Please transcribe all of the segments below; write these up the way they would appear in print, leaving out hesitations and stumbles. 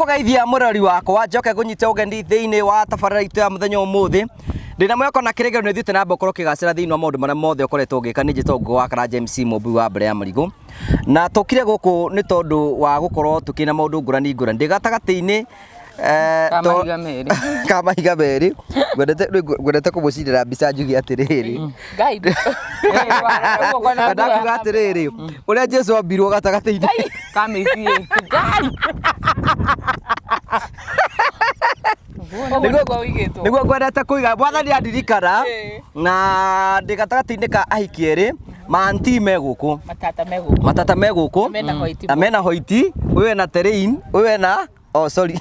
Ndakũgeithia mũrori wakwa njoke ngũnyite ũgeni thĩinĩ wa tabarĩra itũ ya mũthenya ũmũthĩ. Ndĩna mwĩhoko na kĩrĩgĩrĩro nĩ ũthiĩte na mbere ũkorwo ũkĩgacĩra thĩinĩ wa maũndũ marĩa mothe ũkoretwo ũgĩka. Niĩ njĩtagwo Ngũgĩ wa Karanja MC Mũmbi wa mbere ya marigũ. Na tũkire gũkũ nĩ tondũ wa gũkorwo tũkĩrĩ na maũndũ ngũrani ngũrani. Ndĩ gatagatĩ-inĩ Ka mahiga merĩ. Ka mahiga merĩ. Ngwendete ngwendete kũmũcindĩra mbica njuge atĩrĩrĩ. Ngai. Ngwendaga kuga atĩrĩrĩ, ũrĩa Jesu ambirwo gatagatĩ-inĩ. Ka mĩciĩ. Ngai. Ũguo nĩguo ũigĩtwo. Nĩguo ngwendete kũiga mwathani andirikana na ndĩ gatagatĩ-inĩ ka ahiki erĩ maanti me gũkũ. Matata me gũkũ. Matata me gũkũ. Mena hoiti. Na mena hoiti, ũyũ ena terrain, ũyũ ena. Oh, sorry.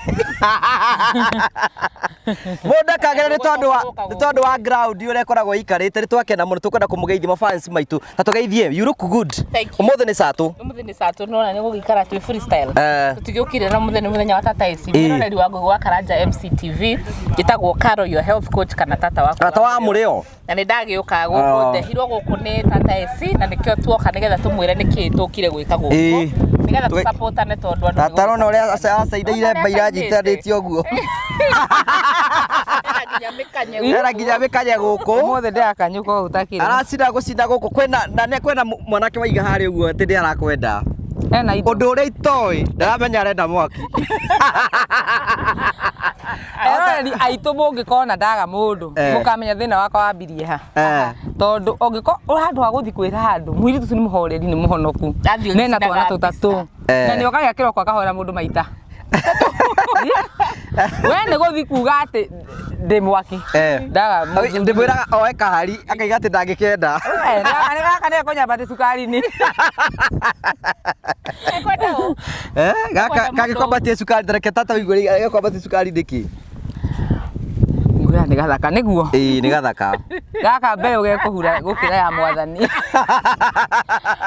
Mũndũ akagera nĩ tondũ wa nĩ tondũ wa ground ũrĩa ĩkoragwo ĩikarĩte nĩ twakena mũno tũkwenda kũmũgeithia mafans maitũ na tũgeithie you look good. Thank you. Ũmũthĩ nĩ satũ. Ũmũthĩ nĩ satũ nona nĩ gũgĩikara twĩ freestyle. Eh. Tũtigĩũkire na mũthenya nĩ mũthenya wa tata AC. Ĩĩ. Mwĩroreri wa Ngũgĩ wa Karanja MCTV. Njĩtagwo Caro your health coach kana tata waku. Tata wa mũrĩo. Na nĩ ndagĩũka gũkũ Ah. ndehirwo gũkũ nĩ tata AC na nĩkĩo tuoka nĩgetha tũmwĩre nĩkĩĩ tũkire gwĩka gũkũ. Ĩĩ. Nĩgetha Tũge- tũsapotane tondũ andũ Tata rona ũrĩa acainĩire mbaira nyitanĩtie ũguo. Ena nginya mĩkanye gũkũ. Ena nginya mĩkanye gũkũ. Ũmũthĩ ndĩrakanyũka ũũ ũtakĩrĩ. Aracinda gũcinda gũkũ kwĩna na nĩ kwĩna mwanake waiga harĩa ũguo atĩ nĩ arakwenda. Ena indo. Ũndũ ũrĩa itoĩ ndaramenya arenda mwaki. Eroreri aitũ mũngĩkona ndaga mũndũ Eh. mũkamenya thĩna wakwa wambirie ha. Eh. Tondũ ũngĩkorwo handũ ha gũthiĩ kwĩra handũ mũirĩtu ũcio nĩ mũhoreri nĩ mũhonoku Athiĩ nena twana ũgĩcinaga tũtatũ Eh. na nĩ okagia kĩroko akahoera mũndũ maita. We nĩ gũthiĩ kuga atĩ ndĩ mwaki. Eh. Ndaga mũthuri. Ndĩmwĩraga oe kahari akaiga atĩ ndangĩkenda. Eh, gaka nĩ ekũnyambatia cukari-inĩ. Ekwenda ũ? Eh, gaka Kwenda mũndũ. kangĩkwambatia cukari tareke tata ũigue gagĩkwambatia cukari nĩkĩ? Ngwĩra nĩ gathaka nĩguo. Ĩĩ nĩ gathaka. Gaka mbeũ gekũhura gũkĩra ya mwathani.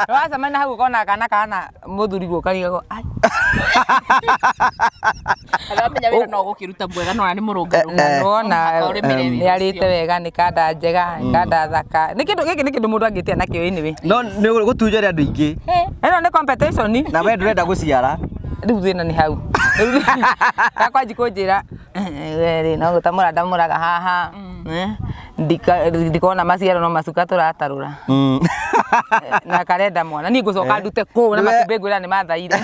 Wacemania hau ũkona kana kana mũthuri guo karigagwo ai. Aramenya wĩra no gũkĩruta mwega no nĩ mũrũngaru. Na nĩwona Mũhaka ũrĩmĩre wĩra nĩ arĩte ũcio. wega nĩ kanda njega nĩ kanda thaka. Nĩ kĩndũ gĩkĩ nĩ kĩndũ mũndũ angĩtĩa nakĩo anyway. No nĩ gũtunjĩre andũ aingĩ Ĩno nĩ competition. na we ndũrenda gũciara. Rĩu thĩna nĩ hau. Gakwanji kũnjĩra we rĩ no gũtamũra ndamũraga haha. Eh, ndikona maciaro no macuka tũratarũra. Na karenda mwana niĩ ngũcoka ndute kũ na Nĩwe- matumbĩ ngwĩra nĩ mathaire.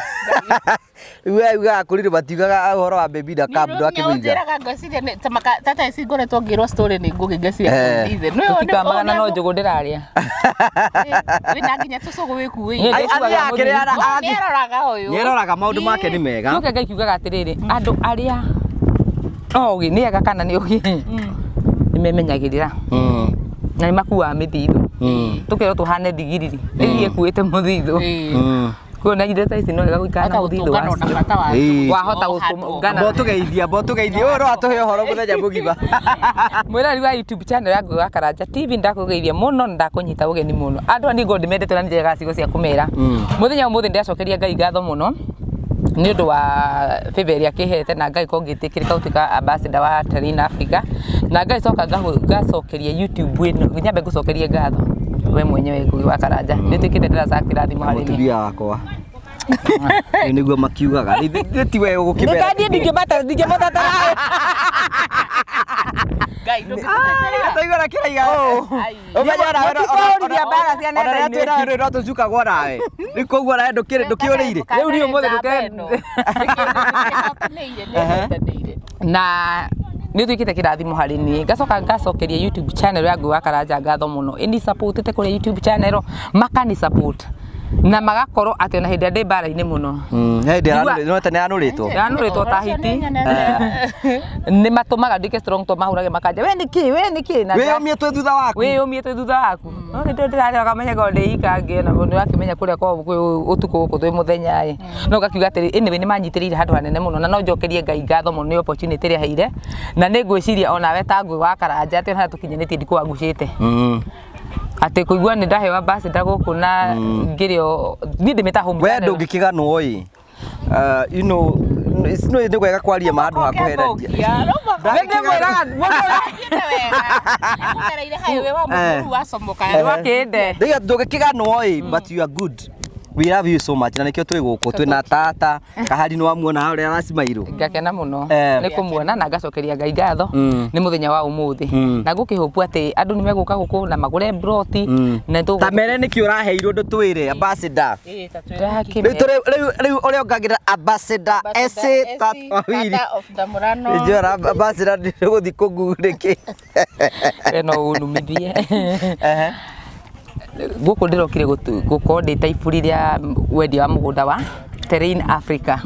Rĩu we ugaga kũrirũ matiugaga ũhoro wa baby na camp ndwakĩmũiga. Njĩraga ngwĩciria nĩ ta maka tata ici ngoretwo ngĩrwo story nĩ ngũgĩ ngeciria Eh. ithe. Tũtikambaga na no njũgũ ndĩrarĩa. Wĩna nginya tũcũgũ Niĩ wĩkuĩire. Ai, ndĩkuaga athiaga kĩrĩa mũthuri. ara- Nĩaroraga ũyũ. Nĩaroraga maũndũ make nĩ mega. Njoke Ngai kiugaga atĩrĩrĩ andũ arĩa ogĩ nĩ ega kana nĩ ogĩ nĩ memenyagĩrĩra na nĩ makuaga mĩthithũ tũkerwo tũhane thigiriri thigiriri ĩkuĩte mũthithũ kuona indo ta ici no wega gũikara na Wahota mũthithũ gũtũngana ona wacio bata wa Ĩĩ. Wahota gũtũngana. Mbo tũgeithia, mbo tũgeithia. Ũyũ no atũhe ũhoro mũthenya mũgima. Mwĩrori wa YouTube channel ya Ngũgĩ wa Karanja TV ndakũgeithia mũno na ndakũnyita ũgeni mũno. Andũ aya ningũ ndĩmendete na nĩnjagaga ciugo cia kũmera. Mũthenya wa ũmũthĩ ndĩracokeria Ngai ngatho mũno nĩ ũndũ wa favor ĩrĩa akĩhete na Ngai ko ngĩtĩkĩrĩka gũtuĩka ambassador wa Terrain Africa na ngacoka ngacokeria YouTube ĩno nyambe ngũcokerie ngatho we mwenyewe Ngũgĩ wa Karanja nĩ ũtuĩkĩte ndaraca kĩrathimo harĩ niĩ. Mũtumia wakwa. Rĩu nĩguo makiugaga. Ithuĩ ti we ũgũkĩmera. Nĩkaniĩ ndingĩmũtetera. Ngai ndũngĩtũtetera. Tũigua kĩraiga. Ai. Ũmenye onawe no- Mũtikũhũrithia mbara cia ona rĩrĩa nenda-inĩ. twĩ nawe rĩ, no tũcukagwo nawe. Rĩu koguo nawe ndũkĩũrĩire. Rĩu niĩ ũmũthĩ ndũke- Nĩkĩhotanĩire, nĩhotanĩire. Na nĩ ũtuĩkĩte kĩrathimo harĩ niĩ ngacoka ngacokeria YouTube channel ya Ngũgĩ wa Karanja ngatho mũno ĩni supportĩte kũrĩa YouTube channel makani support na magakorwo atĩ ona hĩndĩ ĩrĩa ndĩ mbara-inĩ mũno Hĩndĩ Njigua- no tene yanũrĩtwo. Yanũrĩtwo ta hiti. Nĩ matũmaga nduĩke strong to mahũrage makanja we nĩkĩ we nĩkĩ na Wĩyũmie twĩ thutha waku. Wĩyũmie twĩ thutha waku no hĩndĩ ĩyo ndĩrarĩa ũkamenya korwo ndĩ ika ngĩona nĩ wakĩmenya kũrĩa kwao kwĩ ũtukũ gũkũ twĩ mũthenya ĩ no ngakiuga atĩrĩ anyway nĩ manyitĩrĩire handũ hanene mũno na no njokerie Ngai ngatho mũno nĩ opportunity ĩrĩa aheire na nĩ ngwĩciria onawe ta Ngũgĩ wa Karanja atĩ ona harĩa tũkinyanĩtie ndikũangucĩte atĩ kũigua nĩ ndaheo ambassador gũkũ na ngĩrĩ o niĩ ndĩmĩta home We channel. ndũngĩkĩganwo ĩ. You know, no nĩ wega kwaria ma handũ ha kũherania. Nĩ ndĩmwĩraga mũndũ Ũgereire highway wa Mũkuru wacomoka. Wakĩnde. Ndauga ndũngĩkĩganwo ĩ, but you are good. We love you so much na nĩkĩo twĩ gũkũ twĩna tata kahari nĩ wamuona harĩa aracimairwo. Ngakena mũno nĩ kũmuona na ngacokeria Ngai ngatho nĩ mũthenya wa ũmũthĩ, na ngũkĩhũpu atĩ andũ nĩ megũka gũkũ na magũre broti na tũgũ Ta mere nĩkĩ ũraheirwo ndũtwĩre ambassador. Rĩu rĩu ũrĩa ongagĩrĩra ambassador Ese Tata of Damurano. Njora ambassador ndĩgũthiĩ kũngurĩkĩ. We no ũnumithie. Gũkũ ndĩrokire gũkorwo ndĩ ta iburi rĩa wendia wa mũgũnda wa Terrain Africa.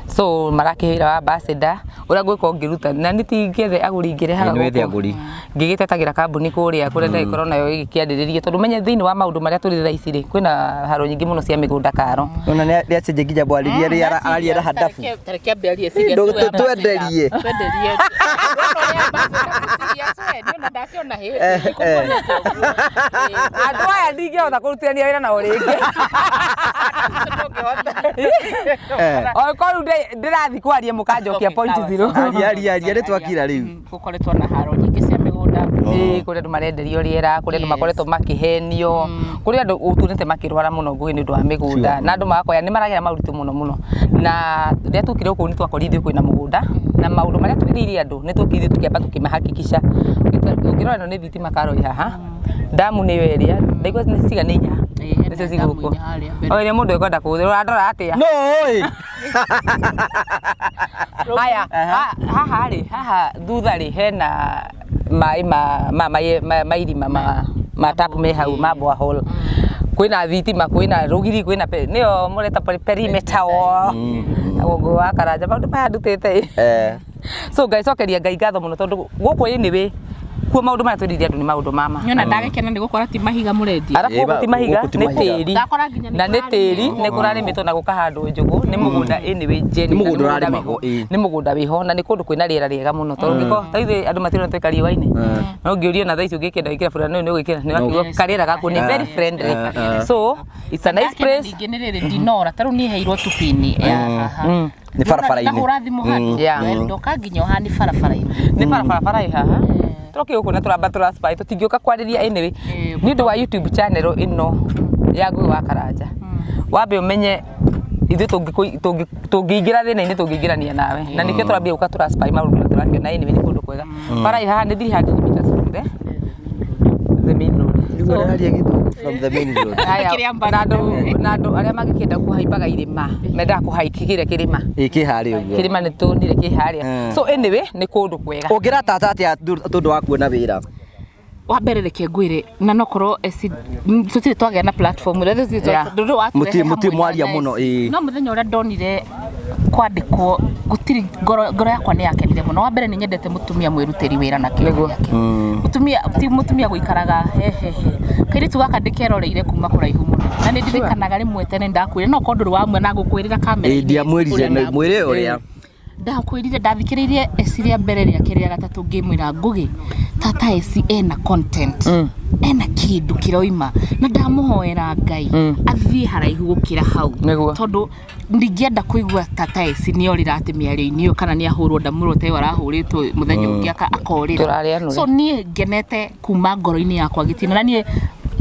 So marakĩhe wĩra wa ambassador ũrĩa ngũgĩkorwo ngĩruta na nĩ ti ngĩethe agũri ngĩrehaga Ĩĩ, nĩ wethe gũkũ. agũri. Ngĩgĩtetagĩra kambuni kũrĩa kũrĩa ndagĩkorwo nayo ĩgĩkĩanĩrĩria, tondũ menye thĩinĩ wa maũndũ marĩa tũrĩ thaa ici rĩ, kwĩna haro nyingĩ mũno cia mĩgũnda karo. Ona nĩ acenjia nginya mwarĩrie rĩ araria na handabu. Tareke ambĩarie serious. Twenderie. Twenderie. Ndakĩona hĩndĩ. Andũ aya ndingĩhota kũrutithania wĩra nao rĩngĩ. Okorwo rĩu ndĩrathiĩ kwaria mũkanjokia point zero. Aria aria aria nĩ twakira rĩu. Gũkoretwo na haro nyingĩ cia mĩgũnda. Ĩĩ, kũrĩ andũ marenderio rĩera, kũrĩ andũ makoretwo makĩhenio, kũrĩ andũ ũtunĩte makĩrwara mũno ngũĩ nĩ ũndũ wa mĩgũnda, na andũ magakoya nĩ maragera maũritũ mũno mũno. Na rĩrĩa twokire gũkũ nĩ twakorire ithuĩ kwĩna mũgũnda, na maũndũ marĩa twĩrĩire andũ nĩ twokire ithuĩ tũkĩamba tũkĩmahakikisha. Ũngĩrora ĩno nĩ thitima karo ĩ haha, ndamu nĩyo ĩrĩa ndaigua nĩ ciga nĩ inya nĩcio ci gũkũ, o ĩrĩa mũndũ ekwenda kũhũthĩra. Ũrandora atĩa? No ĩ. Haya, haha rĩ, haha thutha rĩ, hena maĩ ma irima ma tap me hau ma borehole, kwĩna thitima, kwĩna rũgiri, kwĩna nĩyo mũreta perimeter wall. Ngũĩ wa Karanja maũndũ maya ndutĩte. So ngaicokeria Ngai ngatho mũno tondũ gũkũ anyway kuo maũndũ marĩa twĩrĩire andũ nĩ maũndũ mama. Nyona ndagĩkena nĩ gũkora ti mahiga mũrendia. Arabu gũkũ ti mahiga, Gũkũ ti nĩ mahiga. tĩri. Ndakora nginya nĩ Na nĩ tĩri, kũrarĩmĩtwo. nĩ kũrarĩmĩtwo na gũkahandwo njũgũ, nĩ mũgũnda anyway genuine, Nĩ mũgũnda na ũrarĩmagwo, wĩho. ĩĩ. Nĩ mũgũnda wĩho na nĩ kũndũ kwĩna rĩera rĩega mũno, tondũ ũngĩkorwo ta ithuĩ andũ matirona twĩ kariũa-inĩ, no ũngĩũrio na thaa ici ũngĩkĩenda gwĩkĩra burana ũyũ nĩ ũgwĩkĩra, nĩ ũrakĩigua karĩera gaku nĩ very friendly. So it's a nice place. Ningĩ nĩ rĩrĩ ndinora ta rĩu niĩ heirwo tupini ya haha. Nĩ barabara-inĩ. Ndahũra thimũ handũ. Ndoka nginya o haha nĩ barabara-inĩ. Nĩ barabara bara ĩ haha tũroke gũkũ na tũramba tũraspy, tũtingĩũka kwarĩria anyway nĩ ũndũ wa YouTube channel ĩno ya Ngũĩ wa Karanja. Wambe ũmenye ithuĩ tũngĩingĩra thĩna-inĩ tũngĩingĩrania nawe, na nĩkĩo tũrambia gũka tũraspy maũndũ na tũrakĩona anyway nĩ kũndũ kwega. Bara ĩ haha nĩ 300 meters from the main road. Nĩguo ũraria gĩthũngũ from the main road. Haya, Kĩrĩa na andũ na andũ arĩa mangĩkĩenda kũhaimbaga irĩma, mendaga kũhaiki kĩrĩa kĩrĩma. Ĩ kĩ harĩa ũguo. Kĩrĩma nĩ tũnire kĩ harĩa. So anyway nĩ kũndũ kwega. Ũngĩra tata atĩa tondũ wa kuona wĩra? Wa mbere reke ngwĩre na nokorwo tũtirĩ twagĩa na platform ĩrĩa tũtirĩ ndũrĩ watũrehe Mũtirĩ hamwe mwaria na mũno, Esi. ĩĩ. No mũthenya ũrĩa ndonire kwandĩkwo gũtirĩ ngoro yakwa nĩ yakenire mũno. Wa mbere nĩ nyendete mũtumia mwĩrutĩri wĩra na kĩo gĩake. Mũtumia ti mũtumia gũikaraga hehehe. Kairĩtu gaka ndĩkeroreire kuma kũraihu mũno, na nĩ ndirikanaga rĩmwe tene ndakwĩrire no korwo ndũrĩ wamwe na ngũkwĩrĩra kamera. Ĩ ndiamwĩrire mwĩre ũrĩa. Ndakwĩrire ndathikĩrĩirie Esi rĩa mbere rĩake rĩa gatatũ ngĩmwĩra Ngũgĩ tata Esi ena content, ena kĩndũ kĩroima, na ndamũhoera Ngai athiĩ haraihu gũkĩra hau. Nĩguo. Tondũ ndingĩenda kũigua tata Esi nĩ orĩra atĩ mĩario-inĩ ĩyo kana nĩ ahũrwo ndamũrwo ta ĩyo arahũrĩtwo mũthenya ũngĩ akorĩra. Tũrarĩanũre. So niĩ ngenete kuma ngoro-inĩ yakwa gĩtina, na niĩ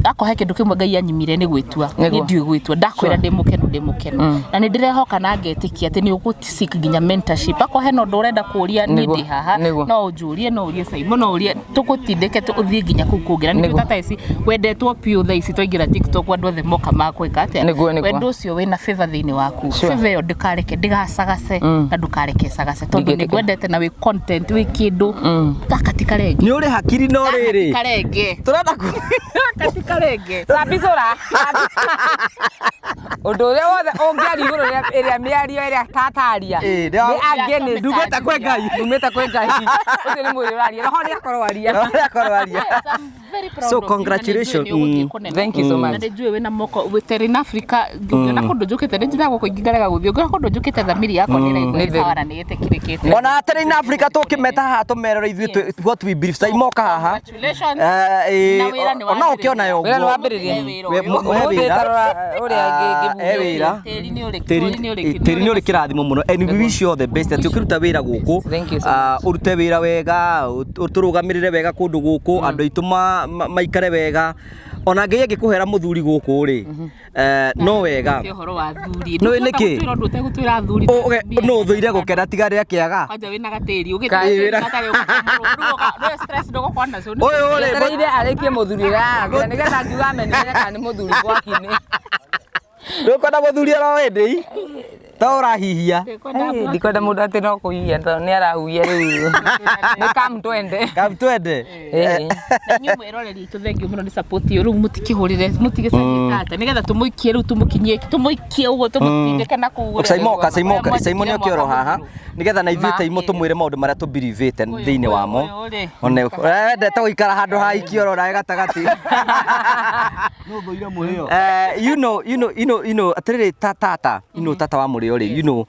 akorwo he kĩndũ kĩmwe Ngai anyimire nĩ gwĩtua. Nĩguo. Niĩ ndiũĩ gwĩtua, ndakwĩra ndĩ mũkenu, ndĩ mũkenu, na nĩ ndĩrehoka na ngetĩkia atĩ nĩ ũgũ seek nginya mentorship. Akorwo hena ũndũ ũrenda kũũria, niĩ Nĩguo. ndĩ haha. Nĩguo. No ũnjũrie, no ũrie Simon, no ũrie, tũgũtindĩke ũthiĩ nginya kũu kũngĩ. Na nĩkĩo Nĩguo. tata ici wendetwo biũ thaa ici twaingĩra TikTok andũ othe moka makwĩka atĩa. Nĩguo, nĩguo. Wendo ũcio wĩna favor thĩinĩ waku. Sure. Favor ĩyo ndũkareke ndĩgacagace na ndũkareke ĩcagace, tondũ Ndingĩtĩkĩra. nĩ ngwendete na wĩ content wĩ kĩndũ gaka ti karenge. Nĩ ũrĩ hakiri no Gaka ti rĩrĩ. karenge. Tũrenda ku Gaka ti karenge. Sambicũra ũndũ ũrĩa wothe ũngĩaria igũrũ rĩa ĩrĩa mĩario ĩrĩa tataria Ĩĩ, nĩ against. Ndumĩte kwĩ Ngai. Ndumĩte kwĩ Ngai, ũcio nĩ mwĩrĩ ũraria roho nĩ akorwo aria. Ũrĩa akorwo aria. Yes, I'm very proud So, of you, na nĩ njũĩ congratulations. nĩ ũgũthiĩ kũnene. Thank you so Na much. nĩ njũĩ wĩna moko wĩ Terrain Africa, ngĩona kũndũ njũkĩte nĩ njiraga gũkũ ingĩ gũthiĩ ngĩona kũndũ njũkĩte thamiri yakwa nĩ ĩraigua Nĩ ĩ theru. sawa na nĩ ĩtĩkĩrĩkĩte. Ona Terrain Africa tũkĩmeta haha tũmerere ithuĩ what we believe saimoka haha. Congratulations. Ĩĩ, Na wĩra nĩ ona ũkĩona yo Wĩra nĩ ũguo. wambĩrĩria. Wĩra We- ũyũ. we Ũmũthĩ wĩra. tarora ũrĩa Ah, he wĩra. Tĩri nĩ ũrĩ Tĩri tĩri nĩ ũrĩ tĩri nĩ ũrĩ kĩrathimo mũno and we wish you all the best atĩ ũkĩruta wĩra gũkũ, Thank you so ũrute wĩra wega, ũtũrũgamĩrĩre wega kũndũ gũkũ, andũ aitũ maikare wega. Ona Ngai angĩkũhera mũthuri gũkũ rĩ, no wega. Ti ũhoro wa athuri. Nĩ nĩkĩ? Ndũngĩhota gũtwĩra ũndũ ũtegũtwĩra athuri. No ũthũire gũkena tiga rĩa kĩaga. Kwanja wĩna gatĩri Ĩĩ, wĩna- ũgĩta stress ndũgũkorwo nacio. Ũyũ rĩ, Etereire arĩkie mũthuri ũrĩa aragĩra nĩgetha ngiuga amenyere kana nĩ mũthuri gwakinĩ. Ndũkwenda mũthuri oro ĩndĩ to ũrahihia. Ndikwenda mũndũ atĩ no kũhihia tondũ nĩ arahuhia rĩu. Nĩ kam twende. Kam twende. Ĩĩ. Na inyuĩ mwĩroreri itũ thengiũ mũno nĩ support iyo rĩu mũtikĩhũrĩre mũtigĩcarie tata nĩgetha tũmũikie rĩu tũmũkinyie tũmũikie ũguo tũmũtindĩke na kũu. Saimo ka Saimo ka Saimo nĩ oke oro haha nĩgetha na ithuĩ ta imo tũmwĩre maũndũ marĩa tũbirivĩte thĩinĩ wamo. Ũyũ rĩ. One wendete gũikara handũ ha ikio oro nawe gatagatĩ. No thũire mũrĩo. You know, you know, you know, you know, atiriri ta tata, you know, tata wa mũrĩo rĩ, you know,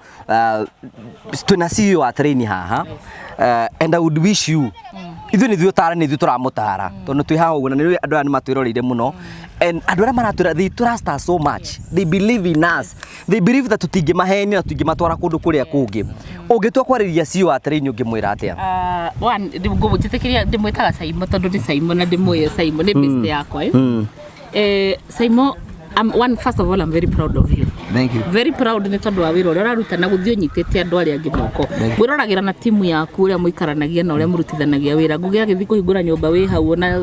twĩna CEO wa train haha, and I would wish you, ithuĩ nĩ ithuĩ ũtara nĩ ithuĩ tũramũtara tondũ twĩ haha ũguo na nĩ andũ aya nĩ matwĩroreire mũno and andũ arĩa maratwĩra they trust us so much, they believe in us, they believe that tũtingĩmahenia na tũtingĩmatwara kũndũ kũrĩa kũngĩ. Ũngĩtua kwarĩria CEO wa train ũngĩmwĩra atĩa? One njĩtĩkĩria ndĩmwĩtaga Saimo tondũ nĩ Saimo na ndĩmũĩ Saimo nĩ best yakwa. Saimo, I'm, one, first of all, I'm very proud of you. Thank you. Very proud nĩ tondũ wa wĩra ũrĩa ũraruta na gũthiĩ ũnyitĩte andũ arĩa angĩ moko. Mwĩroragĩra na timu yaku ũrĩa mũikaranagia na ũrĩa mũrutithanagia wĩra. Ngũgĩ agĩthiĩ kũhingũra nyũmba wĩ hau ona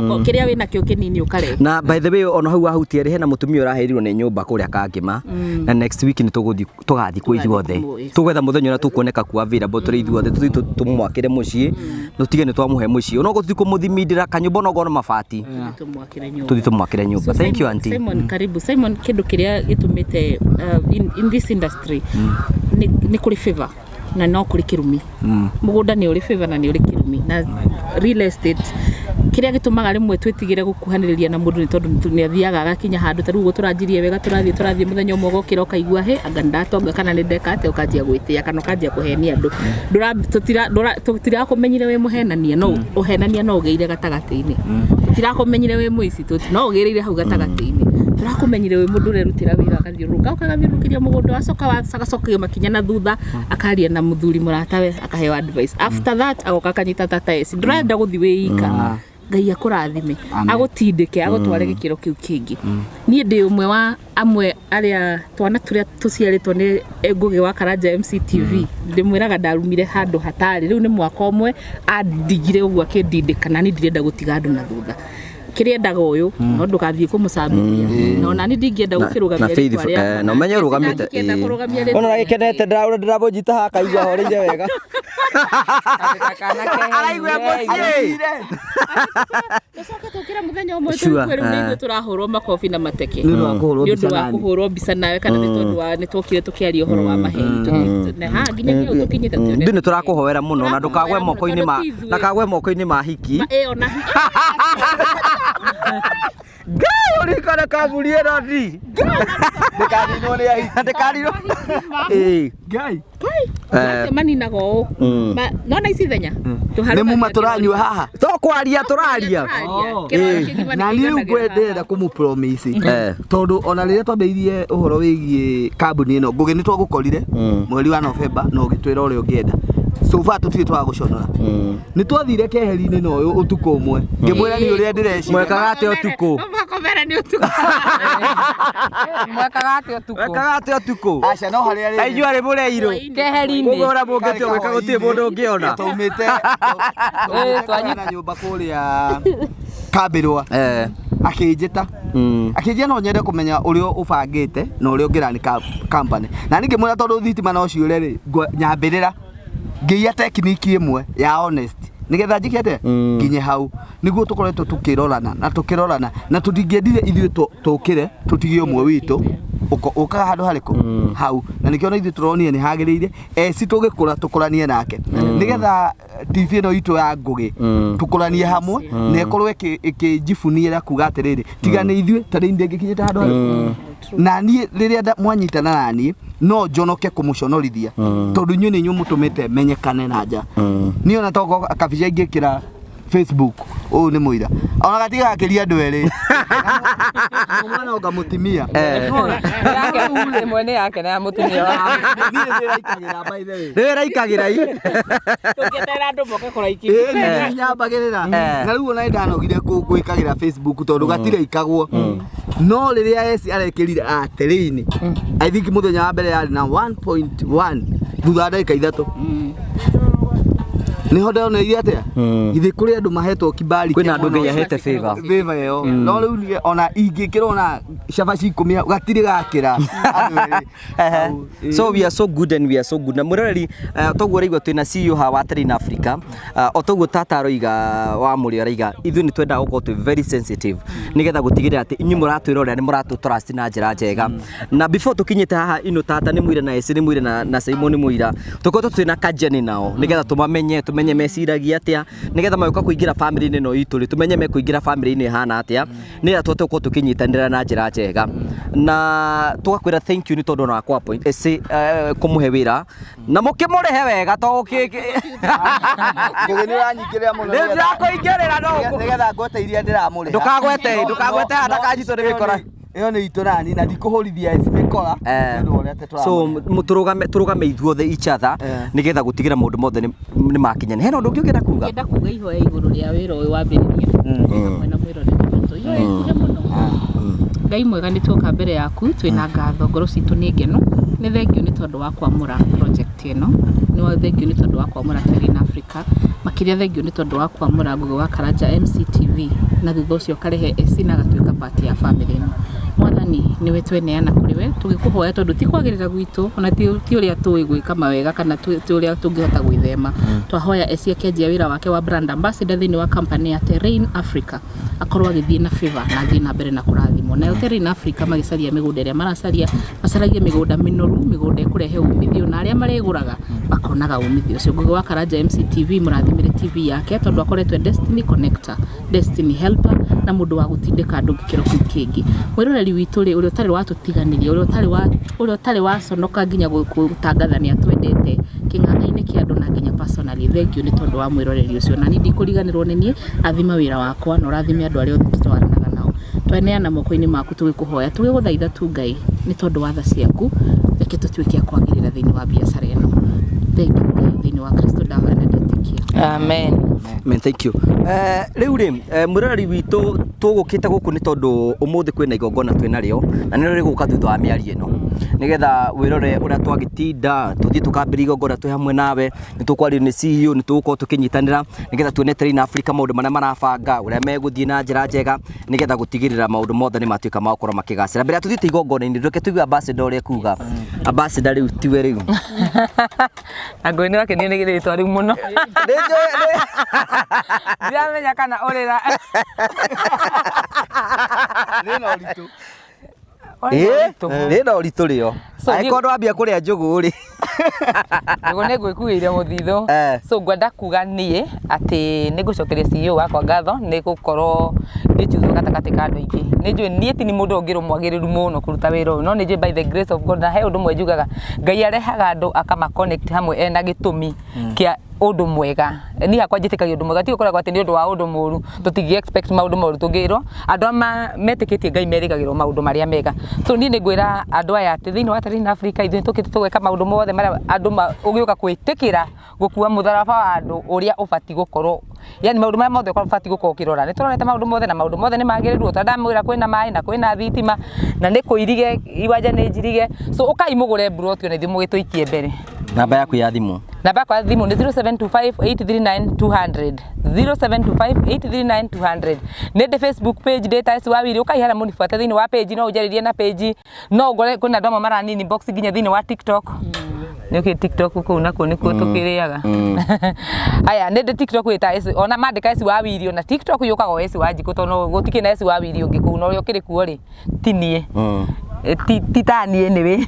kĩrĩa wĩ nakĩo kĩnini ũkarehe. Na by the way ona hau wahutia rĩ hena mũtumia ũraherirwo nĩ nyũmba kũrĩa Kangĩma na next week nĩ tũgũthiĩ tũgathiĩ kuo ithuothe. Tũgathiĩ. Tũgwetha mũthenya ũrĩa tũkuoneka kuo available tũrĩ ithuothe tũthiĩ tũmwakĩre mũciĩ tũtige nĩ twamũhe mũciĩ onokorwo tũthiĩ kũmũthimindĩra kanyũmba onokorwo nĩ mabati Tũmwakĩre nyũmba. tũthiĩ tũmwakĩre nyũmba. So Thank you Simon, auntie. Simon, karibu. Simon, kĩndũ kĩrĩa gĩtũmĩte in this industry nĩ kũrĩ favor na no kũrĩ kĩrumi. Mũgũnda nĩ ũrĩ favor na nĩ ũrĩ kĩrumi na real estate kĩrĩa gĩtũmaga rĩmwe twĩtigĩre gũkuhanĩrĩria na mũndũ nĩ tondũ nĩ athiaga agakinya handũ ta rĩu ũguo tũranjirie wega tũrathiĩ mũthenya ũmwe ũgokĩra ũkaigua he anga nĩndatonga kana nĩndeka atĩa ũkanjia gwĩtĩa kana ũkanjia kũhenia andũ. Tũtirakũmenyire wĩ mũhenania no ũhenania no ũgĩire gatagatĩ-inĩ. Tũtirakũmenyire wĩ mũici no ũgĩrĩire hau gatagatĩ-inĩ. Tũrakũmenyire wĩ mũndũ ũrerutĩra wĩra agathiũrũrũka ũkagathiũrũrũkĩria mũgũnda wacoka agacokia makinya na thutha akaria na mũthuri mũratawe akaheo advice. After that agoka akanyita tata eci ndũrenda gũthiĩ wĩ ika. Ngai akũrathime agũtindĩke agũtware gĩkĩro kĩu kĩngĩ. Niĩ ndĩ ũmwe wa amwe arĩa twana tũrĩa tũciarĩtwo nĩ Ngũgĩ wa Karanja MCTV ndĩmwĩraga ndarumire handũ hatarĩ rĩu nĩ mwaka ũmwe andigire ũguo akĩndindĩka na niĩ ndirenda gũtiga andũ na thutha. Kĩrĩa endaga ũyũ no ndũgathiĩ kũmũcambithia na ona niĩ ndingĩenda gũkĩrũgamia na Faith, rĩtwa rĩakwa. na ũmenye ũrũgamĩte Ndingĩenda kũrũgamia rĩtwa ona rĩakwa. gĩkenete ndĩramũnyita haha akaigua horeire wega. Araigua mũciĩ. Tũcoke tũkĩre mũthenya ũmwe Sure, tũigue rĩu nĩ eh. ithuĩ tũrahũrwo makobi na mateke Nĩ ũndũ wa kũhũrwo nĩ mbica ũndũ wa nani. kũhũrwo mbica nawe kana nĩ tondũ wa nĩ twokire tũkĩaria ũhoro wa maheni na haha nginyagia hau tũkinyĩte tuone Ithuĩ nĩ tũrakũhoera mũno na ndũkagwe Tũrakũhoera mũno, moko-inĩ ma tondũ ti ithuĩ. ndakagwe moko-inĩ ma hiki. Ĩyo na Ngai ũrikane kambuni ĩno ndi. Ndĩkaninwo nĩ ahiki. Ndĩkaninwo. Ĩĩ. Ngai. Macio maninaga ũũ nona ici thenya Nĩ muma tũranyua haha. To kwaria tũraria. Na niĩ rĩu ndĩrenda kũmũ promise tondũ ona rĩrĩa twambĩrĩirie ũhoro wĩgiĩ kambuni ĩno Ngũgĩ nĩ twagũkorire mweri wa Novemba na ũgĩtwĩra ũrĩa ũngĩenda. So far tũtirĩ twagũconora. Nĩ twathire keheri-inĩ na ũyũ ũtukũ ũmwe ngĩmwĩra niĩ ũrĩa ndĩreciria. Mwekaga atĩa ũtukũ? Makomere nĩ ũtukũ. Mwekaga atĩa ũtukũ? Mwekaga atĩa ũtukũ? Aca no harĩa rĩrĩ. Inyuĩ arĩ mũreirũ. Keheri-inĩ. Koguo ũrĩa mũngĩtua gwĩka gũtirĩ mũndũ ũngĩona. Twaumĩte na nyũmba kũrĩa Kambĩrwa akĩnjĩta akĩnjĩra no nyende kũmenya ũrĩa ũbangĩte na ũrĩa ũngĩrani company na niĩ ngĩmwĩra tondũ thitima no ciũre rĩ nyambĩrĩra ngĩiya technique ĩmwe ya honest nĩgetha njĩke atĩa nginye hau nĩguo tũkoretwo tũkĩrorana na tũkĩrorana na tũtingĩendire ithuĩ tũkĩre tũtige ũmwe witũ ũkaga handũ harĩkũ hau na nĩkĩo na ithuĩ tũronire nĩ hagĩrĩire eci tũgĩkũra tũkũranie nake nĩgetha TV ĩno itũ ya Ngũgĩ tũkũranie hamwe na ĩkorwo ĩkĩnjibuniĩra kuga atĩrĩrĩ tiga nĩ ithuĩ ta rĩu ndĩngĩkinyĩte handũ harĩkũ na niĩ rĩrĩa mwanyitana na niĩ no njonoke kũmũconorithia tondũ inyuĩ nĩ inyuĩ mũtũmĩte menyekane na nja niĩ ona tokorwo kabica ingĩkĩra Facebook ũyũ nĩ mũira ona gatiga gakĩria andũ erĩ Mwana onga mũtimia. Yake ĩmwe nĩ yake na ya mũtumia wake. Niĩ ndĩraikagĩra by the way. Rĩu ĩraikagĩra i. Tũngĩeterera andũ moke kũraiki. Ĩĩ, nĩ nyambagĩrĩra. Na rĩu ona nĩndanogire gwĩkagĩra Facebook tondũ gatiraikagwo. No rĩrĩa esi arekĩrire atĩrĩinĩ, I think mũthenya wa mbere yarĩ na 1.1 thutha wa ndagĩka 3. Nĩho ndoneire atĩa? Githĩ kũrĩ andũ mahetwo kibali Kwĩna andũ Ngai ahete favor. Favor ĩyo. No rĩu niĩ ona ingĩkĩrwo na cabaci 10 gatirĩ gakĩra. Andũ erĩ. Hau, ĩĩ. So we are so good and we are so good. Na mwĩroreri toguo ũraigua twĩna CEO haha wa Terrain Africa, o toguo tata aroiga wa mũrĩo araiga ithuĩ nĩ twendaga gũkorwo twĩ very sensitive nĩgetha gũtigĩrĩra atĩ inyuĩ mũratwĩrorera nĩ mũratũ trust na njĩra njega. Na before tũkinyĩte haha ino tata nĩ mũira na Esi nĩ mũira na Simon nĩ mũira, tũkoretwo twĩna kajeni nao nĩgetha tũmamenye, tũmenye meciragia atĩa, nĩgetha magĩũka kũingĩra family-inĩ ĩno itũ rĩ, tũmenye mekũingĩra family-inĩ ĩhana atĩa, nĩgetha tũhote gũkorwo tũkĩnyitanĩra na njĩra njega. Na tũgakwĩra thank you nĩ tondũ ona wa kũ appoint Esi, kũmũhe wĩra na mũkĩmũrĩhe wega to Ngũgĩ nĩ ũranyingĩrĩra mũno Nĩ ndĩrakũingĩrĩra no nĩgetha ngwete iria ndĩramũrĩha. Ndũkagwete haha ndakanyitwo nĩ mĩkora. Ĩyo nĩ itũ nani na ndikũhũrithia eci mĩkora nĩ ũndũ wa ũrĩa atĩ So tũramũrĩha. tũrũgame ithuothe each other nĩgetha gũtigĩra maũndũ mothe nĩ makinyana. Hena ũndũ ũngĩ ũngĩenda kuga? Ngĩenda kuga ihoya igũrũ rĩa wĩra ũyũ wambĩrĩria hamwe na mwĩroreri witũ. Ihoya ikuhĩ mũno. Ngai mwega nĩ tuoka mbere yaku twĩna ngatho, ngoro citũ nĩ ngenu. Nĩ thengiũ nĩ tondũ wa kwamũra project ĩno, nĩ thengiũ nĩ tondũ wa kwamũra Terrain Africa, makĩria thengiũ nĩ tondũ wa kwamũra Ngũgĩ wa Karanja MCTV, na thutha ũcio ũkarehe AC na agatuĩka part ya family ĩno. Mwathani nĩwe tweneana kũrĩ we tũgĩkũhoya tondũ ti kwagĩrĩra gwitũ ona ti ũrĩa tũĩ gwĩka mawega kana ti ũrĩa tũngĩhota gwĩthema. Twahoya AC akĩanjia wĩra wake wa brand ambassador thĩinĩ wa company ya Terrain Africa akorwo agĩthiĩ na favor na athiĩ na mbere na kũrathimwo. Nayo Terrain Africa magĩcaria mĩgũnda ĩrĩa maracaria, macaragie mĩgũnda mĩnoru, mĩgũnda ĩkũrehe umithio na arĩa marĩgũraga makonaga umithio ũcio. Ngũgĩ wa Karanja MCTV mũrathimĩre TV yake tondũ akoretwo e Destiny Connector, Destiny Helper na mũndũ wa gũtindĩka andũ gĩkĩro kĩu kĩngĩ. Mwĩroreri witũ rĩ, ũrĩa ũtarĩ watũtiganĩria, ũrĩa ũtarĩ waconoka nginya gũtangatha nĩ atwendete kĩng'ang'a-inĩ kĩa andũ na nginya personally, thengiũ nĩ tondũ wa mwĩroreri ũcio. Na niĩ ndikũriganĩrwo nĩ niĩ, rathima wĩra wakwa na ũrathime andũ arĩa othe tũtwaranaga nao. Tweneana moko-inĩ maku tũgĩkũhoya, tũgĩgũthaitha tu Ngai nĩ tondũ wa tha ciaku, reke tũtuĩke a kwagĩrĩra thĩinĩ wa biacara ĩno. Thengiũ Ngai, thĩinĩ wa Kristo ndahoya na ndetĩkia. Amen. Amen, thank you. Rĩu rĩ, mwĩroreri witũ tũgũkĩte gũkũ nĩ tondũ ũmũthĩ kwĩna igongona twĩna rĩo na nĩrĩo rĩgũka thutha wa mĩario ĩno nĩgetha wĩrore ũrĩa twagĩtinda tũthiĩ tũkambĩrĩria igongona twĩ hamwe nawe, nĩ tũkwario nĩ CEO, nĩ tũgũkorwo tũkĩnyitanĩra nĩgetha tuone Terrain Africa maũndũ marĩa marabanga, ũrĩa megũthiĩ na njĩra njega nĩgetha gũtigĩrĩra maũndũ mothe nĩ matuĩka ma gũkorwo makĩgacĩra. Mbere ya tũthiĩte igongona-inĩ, reke tũigue ambassador ũrĩa ekuga. Ambassador rĩu tiwe rĩu. Na Ngũgĩ nĩ wakenio nĩ rĩtwa rĩu mũno. Ndiramenya kana ũrĩra. Rĩna ũritũ. Rĩna ũritũ rĩo. So, Angĩkorwo ndwambia kũrĩa njũgũ rĩ. Njũgũ nĩ ngwĩkuĩire mũthithũ. So ngwenda kuga niĩ atĩ nĩ ngũcokeria CEO wakwa ngatho nĩ gũkorwo ngĩchuzwo gatagatĩ ka andũ aingĩ. Nĩ njũĩ niĩ ti nĩ mũndũ ũngĩ mwagĩrĩru mũno kũruta wĩra ũyũ, no nĩ njũĩ by the grace of God, na he ũndũ ũmwe njugaga, Ngai arehaga andũ akama connect hamwe ena gĩtũmi kĩa ũndũ mwega. Niĩ hakwa njĩtĩkagia ũndũ mwega, ti gũkoragwo atĩ nĩ ũndũ wa ũndũ mũru, tũtingĩ expect maũndũ moru, tũngĩrwo andũ a metĩkĩtie Ngai merĩgagĩrwo maũndũ marĩa mega. So niĩ nĩ ngwĩra andũ aya atĩ thĩinĩ wa Terrain Africa ithuĩ tũkĩte tũgeka maũndũ mothe marĩa andũ ũgĩũka gwĩtĩkĩra gũkua mũtharaba wa andũ ũrĩa ũbatiĩ gũkorwo, yani maũndũ marĩa mothe ũbatiĩ gũkorwo ũkĩrora. Nĩ tũrorete maũndũ mothe na maũndũ mothe nĩ magĩrĩru, ta ndamwĩra kwĩna maĩ na kwĩna thitima na nĩ kũirige, iwanja nĩ njirige. So ũkai mũgũre mburoti ona ithuĩ mũgĩtũikie mbere. Namba yaku ya thimũ. Namba yakwa ya thimũ nĩ 0725839200. 0725839200. Nĩ ndĩ Facebook page ndĩ ta Esi Wawiri, ũkai harĩa mũnibuate thĩinĩ wa page, no ũnjarĩrie na page, no ngore kwĩna andũ amwe maranini inbox nginya thĩinĩ wa TikTok. Nĩ ũkĩ TikTok kũu nakuo nĩkuo tũkĩrĩaga. Haya, nĩ ndĩ TikTok ĩta Esi, ona mandĩka Esi Wawiri, ona TikTok yũkaga o Esi Wanjikũ tondũ gũtikĩrĩ na Esi Wawiri ũngĩ kũu, na ũrĩa ũkĩrĩ kuo rĩ ti niĩ. Ti ta niĩ nĩwe.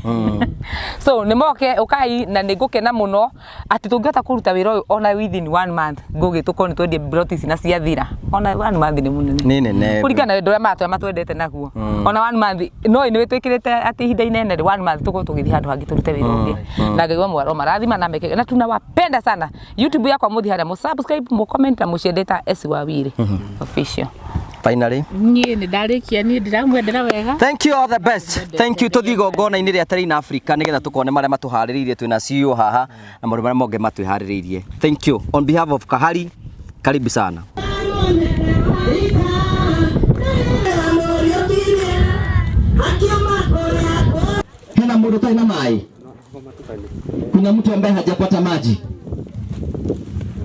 So nĩ moke ũkai na nĩ ngũkena mũno atĩ tũngĩhota kũruta wĩra ũyũ ona within 1 month, ngũgĩ tũkorwo nĩ twendie plot ici na ciathira. Ona 1 month nĩ mũnene. Nĩ nene. Kũringana na wendo ũrĩa maratwĩra matwendete naguo. Ona 1 month no nĩ twĩkĩrĩte atĩ ihinda inene rĩ, 1 month tũkorwo tũgĩthiĩ handũ hangĩ tũrute wĩra ũngĩ. Na Ngai wa mwaro marathima na meke na tunawapenda sana. YouTube yakwa mũthiĩ harĩa mũ subscribe, mũ comment na mũshare ta Esi Wawiri official. Fine. Finally. Niĩ nĩ ndarĩkia, niĩ ndĩramwendera wega. Thank you, all the best. Thank you. Tũthiĩ igongona-inĩ rĩa Terrain Africa nĩgetha tũkone marĩa matũharĩrĩirie twĩna CEO haha na maũndũ marĩa mangĩ matwĩharĩrĩirie. Thank you. On behalf of Kahari, karibu sana. Hena mũndũ ũtarĩ na maĩ? Kuna mtu ambaye hajapata maji?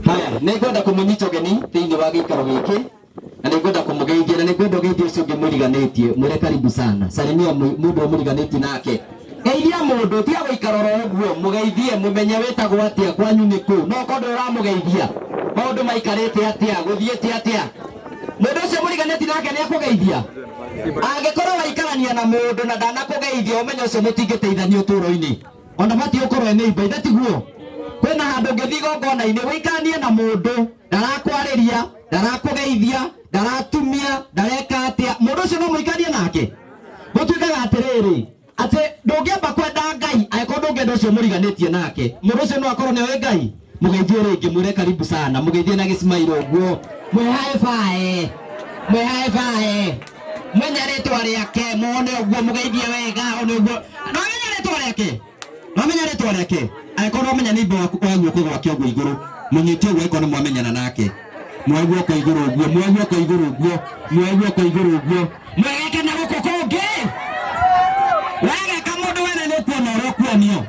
Haya, nĩngwenda kũmũnyita ũgeni thĩinĩ wa gĩikaro gĩkĩ na nĩngwenda kũmũgeithia na nĩngwenda ũgeithie ũcio ũngĩ mũriganĩtie, mwĩre karibu sana. Salimia mũndũ ũrĩa mũriganĩtie nake. Geithia mũndũ, tiga gũikara oro ũguo, mũgeithie, mũmenye wĩtagwo atĩa, kwanyu nĩ kũ. No korwo ndũrĩ ũramũgeithia, maũndũ maikarĩte atĩa, gũthiĩte atĩa. Mũndũ ũcio mũriganĩtie nake nĩ akũgeithia. Angĩkorwo waikarania na mũndũ na ndanakũgeithia, ũmenye ũcio mũtingĩteithania ũtũũro-inĩ. Ona batiĩ gũkorwo e neighbor, ithe tiguo? Kwĩna handũ ũngĩthiĩ igongona-inĩ ũikaranie na mũndũ ndarakwarĩria, ndarakũgeithia, ndaratumia, ndareka atĩa, mũndũ ũcio no mũikaranie nake. Gũtuĩkaga atĩrĩrĩ, atĩ ndũngĩamba kwenda Ngai angĩkorwo ndũngĩenda ũcio mũriganĩtie nake. Mũndũ ũcio no akorwo nĩoĩ Ngai. Mũgeithie rĩngĩ, mwĩre karibu sana, mũgeithie na gĩcimairo ũguo, mwĩ high five, mwĩ high five, menya rĩtwa rĩake, muone ũguo, mũgeithie wega, one ũguo. Nwamenya rĩtwa rĩake? Nwamenya rĩtwa rĩake? Angĩkorwo nwamenya nĩ waku oya guoko gwake ũguo igũrũ, mũnyite ũguo angĩkorwo nĩ mwamenyana nake. Muoe guoko igũrũ ũguo, muoe guoko igũrũ ũguo, muoe guoko igũrũ ũguo, mwegeke na gũkũ kũngĩ. Wegeka mũndũ wene nĩ ũkuona ũrĩa ũkuonio.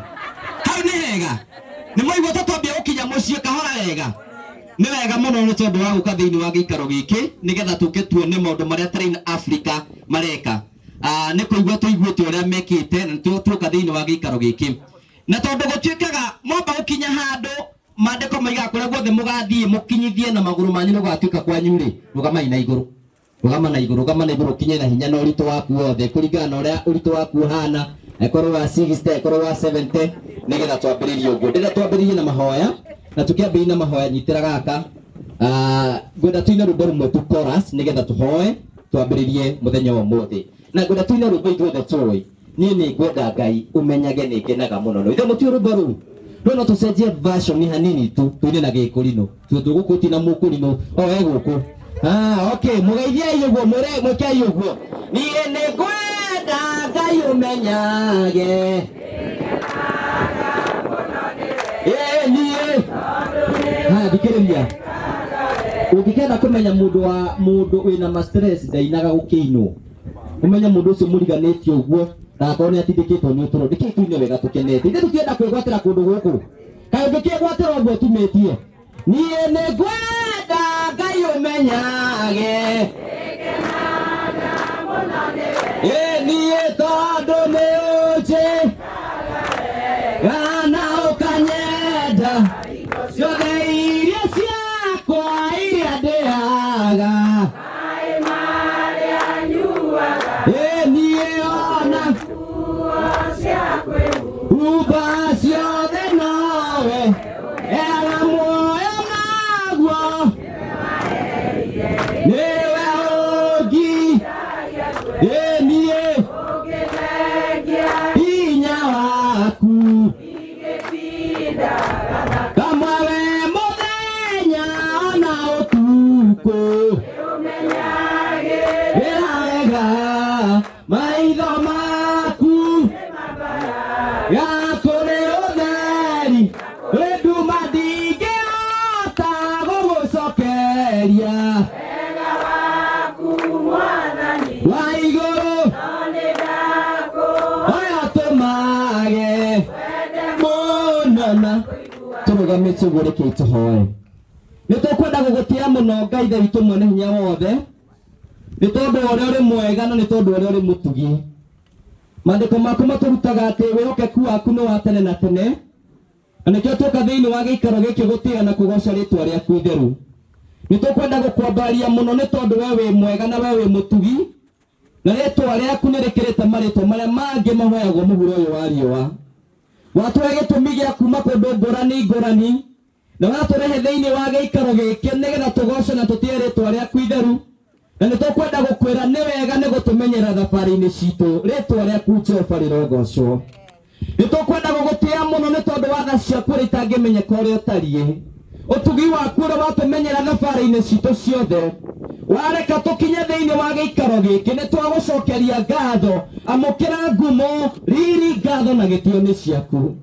Hau nĩ hega. Nĩ mwaigua tũtwambia gũkinya mũciĩ kahora wega. Nĩ wega mũno nĩ tondũ wa gũka thĩinĩ wa gĩikaro gĩkĩ nĩgetha tũke tuone maũndũ marĩa Terrain Africa mareka. Nĩ kũigua tũiguĩte ũrĩa mekĩte na nĩtũo tuoka thĩinĩ wa gĩikaro gĩkĩ. Na tondũ gũtuĩkaga mwamba gũkinya handũ maandĩko maigaga kũrĩa guothe mũgathiĩ mũkinyithie na magũrũ manyu nĩ gũgatuĩka kwanyu rĩ, rũgamai na igũrũ. Rũgama na igũrũ, rũgama na igũrũ ũkinye na hinya na ũritũ waku wothe kũringana na ũrĩa ũritũ waku ũhana, angĩkorwo wa 60, angĩkorwo wa 70, nĩgetha twambĩrĩrie ũguo. Ndĩrenda twambĩrĩrie na mahoya, na tũkĩambĩrĩria na mahoya nyitĩra gaka. Ngwenda tuine rwĩmbo rũmwe tu chorus nĩgetha tũhoe twambĩrĩrie mũthenya wa ũmũthĩ. Na ngwenda tuine rwĩmbo ithuothe tũĩ. Niĩ nĩ ngwenda Ngai ũmenyage nĩ ngenaga mũno. No ithe mũtiũĩ rwĩmbo rũu? No no tũcenjie version hanini tu, tuine na gĩkũrinũ. Tondũ gũkũ ti na mũkũrinũ, o e gũkũ. Okay, mũgeithiei ũguo, mwĩre mwĩkei ũguo. Niĩ nĩ ngwenda Ngai ũmenyage. Ĩĩ niĩ. Haya, thikĩrĩria. Ũngĩkenda kũmenya mũndũ wa mũndũ wĩna ma stress ndainaga gũkĩinwo. Ũmenye mũndũ ũcio mũriganĩtie ũguo ndagakorwo nĩ atindĩkĩtwo nĩ ũtũro. Nĩkĩĩ tuine wega tũkenete? Ithuĩ tũtienda kwĩgwatĩra kũndũ gũkũ. Kaĩ ũngĩkĩgwatĩra ũguo tumĩtie? Niĩ nĩ ngwenda Ngai ũmenyage. Ĩĩ niĩ tondũ nĩ ũnjĩ kana ũkanyenda ciothe irio ciakwa iria ndĩaga. Ĩĩ niĩ ona humba ciothe nowe heaga muoyo naguo nĩwe ũngi. Ĩĩ niĩ hinya waku kamwe we mũthenya ona ũtukũ ĩra wega maitho maku ya kũrĩ ũtheri wĩ nduma ndingĩhota gũgũcokeria wa igũrũ ũrĩa ũtũmage mũno na tũrũgamĩte ũguo rekei tũhoe. Nĩ tũkwenda gũgũtĩa mũno Ngai Ithe witũ mwene hinya wothe, nĩ tondũ wa ũrĩa ũrĩ mwega na nĩ tondũ wa ũrĩa ũrĩ mũtugi. Maandĩko maku matũrutaga atĩ wĩhokeku waku nĩ wa tene na tene, na nĩkĩo tuoka thĩinĩ wa gĩikaro gĩkĩ gũtĩa na kũgoca rĩtwa rĩaku itheru. Nĩ tũkwenda gũkwambararia mũno nĩ tondũ we wĩ mwega na we wĩ mũtugi, na rĩtwa rĩaku nĩ rĩkĩrĩte marĩtwa marĩa mangĩ mahoyagwo mũhuro ũyũ wa riũa. Watũhe gĩtũmi gĩa kuma kũndũ ngũrani ngũrani, na watũrehe thĩinĩ wa gĩikaro gĩkĩ nĩgetha tũgoce na tũtĩe rĩtwa rĩaku itheru. Na nĩ tũkwenda gũkwĩra nĩ wega nĩ gũtũmenyerera thabarĩ-inĩ citũ, rĩtwa rĩaku Jehova rĩrogocwo. Nĩ tũkwenda gũgũtĩa mũno nĩ tondũ wa tha ciaku ũrĩa itangĩmenyeka ũrĩa ũtariĩ, ũtugi waku ũrĩa watũmenyera thabarĩ-inĩ citũ ciothe. Wareka tũkinye thĩinĩ wa gĩikaro gĩkĩ, nĩ twagũcokeria ngatho. Amũkĩra ngumo, riri, ngatho na gĩtĩo nĩ ciaku.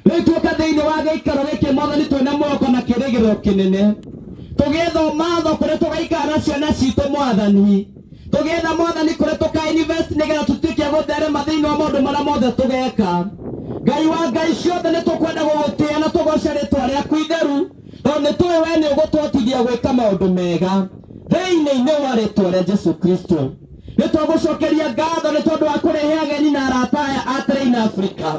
Rĩu tuoka thĩinĩ wa gĩikaro gĩkĩ, Mwathani, twĩna mwĩhoko na kĩrĩgĩrĩro kĩnene. Tũgĩetha ũmatho kũrĩa tũgaikara na ciana citũ, Mwathani. Tũgĩetha, Mwathani, kũrĩa tũka invest nĩgetha tũtuĩke a gũtherema thĩinĩ wa maũndũ marĩa mothe tũgeka. Ngai wa ngai ciothe, nĩ tũkwenda gũgũtĩĩa na tũgoce rĩtwa rĩaku itheru, tondũ nĩ tũĩ we nĩ ũgũtũhotithia gwĩka maũndũ mega thĩinĩ-inĩ wa rĩtwa rĩa Jesu Kristo. Nĩ twagũcokeria ngatho nĩ tondũ wa kũrehe ageni na arata aya a Train Africa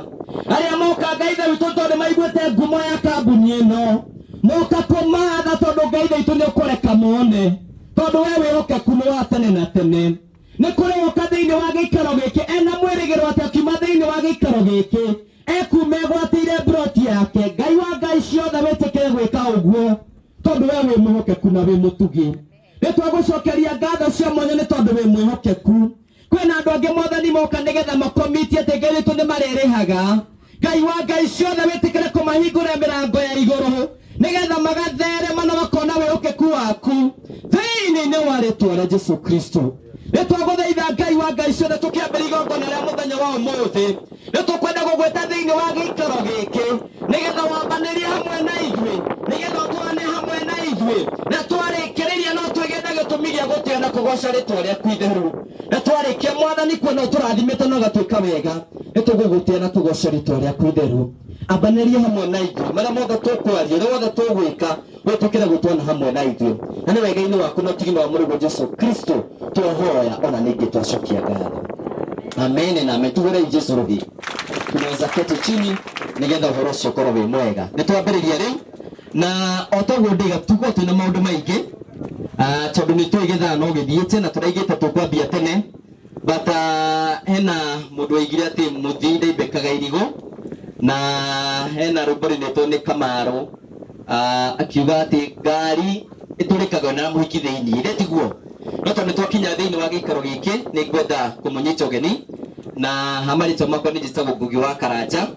arĩa moka, Ngai Ithe witũ, tondũ maiguĩte ngumo ya kambuni ĩno, moka kũmatha, tondũ Ngai Ithe witũ nĩ ũkũreka mone, tondũ we wĩhokeku nĩ wa tene na tene. Nĩ kũrĩ woka thĩinĩ wa gĩikaro gĩkĩ ena mwĩrĩgĩro atĩ akiuma thĩinĩ wa gĩikaro gĩkĩ ekuma egwatĩire mburoti yake. Ngai wa ngai ciothe, wĩtĩkĩre gwĩka ũguo, tondũ we wĩ mwĩhokeku na wĩ mũtugi. Nĩ twagũcokeria ngatho cia mwanya nĩ tondũ wĩ mwĩhokeku. Kwĩna andũ angĩ, Mwathani, moka nĩgetha makomitie atĩ Ngai witũ nĩ marĩrĩhaga. Ngai wa ngai ciothe, wĩtĩkĩre kũmahingũrĩra mĩrango ya igũrũ nĩgetha magatherema na makona wĩhokeku waku thĩinĩ-inĩ wa rĩtwa rĩa Jesu Kristo. Nĩ twagũthaitha, Ngai wa ngai ciothe, tũkĩambĩrĩria igongona rĩa mũthenya wa ũmũthĩ, nĩ tũkwenda gũgwĩta thĩinĩ wa gĩikaro gĩkĩ nĩgetha wambanĩrie hamwe na ithuĩ, nĩgetha ũtwarane hamwe na ithuĩ, na twarĩkĩrĩria no twĩgĩe na gĩtũmi gĩa gũtĩa na kũgoca rĩtwa rĩaku itheru. Na twarĩkia, Mwathani, kuona ũtũrathimĩte na ũgatwĩka wega, nĩ tũgũgũtĩa na tũgoce rĩtwa rĩaku itheru. Ambanĩria hamwe na ithuĩ marĩa mothe tũkwaria, ũrĩa wothe tũgwĩka, wĩtĩkĩre gũtwana hamwe na ithuĩ, na nĩ wega-inĩ waku na ũtigini wa mũrũguo Jesu Kristo twahoya ona ningĩ twacokia ngatho. Amen na amen. Tuhũrei Jesu rũhĩ. Tunaweza keti chini nĩgetha ũhoro ũcio ũkorwo wĩ mwega. Nĩ twambĩrĩria rĩu, na o toguo ndĩga tukorwo twĩna maũndũ maingĩ, tondũ nĩ tũĩ gĩthaa no gĩthiĩte na tũraigĩte tũkwambia tene, but hena mũndũ waigire atĩ mũthii ndaimbĩkaga irigũ, na hena rwĩmbo rũinĩtwo nĩ Kamarũ, akiuga atĩ ngari ĩtũrĩkaga na mũhiki thĩinĩ, ĩrĩa tiguo. No tondũ nĩ twakinya thĩinĩ wa gĩikaro gĩkĩ, nĩ ngwenda kũmũnyita ũgeni, na ha marĩtwa makwa nĩ njĩtagwo Ngugi wa Karanja,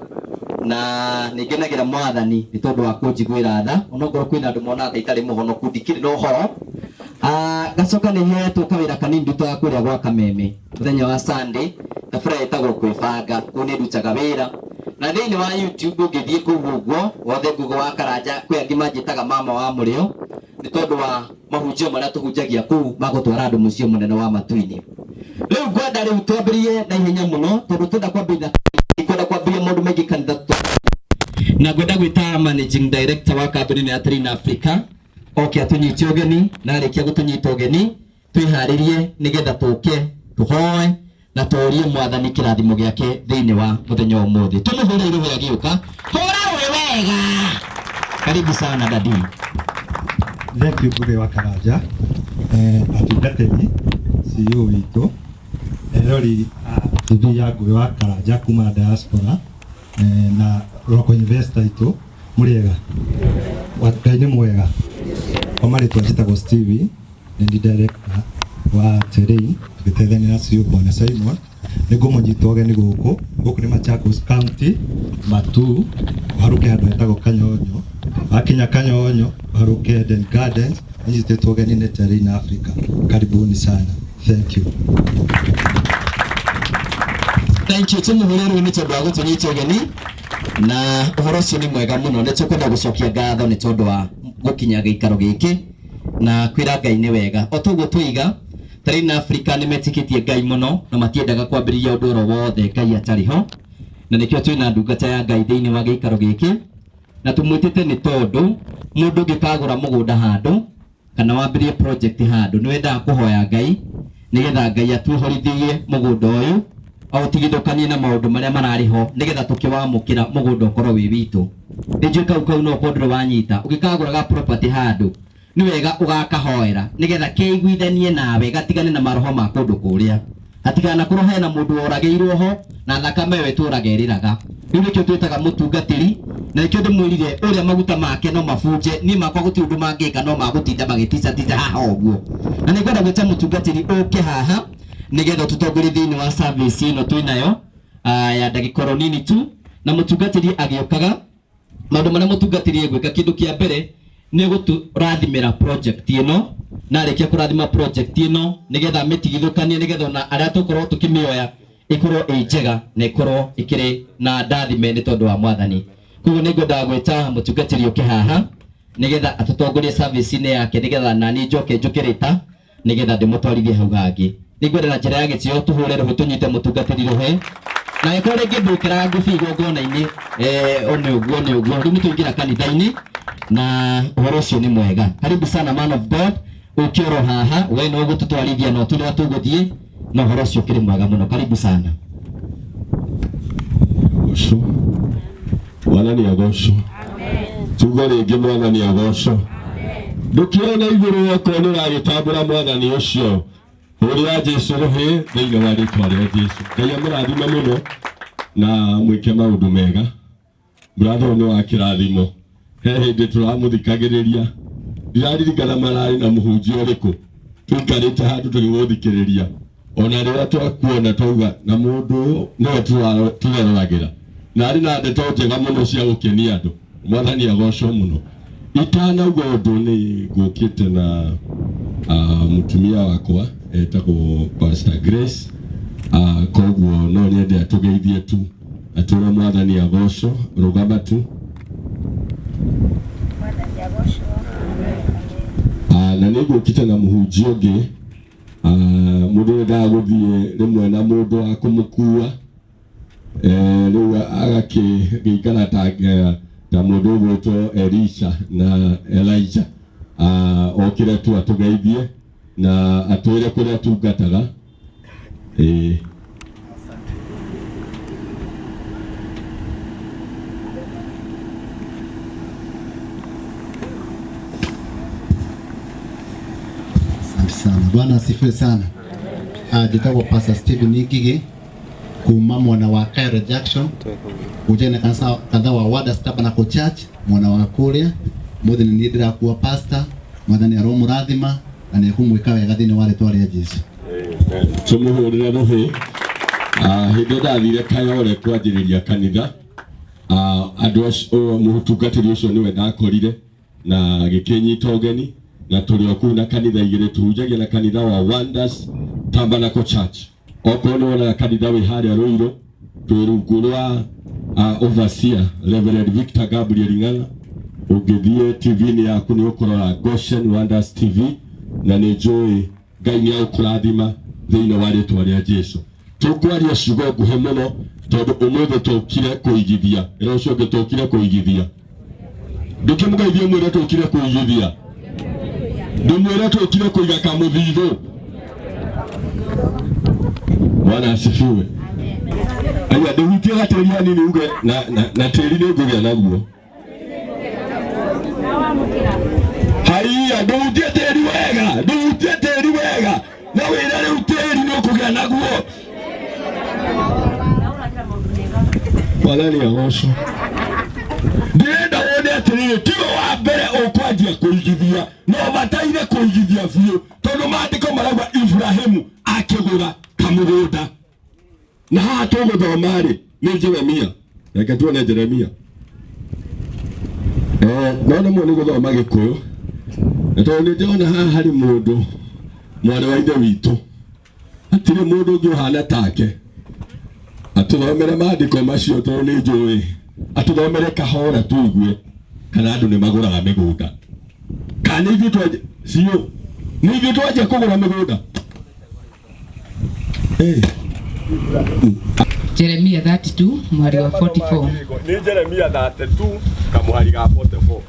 na nĩ ngenagĩra Mwathani nĩ tondũ wa kũnjiguĩra tha, onokorwo kwĩna andũ monaga ta itarĩ mũhonoku, ndikĩrĩ na ũhoro. Ngacoka nĩ hetwo kawĩra kanini ndutaga kũrĩa gwa Kameme mũthenya wa Sunday, tabarĩra ĩtagwo Kwĩbanga. Kũu nĩ ndutaga wĩra, na thĩinĩ wa YouTube ũngĩthiĩ kũu ũguo wothe Ngugi wa Karanja, kwĩ angĩ manjĩtaga mama wa mũrĩo nĩ tondũ wa mahunjio marĩa tũhunjagia kũu ma gũtwara andũ mũciĩ mũnene wa matu-inĩ. Rĩu ngwenda rĩu twambĩrĩrie na ihenya mũno, tondũ twenda kwambĩrĩria, kwenda kwambĩrĩria maũndũ maingĩ kanitha, na ngwenda gwĩta managing director wa kambuni ĩno ya Train Africa oke atũnyite ũgeni, na arĩkia gũtũnyita ũgeni twĩharĩrie nĩgetha tũke tũhoe na tũrie Mwathani kĩrathimo gĩake thĩinĩ wa mũthenya wa ũmũthĩ. Tũmũhũre rũhĩ agĩũka. Hũra rũhĩ wega. Karibu sana, daddy. Thank you, Ngugi wa Karanja, atungatĩri, CEO witũ, erori a TV ya Ngugi wa Karanja kuma diaspora, na local investor itũ, mũrĩega? Ngai nĩ mwega. Kwa marĩtwa njĩtagwo Stevie, nĩ ni director wa Terrain, tũgĩteithania na CEO Bwana Simon. Nĩ ngũmũnyita ũgeni gũkũ. Gũkũ nĩ Machakos County, Matu, ũharũke handũ hetagwo Kanyonyo. Wakinya Kanyonyo, ũharũke Eden Gardens, nyitĩtwo ũgeni nĩ Terrain Africa. Karibuni sana. Thank you. Thank you. Tũmũhũre rũhĩ nĩ tondũ wa gũtũnyita ũgeni, na ũhoro ũcio nĩ mwega mũno. Nĩ tũkwenda gũcokia ngatho nĩ tondũ wa gũkinya gĩikaro gĩkĩ na kwĩra Ngai nĩ wega. O toguo tũiga, Terrain Africa nĩ metĩkĩtie Ngai mũno na matiendaga kwambĩrĩria ũndũ oro wothe Ngai atarĩ ho, na nĩkĩo twĩna ndungata ya Ngai thĩinĩ wa gĩikaro gĩkĩ, na tũmwĩtĩte nĩ tondũ mũndũ ũngĩkagũra mũgũnda handũ kana wambĩrĩrie project handũ, nĩ wendaga kũhoya Ngai nĩgetha Ngai atuohorithie mũgũnda ũyũ, aũtigithũkanie na maũndũ marĩa mararĩ ho, nĩgetha tũkĩwamũkĩra mũgũnda ũkorwo wĩ witũ. Nĩ njũĩ kau kau no ũkorwo ndũrĩ wanyita. Ũngĩkagũra ga property handũ, nĩ wega ũgakahoera nĩgetha keiguithanie nawe, gatigane na maroho ma kũndũ kũrĩa, hatiganakorwo hena mũndũ woragĩirwo ho na thakame ĩyo ĩtũraga ĩrĩraga. Rĩu nĩkĩo twĩtaga mũtungatĩri, na nĩkĩo ndĩmwĩrire ũrĩa maguta make no mabunje, niĩ makwa gũtirĩ ũndũ mangĩka, no magũtinda magĩticatica haha ũguo. Na nĩngwenda gwĩta mũtungatĩri ũke haha nĩgetha tũtongorie thĩinĩ wa service ĩno twĩnayo, ya ndagĩka oro nini tu. Na mũtungatĩri agĩũkaga, maũndũ marĩa mũtungatĩri egwĩka, kĩndũ kĩa mbere Nĩ gũtũrathimĩra project ĩno, na arĩkia kũrathima project ĩno nĩgetha mĩtigithũkanie, nĩgetha ona arĩa tũkorwo tũkĩmĩoya ĩkorwo ĩ njega na ĩkorwo ĩkĩrĩ na ndathime nĩ tondũ wa Mwathani. Koguo nĩ ngwendaga gwĩta mũtungatĩri ũke haha nĩgetha atũtongorie service-inĩ yake, nĩgetha nani njoke njũkĩrĩta nĩgetha ndĩmũtwarithie hau hangĩ. Nĩngwenda na njĩra ya gĩtĩo tũhũre rũhĩ tũnyite mũtungatĩri rũhĩ, na angĩkorwo rĩngĩ ndwĩkĩraga ngũbi igongona-inĩ, nĩ ũguo nĩ ũguo rĩu nĩtũingĩra kanitha-inĩ na ũhoro ũcio nĩ mwega. Karibu sana man of God, ũke oro haha we no ũgũtũtwarithia na ũtwĩre tũgũthiĩ, na ũhoro ũcio ũkĩrĩ mwega mũno. Karibu sana. Agocwo Mwathani, agocwo. Tuge rĩngĩ, Mwathani agocwo. Ndũkĩone igũrũ okorwo nĩ ũragĩtambũra Mwathani ũcio, hũrĩra Jesu rũhĩ thĩinĩ wa rĩtwa rĩa Jesu. Ngai amũrathime mũno na mwĩke maũndũ mega. Brother ũyũ nĩ wa kĩrathimo. He hĩndĩ tũramũthikagĩrĩria, ndiraririkana mararĩ na mũhunjia ũrĩkũ, tũikarĩte handũ tũgĩgũthikĩrĩria, ona rĩrĩa twakuona twauga na mũndũ ũyũ nĩwe tũreroragĩra, na arĩ na ndeto njega mũno cia gũkenia andũ. Mwathani agocwo mũno. Itanauga ũndũ, nĩ ngũkĩte na mũtumia wakwa etagwo Pastor Grace, koguo no nyende atũgeithie tu, atwĩre Mwathani agocwo. Rũgama tu. Na nĩ ngũkĩte na mũhunjia ũngĩ, mũndũ wendaga gũthiĩ rĩmwe na mũndũ wa kũmũkua, rĩu agakĩgĩikara ta mũndũ ũgwĩtwo Elisha na Elijah. Okire tu atũgeithie na atwĩre kũrĩa atungataga. Asante sana. Bwana asifiwe sana. Njĩtagwo Pastor Stephen Ngigi kuma mwena wa Cairo Junction, gũtene kanitha kanitha wa Wonders Tabernacle Church mwena wa kũrĩa. Mũthĩ nĩ niĩ ndĩrakua pastor. Mwathani aromũrathima na nĩ ekũmwĩka wega thĩinĩ wa rĩtwa rĩa Jesu. Tũmũhũrĩre rũhĩ. Hĩndĩ ĩyo ndathire Kayole kwanjĩrĩria kanitha, andũ acio, mũtungatĩri ũcio nĩwe ndakorire na gĩkĩnyita ũgeni, na tũrĩ o kũu na kanitha igĩrĩ tũhunjagia na kanitha wa Wonders Tabernacle Church. Okorwo nĩ wonaga kanitha wĩ harĩa Rũirũ, twĩ rungu rwa overseer Reverend Victor Gabriel Ng'ang'a. Ũngĩthiĩ TV-inĩ yaku nĩ ũkũrora Goshen Wonders TV, na nĩ njũĩ Ngai nĩ agũkũrathima thĩinĩ wa rĩtwa rĩa Jesu. Tũkwaria ciugo nguhĩ mũno tondũ ũmũthĩ tũkire kũigithia. Ĩra ũcio ũngĩ, tũkire kũigithia. Ndũkĩmũgeithie mwĩre tũkire kũigithia. Ndũmwĩre tũkire kũiga kamũthithũ. Bwana asifiwe. Aya, ndũhutie gatĩri hanini uge na tĩri nĩ ngũgĩa naguo. Haiya, ndũhutie tĩri wega, ndũhutie tĩri wega, na wĩra rĩu tĩri nĩ ũkũgĩa naguo. Mwathani agocwo. Ndĩrenda wone atĩrĩrĩ, tiwe wa mbere ũkwanjia kũigithia, no bataire kũigithia biũ, tondũ maandĩko marauga Ibrahimu akĩgũra kamũgũnda. Na haha tũgũthoma rĩ nĩ Jeremia. Reke tuone Jeremia. No nĩmwe nĩ gũthoma Gĩkũyũ, na tondũ nĩ ndĩrona haha harĩ mũndũ mwarĩ wa ithe witũ, hatirĩ mũndũ ũngĩ ũhana take, atũthomere maandĩko macio, tondũ nĩ njũĩ atũthomere kahora tũigue kana andũ nĩ magũraga mĩgũnda, kana nĩ ithuĩ twanjia ciũ, nĩ ithuĩ twanjia kũgũra mĩgũnda. Jeremia 32 mũhari wa 44. Nĩ Jeremia 32 kamũhari ga 44.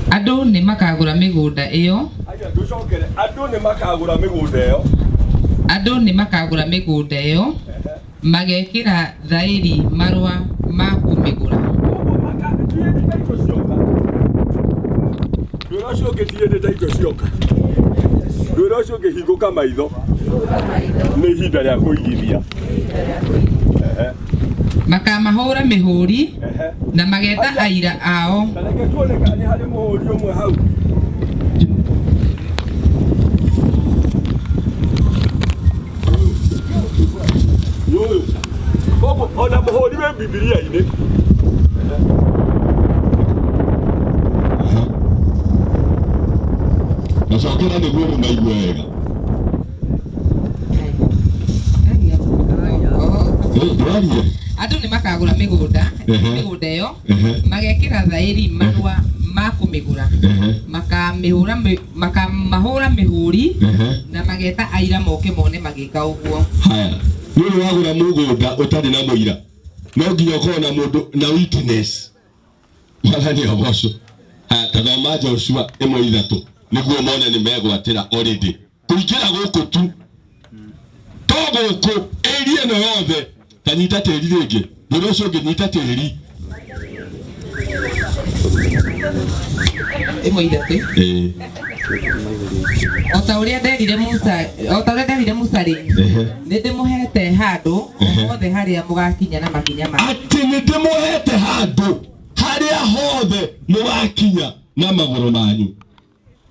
Andũ nĩ makagũra mĩgũnda ĩyo. Aya, ndũcokere. Andũ nĩ makagũra mĩgũnda ĩyo. Andũ nĩ makagũra mĩgũnda ĩyo, magekĩra thaĩri marũa ma kũmĩgũra. Ndwĩra ũcio ũngĩ, tiĩ ta indo cioka. Ndwĩra ũcio ũngĩ, hingũka maitho, nĩ ihinda rĩa kũigithia. Makamahũra mĩhũri na mageta aira ao. Na reke tuone kana nĩ harĩ mũhũri ũmwe hau. Nĩ ũyũ. Koguo ona mũhũri wĩ Bibilia-inĩ. Tacokera nĩguo mũmaigue wega. Eh, ndwarie. Andũ nĩ makagũra mĩgũnda mĩgũnda ĩyo magekĩra thaĩri marũa ma kũmĩgũra, makamĩhũra makamahũra mĩhũri na mageta aira moke mone magĩka ũguo. Haya, nĩ ũrĩ wagũra mũgũnda ũtarĩ na mũira, no nginya ũkorwo na mũndũ na witness. Mwathani agocwo. Haya, ta thoma Joshua 1:3 nĩguo mone nĩ megwatĩra already kũingĩra gũkũ tu to gũkũ area ĩno yothe. Ta nyita tĩri rĩngĩ, ndũrĩ ũcio ũngĩ, nyita tĩri. 1:3. Ĩĩ. O ta ũrĩa nderire Musa, o ta ũrĩa nderire Musa rĩ, nĩ ndĩmũhete handũ o hothe harĩa mũgakinya na makinya manyu. Atĩ nĩ ndĩmũhete handũ harĩa hothe mũgakinya na magũrũ manyu.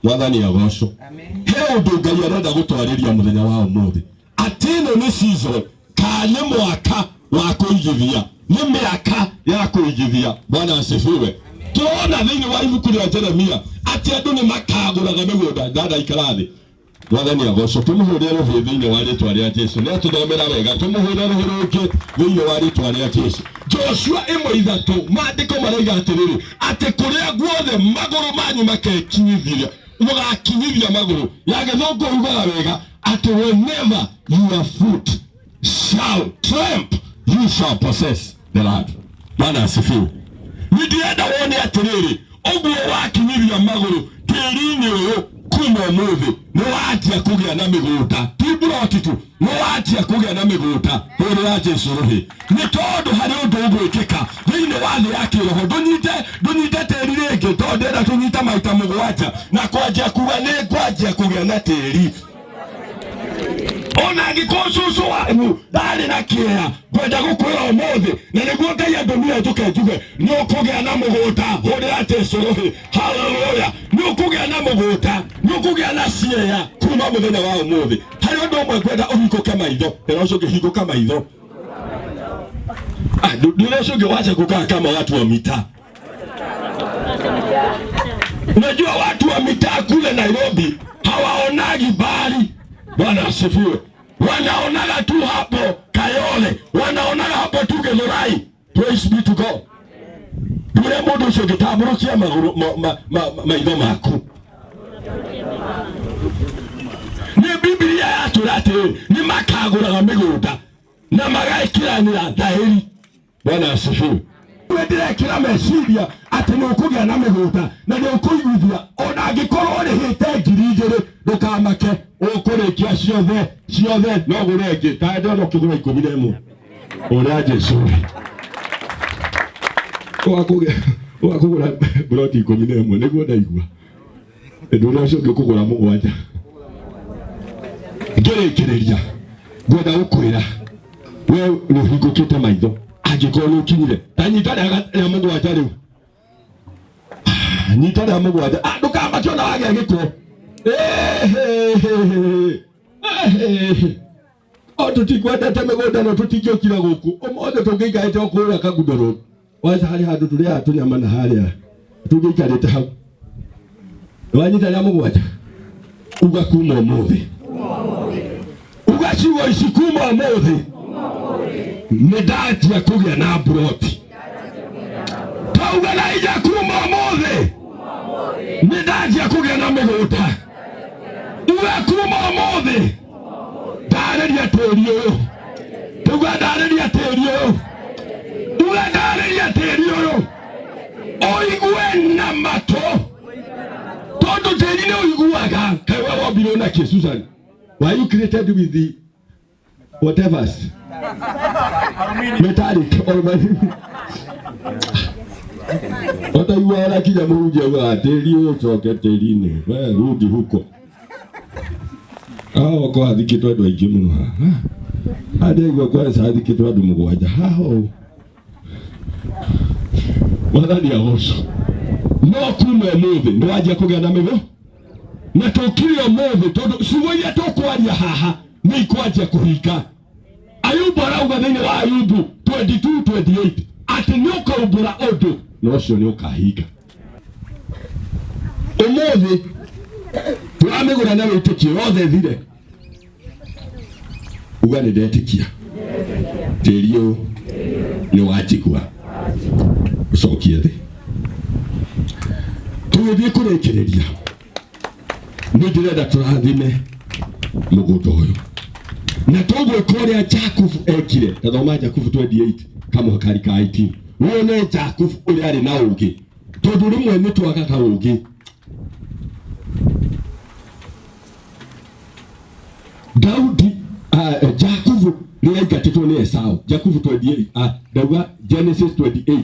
Mwathani agocwo. Amen. He ũndũ Ngai arenda gũtwarĩria mũthenya wa ũmũthĩ, atĩ ĩno nĩ season ka nĩ mwaka wa kũigithia, nĩ mĩaka ya kũigithia. Bwana asifiwe. Tũrona thĩinĩ wa ibuku rĩa Jeremia atĩ andũ nĩ makagũraga mĩgũnda. Dada ikara thĩ. Mwathani agocwo. Tũmũhũrĩre rũhĩ thĩinĩ wa rĩtwa rĩa Jesu. Nĩ atũthomera wega, tũmũhũrĩre rũhĩ rũngĩ thĩinĩ wa rĩtwa rĩa Jesu. Joshua 1:3, maandĩko marauga atĩrĩrĩ, atĩ kũrĩa guothe magũrũ manyu makekinyithia, mũgakinyithia magũrũ. Ya gĩthũngũ ugaga wega atĩ whenever your foot shall tramp, you shall possess the land. Bwana asifiwe. Nĩ ndĩrenda wone atĩrĩrĩ, ũguo wakinyithia magũrũ tĩri-inĩ ũyũ kuma ũmũthĩ nĩ wanjia kũgĩa na mĩgũnda, ti mburoti tu, nĩ wanjia kũgĩa na mĩgũnda. Hũrĩra Jesu rũhĩ, nĩ tondũ harĩ ũndũ ũgwĩkĩka thĩinĩ wa thĩ ya kĩroho. Ndũnyite tĩri rĩngĩ, tondũ ndĩrenda tũnyite maita mũgwanja na kwanjia kuga nĩ ngwanjia kũgĩa na tĩri. Ona angĩkorwo cũcũ wanyu ndarĩ na kĩeha, ngwenda gũkwĩra ũmũthĩ, na nĩguo Ngai andũmire njũke njuge nĩ ũkũgĩa na mũgũnda. Hũrĩra Jesu rũhĩ. Haleluya. Nĩ ũkũgĩa na mũgũnda, nĩ ũkũgĩa na ciea kuma mũthenya wa ũmũthĩ. Harĩ ũndũ ũmwe ngwenda ũhingũke maitho, na ũcio ũngĩhingũka maitho, ndũrĩa ũcio ũngĩ wacha kukaa kama watu wa mitaa. Unajua watu wa mitaa kule Nairobi hawaonagi mbali. Bwana asifiwe. Wanaonaga tu hapo Kayole, wanaonaga hapo tu Githurai. Praise be to God. Ndure mũndũ ũcio ũngĩtambũrũkia magũrũ maitho maku. Nĩ Biblia yatwĩra atĩrĩrĩ, nĩ makagũraga mĩgũnda na magekĩranĩra thaĩri. Bwana asifiwe. We ndĩrekĩra meciria atĩ nĩ ũkũgĩa na mĩgũnda na nĩ ũkũiguithia, ona angĩkorwo ũrĩhĩte 2,000 ndũkamake, ũkũrĩkia ciothe ciothe, no ũgũre ĩngĩ. Ta ndĩrona ũkĩgũra 11. Ũrĩa Jesu ũgakũgũra mburoti 11 nĩguo ndaigua. Ndũrĩa ũcio ũngĩ ũkũgũra 7. Ngĩrĩkĩrĩria ngwenda gũkwĩra we nĩ ũhingũkĩte maitho, angĩkorwo nĩ ũkinyire ta nyita rĩa 7 rĩu, nyita rĩa 7, ndũkamake ona wagĩa gĩko. O tũtikwendete mĩgũnda no tũtingĩũkire gũkũ ũmũthĩ, tũngĩikarĩte o kũrĩa Kangundo Road, waca harĩ handũ tũrĩaga tũnyama na harĩa tũngĩikarĩte hau. Wanyita rĩa 7, uga kuma ũmũthĩ, uga ciugo ici kuma ũmũthĩ, nĩ ndanjia kũgĩa na mburoti. Tauga na inya kuma ũmũthĩ, nĩ ndanjia kũgĩa na mĩgũnda. Uga kuma ũmũthĩ, ndarĩria tĩri ũyũ. Tuga ndarĩria tĩri ũyũ. Uga ndarĩria tĩri ũyũ, ũigue na matũ, tondũ tĩri nĩ ũiguaga. Kaĩ we wombirwo na kĩ, Susan? Were you created with the whatever metallic or Utaigua ona kinya mũhunjia augaga tĩri ũyũ ũcoke tĩri-inĩ, we rudi huko. Haha ũkorwo hathikĩtwo andũ aingĩ mũno haha. Haha ndĩraigua kwanza hathikĩtwo andũ 7 haha ũũ. Mwathani agocwo. No kuma ũmũthĩ nĩ wanjia kũgĩa na mĩgũ, na tũkire ũmũthĩ tondũ ciugo iria tũkwaria haha nĩ ikwanjia kũhinga. Ayubu arauga thĩinĩ wa Ayubu 22:28 atĩ nĩ ũkaumbũra ũndũ na ũcio nĩ ũkahinga. Ũmũthĩ tũraruta Wamĩgũra na wĩtĩkio yothe ĩthire. Uga nĩ ndetĩkia tĩri ũyũ nĩ wanjigua, ũcokie thĩ. Tũgĩthiĩ kũrĩkĩrĩria, nĩ ndĩrenda tũrathime mũgũnda ũyũ na tũgwĩka ũrĩa Jakubu ekire. Ta thoma Jakubu 28 kamũhakari ka 18, wone Jakubu ũrĩa arĩ na ũũgĩ, tondũ rĩmwe nĩ twagaga ũũgĩ. Daudi Jakubu rĩrĩa aingatĩtwo nĩ Esau, Jakubu 28, ndauga Genesis 28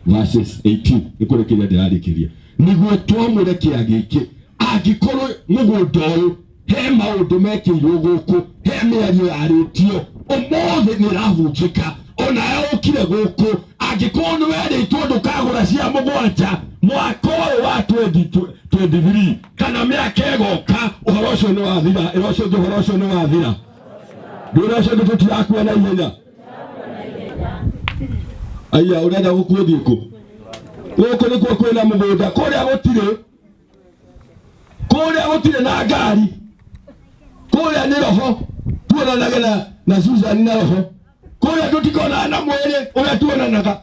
verses 18, nĩ kũrĩkĩria ndĩrarĩkĩria, nĩguo twamũre kĩa gĩkĩ. Angĩkorwo mũgũnda ũyũ he maũndũ mekĩirwo gũkũ, he mĩario yarĩtio ũmũthĩ nĩ ĩrabunjĩka, onawe ũkire gũkũ, angĩkorwo nĩ werĩtwo ndũkagũra cia mũgwanja mwaka ũyũ wa 2023 kana mĩaka ĩgoka, ũhoro ũcio nĩ wathira. Ĩra ũcio ũngĩ, ũhoro ũcio nĩ wathira. Ndwĩra ũcio ũngĩ, tũtirakua na ihenya. Aya, ũrenda gũkua ũthiĩ kũ? Gũkũ nĩkuo kwĩna mũgũnda, kũrĩa gũtirĩ, kũrĩa gũtirĩ na ngari, kũrĩa nĩ roho tuonanage na Susan na roho, kũrĩa tũtikonana na mwĩrĩ ũrĩa tuonanaga.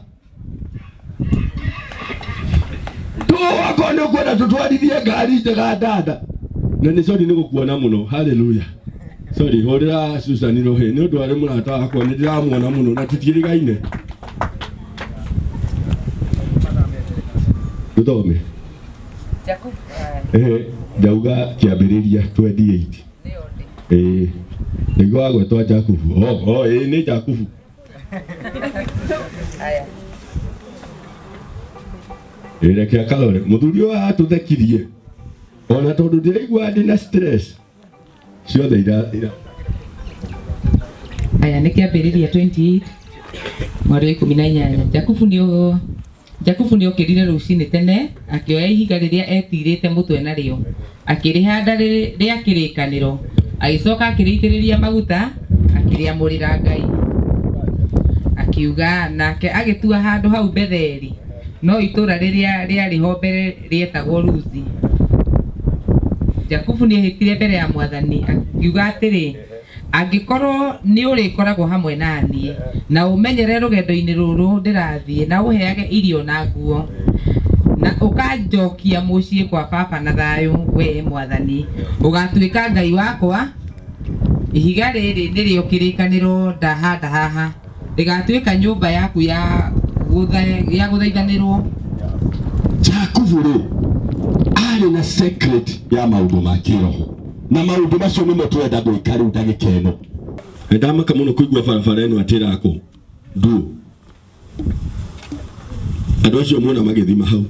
Tuwakorwo nĩ ũkwenda tũtwarithie ngari njega dada, na nĩ sorry nĩ gũkuona mũno. Haleluya. Sorry, hũrĩra Susan rũhĩ nĩ ũndũ arĩ mũrata wakwa, nĩ ndĩramuona mũno na tũtiĩrĩgaine. Tũthome. Jakubu. Ndauga kĩambĩrĩria 28. Nĩyo ndĩ. Nĩguo wagwetwa Jakubu. Oh, nĩ Jakubu. Aya. Reke akarore mũthuri ũyũ atũthekirie, ona tondũ ndĩraigua ndĩ na stress ciothe ira. Aya, nĩ kĩambĩrĩria 28 mweri wa 18. Jakubu nĩ okĩrire rũcinĩ tene, akĩoya ihiga rĩrĩa etirĩte mũtwe narĩo, akĩrĩhanda rĩa kĩrĩkanĩro, agĩcoka akĩrĩitĩrĩria maguta, akĩrĩamũrĩra Ngai. Akiuga nake agĩtua handũ hau Betheli, no itũũra rĩrĩa rĩarĩ ho mbere rĩetagwo Luzi. Jakubu nĩehĩtire mbere ya Mwathani akiuga atĩrĩ, angĩkorwo nĩ ũrĩkoragwo hamwe na niĩ na ũmenyere rũgendo-inĩ rũrũ ndĩrathiĩ, na ũheage irio na nguo, na ũkanjokia mũciĩ kwa baba na thayũ, we Mwathani ũgatuĩka Ngai wakwa. Ihiga rĩrĩ nĩrĩo kĩrĩkanĩro ndahanda haha, rĩgatuĩka nyũmba yaku ya gũthaithanĩrwo. Jakubu rĩ arĩ na secret ya maũndũ ma kĩroho, na maũndũ macio nĩmo tũrenda gwĩka rĩu ndagĩka ĩno. Nĩndamaka mũno kũigua barabara ĩno atĩ ĩrakwo nduũ. Andũ acio muona magĩthima hau.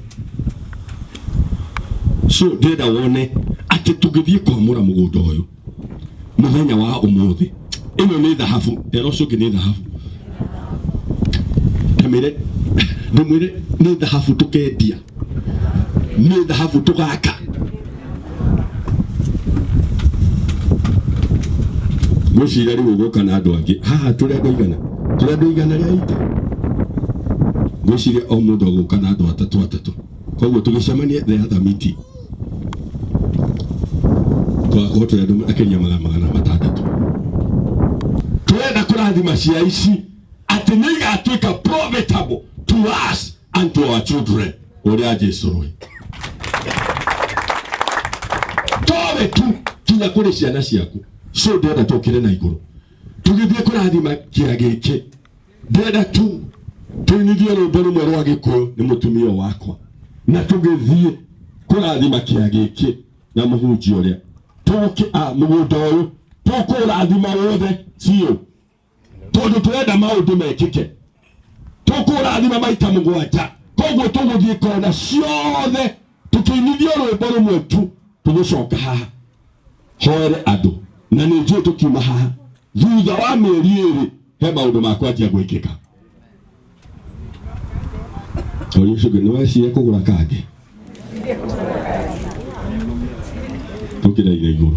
So ndĩrenda wone atĩ tũngĩthiĩ kwamũra mũgũnda ũyũ mũthenya wa ũmũthĩ, ĩno nĩ thahabu, ĩra ũcio ũngĩ nĩ thahabu, ndamĩre ndĩmwĩre nĩ thahabu tũkendia, nĩ thahabu tũgaka. Ngwĩciria rĩu ũgũka na andũ angĩ haha, tũrĩ andũ igana, tũrĩ andũ igana rĩa ita. Ngwĩciria o mũndũ agũka na andũ atatũ atatũ, koguo tũgĩcemania the other meeting twakorwo tũrĩ andũ makĩria 600. Tũrenda kũrathima cia ici atĩ nĩ igatuĩka profitable to us and to our children. Ũrĩa Jesu rũĩ towe tu kinya kũrĩ ciana ciaku. So ndĩrenda tũkĩre na igũrũ tũgĩthiĩ kũrathima kĩa gĩkĩ, ndĩrenda tu tũinithie rwĩmbo rũmwe rwa Gĩkũyũ nĩ mũtumia wakwa, na tũgĩthiĩ kũrathima kĩa gĩkĩ na mũhunjia ũrĩa tũke mũgũnda ũyũ tũkũrathima wothe biũ, tondũ tũrenda maũndũ mekĩke. Tũkũrathima maita mũgwanja, koguo tũgũthiĩ kona ciothe tũkĩinithia rwĩmbo rũmwe tu. Tũgũcoka haha hoere andũ, na nĩ njũĩ tũkiuma haha thutha wa mĩeri 2 he maũndũ ma kwanjia gwĩkĩka. Ũyũ ũcio ũngĩ nĩ weciria kũgũra kangĩ tũkĩraire igũrũ.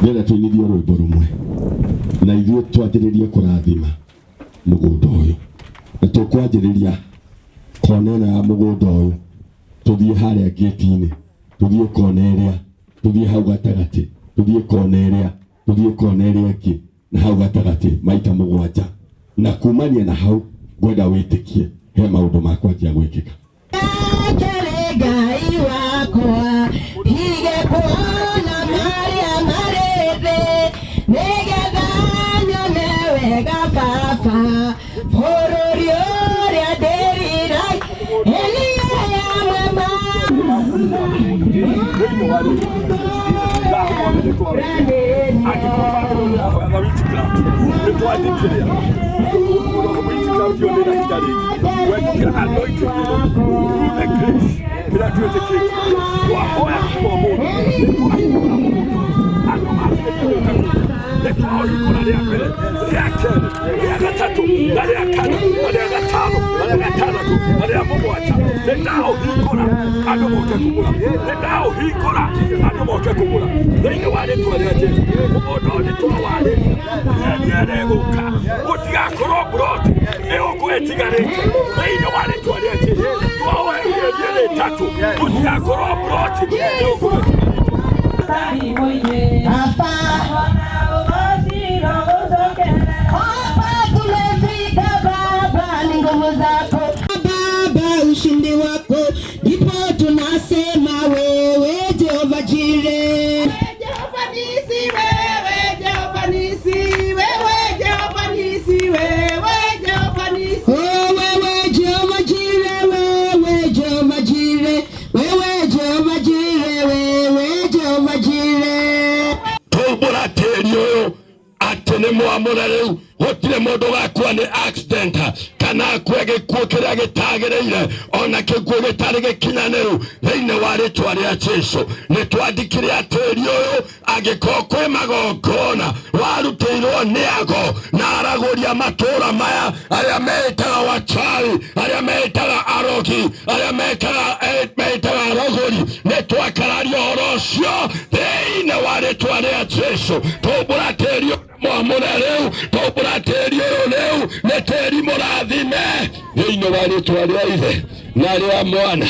Ndĩrenda tũinithie rwĩmbo rũmwe na ithuĩ twanjĩrĩrie kũrathima mũgũnda ũyũ, na tũkwanjĩrĩria kona ĩno ya mũgũnda ũyũ. Tũthiĩ harĩa gate-inĩ, tũthiĩ kona ĩrĩa, tũthiĩ hau gatagatĩ, tũthiĩ kona ĩrĩa, tũthiĩ kona ĩrĩa ĩngĩ, na hau gatagatĩ maita mũgwanja. Na kumania na hau ngwenda wĩtĩkie he maũndũ makwanjia gwĩkĩka. Kere Ngai wakwa ndige kuona marĩa marĩ thĩ nĩgetha nyone wega baba bũrũri ũrĩa ndĩriragĩria ya mwema. Baba, hapa tumefika Baba, ni nguvu zako Baba, ushindi wako ndipo tunasema wewe Jehova Jireh. Jehova nisi wewe, Jehova nisi wewe, Jehova nisi wewe, Jehova nisi. Oh, wewe Jehova Jireh, wewe Jehova Jireh, wewe Jehova Jireh, wewe Jehova Jireh. Tũmbũra tĩri ũyũ atĩ nĩ mwamũre rĩu gũtirĩ mũndũ ũgakua nĩ accident kana akue gĩkuũ kĩrĩa gĩtagĩrĩire ona gĩkuũ gĩtarĩ gĩkinyanĩru thĩinĩ wa rĩtwa rĩa Jesũ. Nĩ twandĩkire atĩri ũyũ angĩkorwo kwĩ magongona warutĩirwo nĩ ago na aragũria matũũra maya arĩa meĩtaga wachawi arĩa meĩtaga arogi arĩa meĩtaga arogori nĩ twakararia ũhoro ũcio thĩinĩ wa rĩtwa rĩa Jesũ. Tũmbũra tĩri ũyũ mwamũre rĩu, tũmbũra tĩri ũyũ rĩu nĩ tĩri mũrathime thĩinĩ wa rĩtwa rĩa Ithe na rĩa Mwana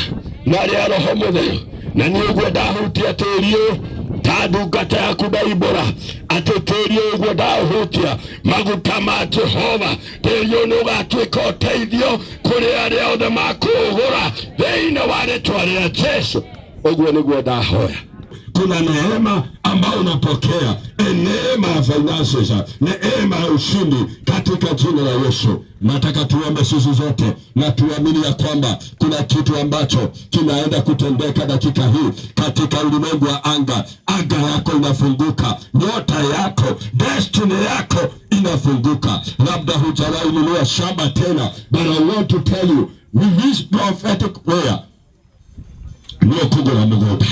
na rĩa Roho Mũtheru. Na niĩ ũguo ndahutia tĩri ũyũ ta ndungata yaku ndaimbũra atĩ tĩri ũyũ ũguo ndaũhutia maguta ma Jehova, tĩri ũyũ nĩ ũgatuĩka ũteithio kũrĩ arĩa othe makũũgũra thĩinĩ wa rĩtwa rĩa Jesũ. Ũguo nĩguo ndahoya. Kuna neema ambayo unapokea, neema ya finances, neema ya ushindi katika jina la Yesu. Nataka tuombe sisi zote na tuamini ya kwamba kuna kitu ambacho kinaenda kutendeka dakika hii katika ulimwengu wa anga. Anga yako inafunguka, nyota yako, destiny yako inafunguka. Labda hujawahi nunua shamba tena, but I want to tell you with this prophetic prayer nĩ ũkũgũra mũgũnda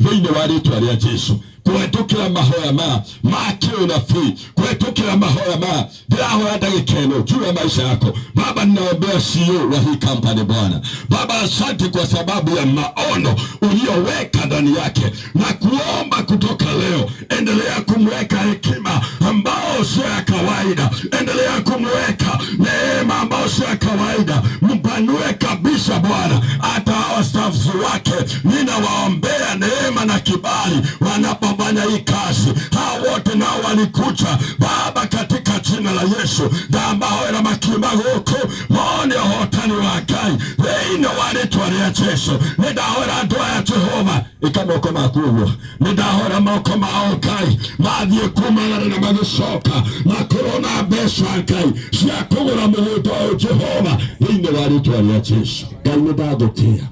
thĩinĩ wa rĩtwa rĩa Jesũ. Kũhetũkĩra mahoya maya ma kĩũnabii, kũhetũkĩra mahoya maya ndĩrahoya ndagĩka ĩno juu ya maisha yako. Baba, ninaombea CEO wa hii company Bwana. Baba, asante kwa sababu ya maono uliyoweka ndani yake, na kuomba kutoka leo, endelea kumweka hekima ambao sio ya kawaida, endelea kumweka neema ambao sio ya kawaida, mpanue kabisa Bwana. Hata hawa staffs wake ninawaombea neema na kibali wanapofanya hii kazi. Hao wote nao walikuja Baba, katika jina la Yesu ndambahoera makiuma gũkũ mone ũhotani wa Ngai thĩinĩ wa rĩtwa rĩa Jesũ. Nĩ ndahoera andũ aya Jehova, ĩka moko maku ũguo, nĩ ndahoera moko mao Ngai mathiĩ kumagara na magĩcoka makorwo na mbeca Ngai cia kũgũra mũgũnda ũyũ Jehova thĩinĩ wa rĩtwa rĩa Jesũ. Ngai nĩ ndagũtĩĩa,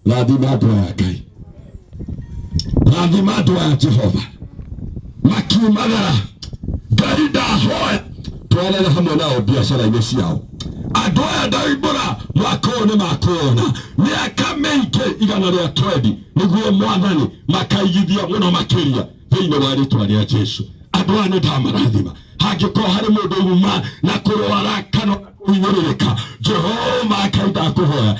rathima andũ aya Ngai, rathima andũ aya Jehova makiumagara. Ngai ndahoya twarane hamwe nao biacara-inĩ ciao. Andũ aya ndaimbũra mwaka ũyũ nĩ makuona mĩaka mĩingĩ igana rĩa 20 nĩguo Mwathani makaigithia mũno makĩria thĩinĩ wa rĩtwa rĩa Jesũ. Andũ aya nĩ ndamarathima. Hangĩkorwo harĩ mũndũ uma na kũrwara kana kũhinyĩrĩrĩka, Jehova Ngai ndakũhoya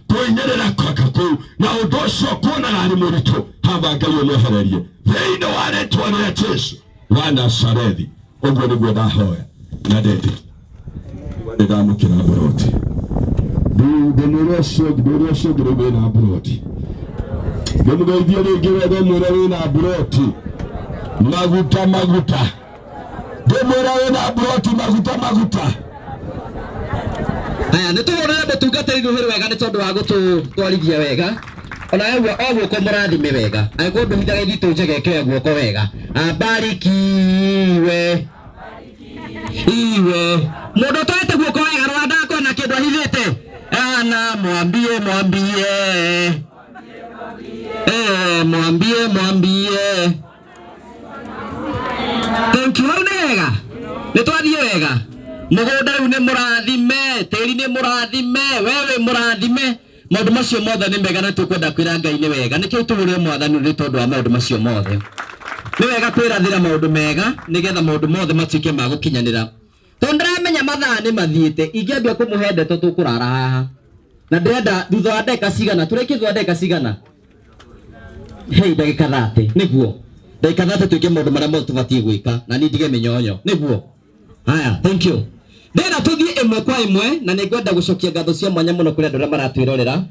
kũhinyĩrĩra kwaka kũu na ũndũ ũcio kuonaga arĩ mũritũ, hamba Ngai ũmwehererie thĩinĩ wa rĩtwa rĩa Jesũ wa Nazarethi. Ũguo nĩguo ndahoya na ndetĩkia. Nĩ ndamũkĩra mburoti. Ndĩmwĩre ũcio ũngĩ, ndĩmwĩre ũcio ũngĩ rĩu wĩna mburoti. Ndĩmũgeithie rĩngĩ wega mwĩre wĩna mburoti. Maguta maguta. Ndĩmwĩre wĩna mburoti maguta maguta. Haya, nĩ tũhũrĩre mũtungatĩri rũhĩ rwega nĩ tondũ wa gũtũtwarithia wega. Ona we o guoko mũrathime wega. Angĩkorwo ndũhithaga ithitũ njega ĩkĩoya guoko wega. Abarikiwe. Iwe. Mũndũ ũtoete guoko wega rora ndakorwo na kĩndũ ahithĩte. Ana mwambie mwambie. Mwambie mwambie. Thank you. Hau nĩ wega. Nĩ twathiĩ wega. Mũgũnda rĩu nĩ mũrathime, tĩri nĩ mũrathime, we wĩ mũrathime. Maũndũ macio mothe nĩ mega na tũkwenda kwĩra Ngai nĩ wega. Nĩkĩo tũhũrĩre mwathani nĩ tondũ wa maũndũ macio mothe. Nĩ wega kwĩrathĩra maũndũ mega nĩgetha maũndũ mothe matuĩke ma gũkinyanĩra. Tondũ ndĩramenya mathaa nĩ mathiĩte, ingĩambia kũmũhe ndeto tũkũrara haha. Na ndĩrenda thutha wa ndagĩka cigana, tũrĩkie thutha wa ndagĩka cigana? Hei, ndagĩka 30, nĩguo. Ndagĩka 30 twĩke maũndũ marĩa mothe tũbatiĩ gwĩka, na niĩ ndige mĩnyonyo, nĩguo. Haya, thank you. Ndĩrenda tũthiĩ ĩmwe kwa ĩmwe, na nĩ ngwenda gũcokia ngatho cia mwanya mũno kũrĩ andũ arĩa maratwĩrorera,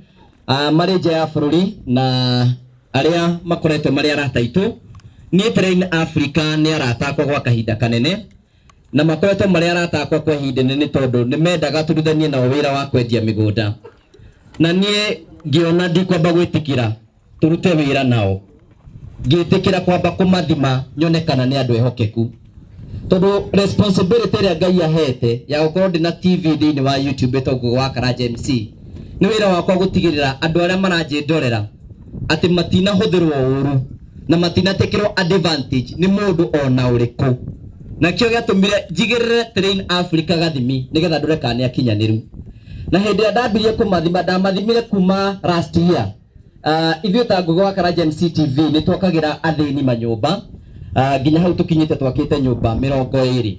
marĩ nja ya bũrũri na arĩa makoretwo marĩ arata aitũ. Niĩ Terrain Africa nĩ arata akwa gwa kahinda kanene, na makoretwo marĩ arata akwa kwa ihinda inene tondũ nĩ mendaga tũrutithanie nao wĩra wa kwendia mĩgũnda. Na niĩ ngĩona ndikwamba gwĩtĩkĩra tũrute wĩra nao, ngĩtĩkĩra kwamba kũmathima nyone kana nĩ andũ ehokeku. Tondũ responsibility ĩrĩa Ngai ahete ya gũkorwo ndĩ na TV thĩinĩ wa YouTube ĩtagwo Ngũgĩ wa Karanja MC, nĩ wĩra wakwa gũtigĩrĩra andũ arĩa maranjĩndorera atĩ matinahũthĩrwo ũru na matinatekĩrwo advantage nĩ mũndũ ona ũrĩkũ. Nakĩo gĩatũmire njigĩrĩre Terrain Africa gathimi nĩgetha ndore kana nĩ akinyanĩru. Na hĩndĩ ĩrĩa ndambirie kũmathima, ndamathimire kuma last year. Ithuĩ ta Ngũgĩ wa Karanja MC TV nĩ twakagĩra athĩni manyũmba, nginya hau tũkinyĩte twakĩte nyũmba 20.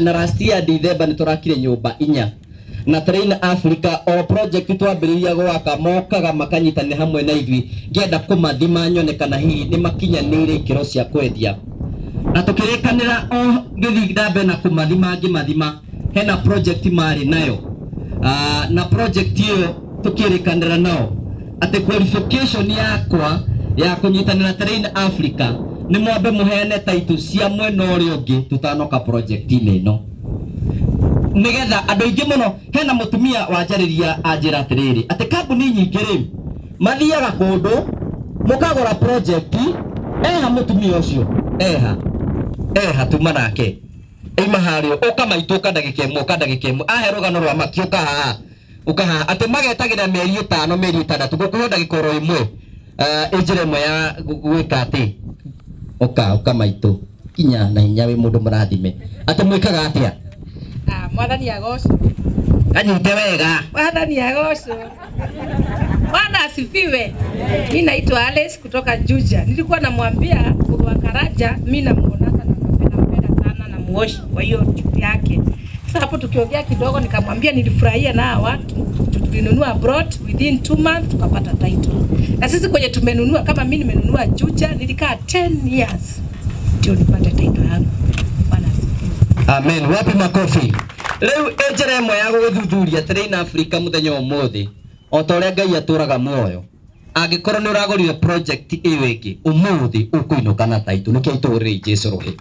Na last year December nĩ tũrakire nyũmba 4. Na Terrain Africa o project twambĩrĩria gwaka mokaga makanyitanĩra hamwe na ithuĩ, ngĩenda kũmathima nyone kana hihi nĩ makinyanĩire ikĩro cia kwendia. Na tũkĩrĩkanĩra o ngĩthiĩ na mbere na kũmathima ngĩmathima, hena project marĩ nayo. Na project ĩyo tũkĩrĩkanĩra nao atĩ qualification yakwa ya kũnyitanĩra Terrain Africa nĩ mwambe mũheane title cia mwena ũrĩa ũngĩ tũtanoka project-inĩ ĩno. Nĩgetha andũ aingĩ mũno, hena mũtumia wanjarĩria anjĩra atĩrĩrĩ, atĩ kambuni nyingĩ rĩ, mathiaga kũndũ, mũkagũra project, eha mũtumia ũcio, eha, eha tuma nake. Ima harĩa, ũka maitũ, ũka ndagĩka ĩmwe, ũka ndagĩka ĩmwe. Ahe rũgano rwa maki, ũka haha, ũka haha. Atĩ magetagĩra mĩeri 5, mĩeri 6, ngũkũhe ndagĩka oro ĩmwe. Ĩ njĩra ĩmwe ya gwĩka atĩ, ũka, ũka maitũ, kinya na hinya wĩ mũndũ mũrathime. Atĩ mwĩkaga atĩa? Mwathani agocwo. Anyite wega. Mwathani agocwo. Bwana asifiwe. Mimi naitwa Alice kutoka Juja. Nilikuwa namwambia Ngũgĩ wa Karanja, mimi namuona sana, nampenda sana na muoshi kwa hiyo chupi yake. Sasa hapo tukiongea kidogo nikamwambia nilifurahia na hawa watu tulinunua abroad within 2 months tukapata title. Na sisi kwenye tumenunua, kama mimi nimenunua Juja nilikaa 10 years ndio nipate title yangu. Bwana asifiwe. Amen. Wapi makofi? Rĩu ĩ njĩra ĩmwe ya gũgĩthuthuria Terrain Africa mũthenya ũmũthĩ, o ta ũrĩa Ngai atũraga muoyo, angĩkorwo nĩ ũragũrire project ĩyo ĩngĩ ũmũthĩ ũkũinũka na title. Nĩkĩo itũũrĩrĩ Jesũ rũhĩ.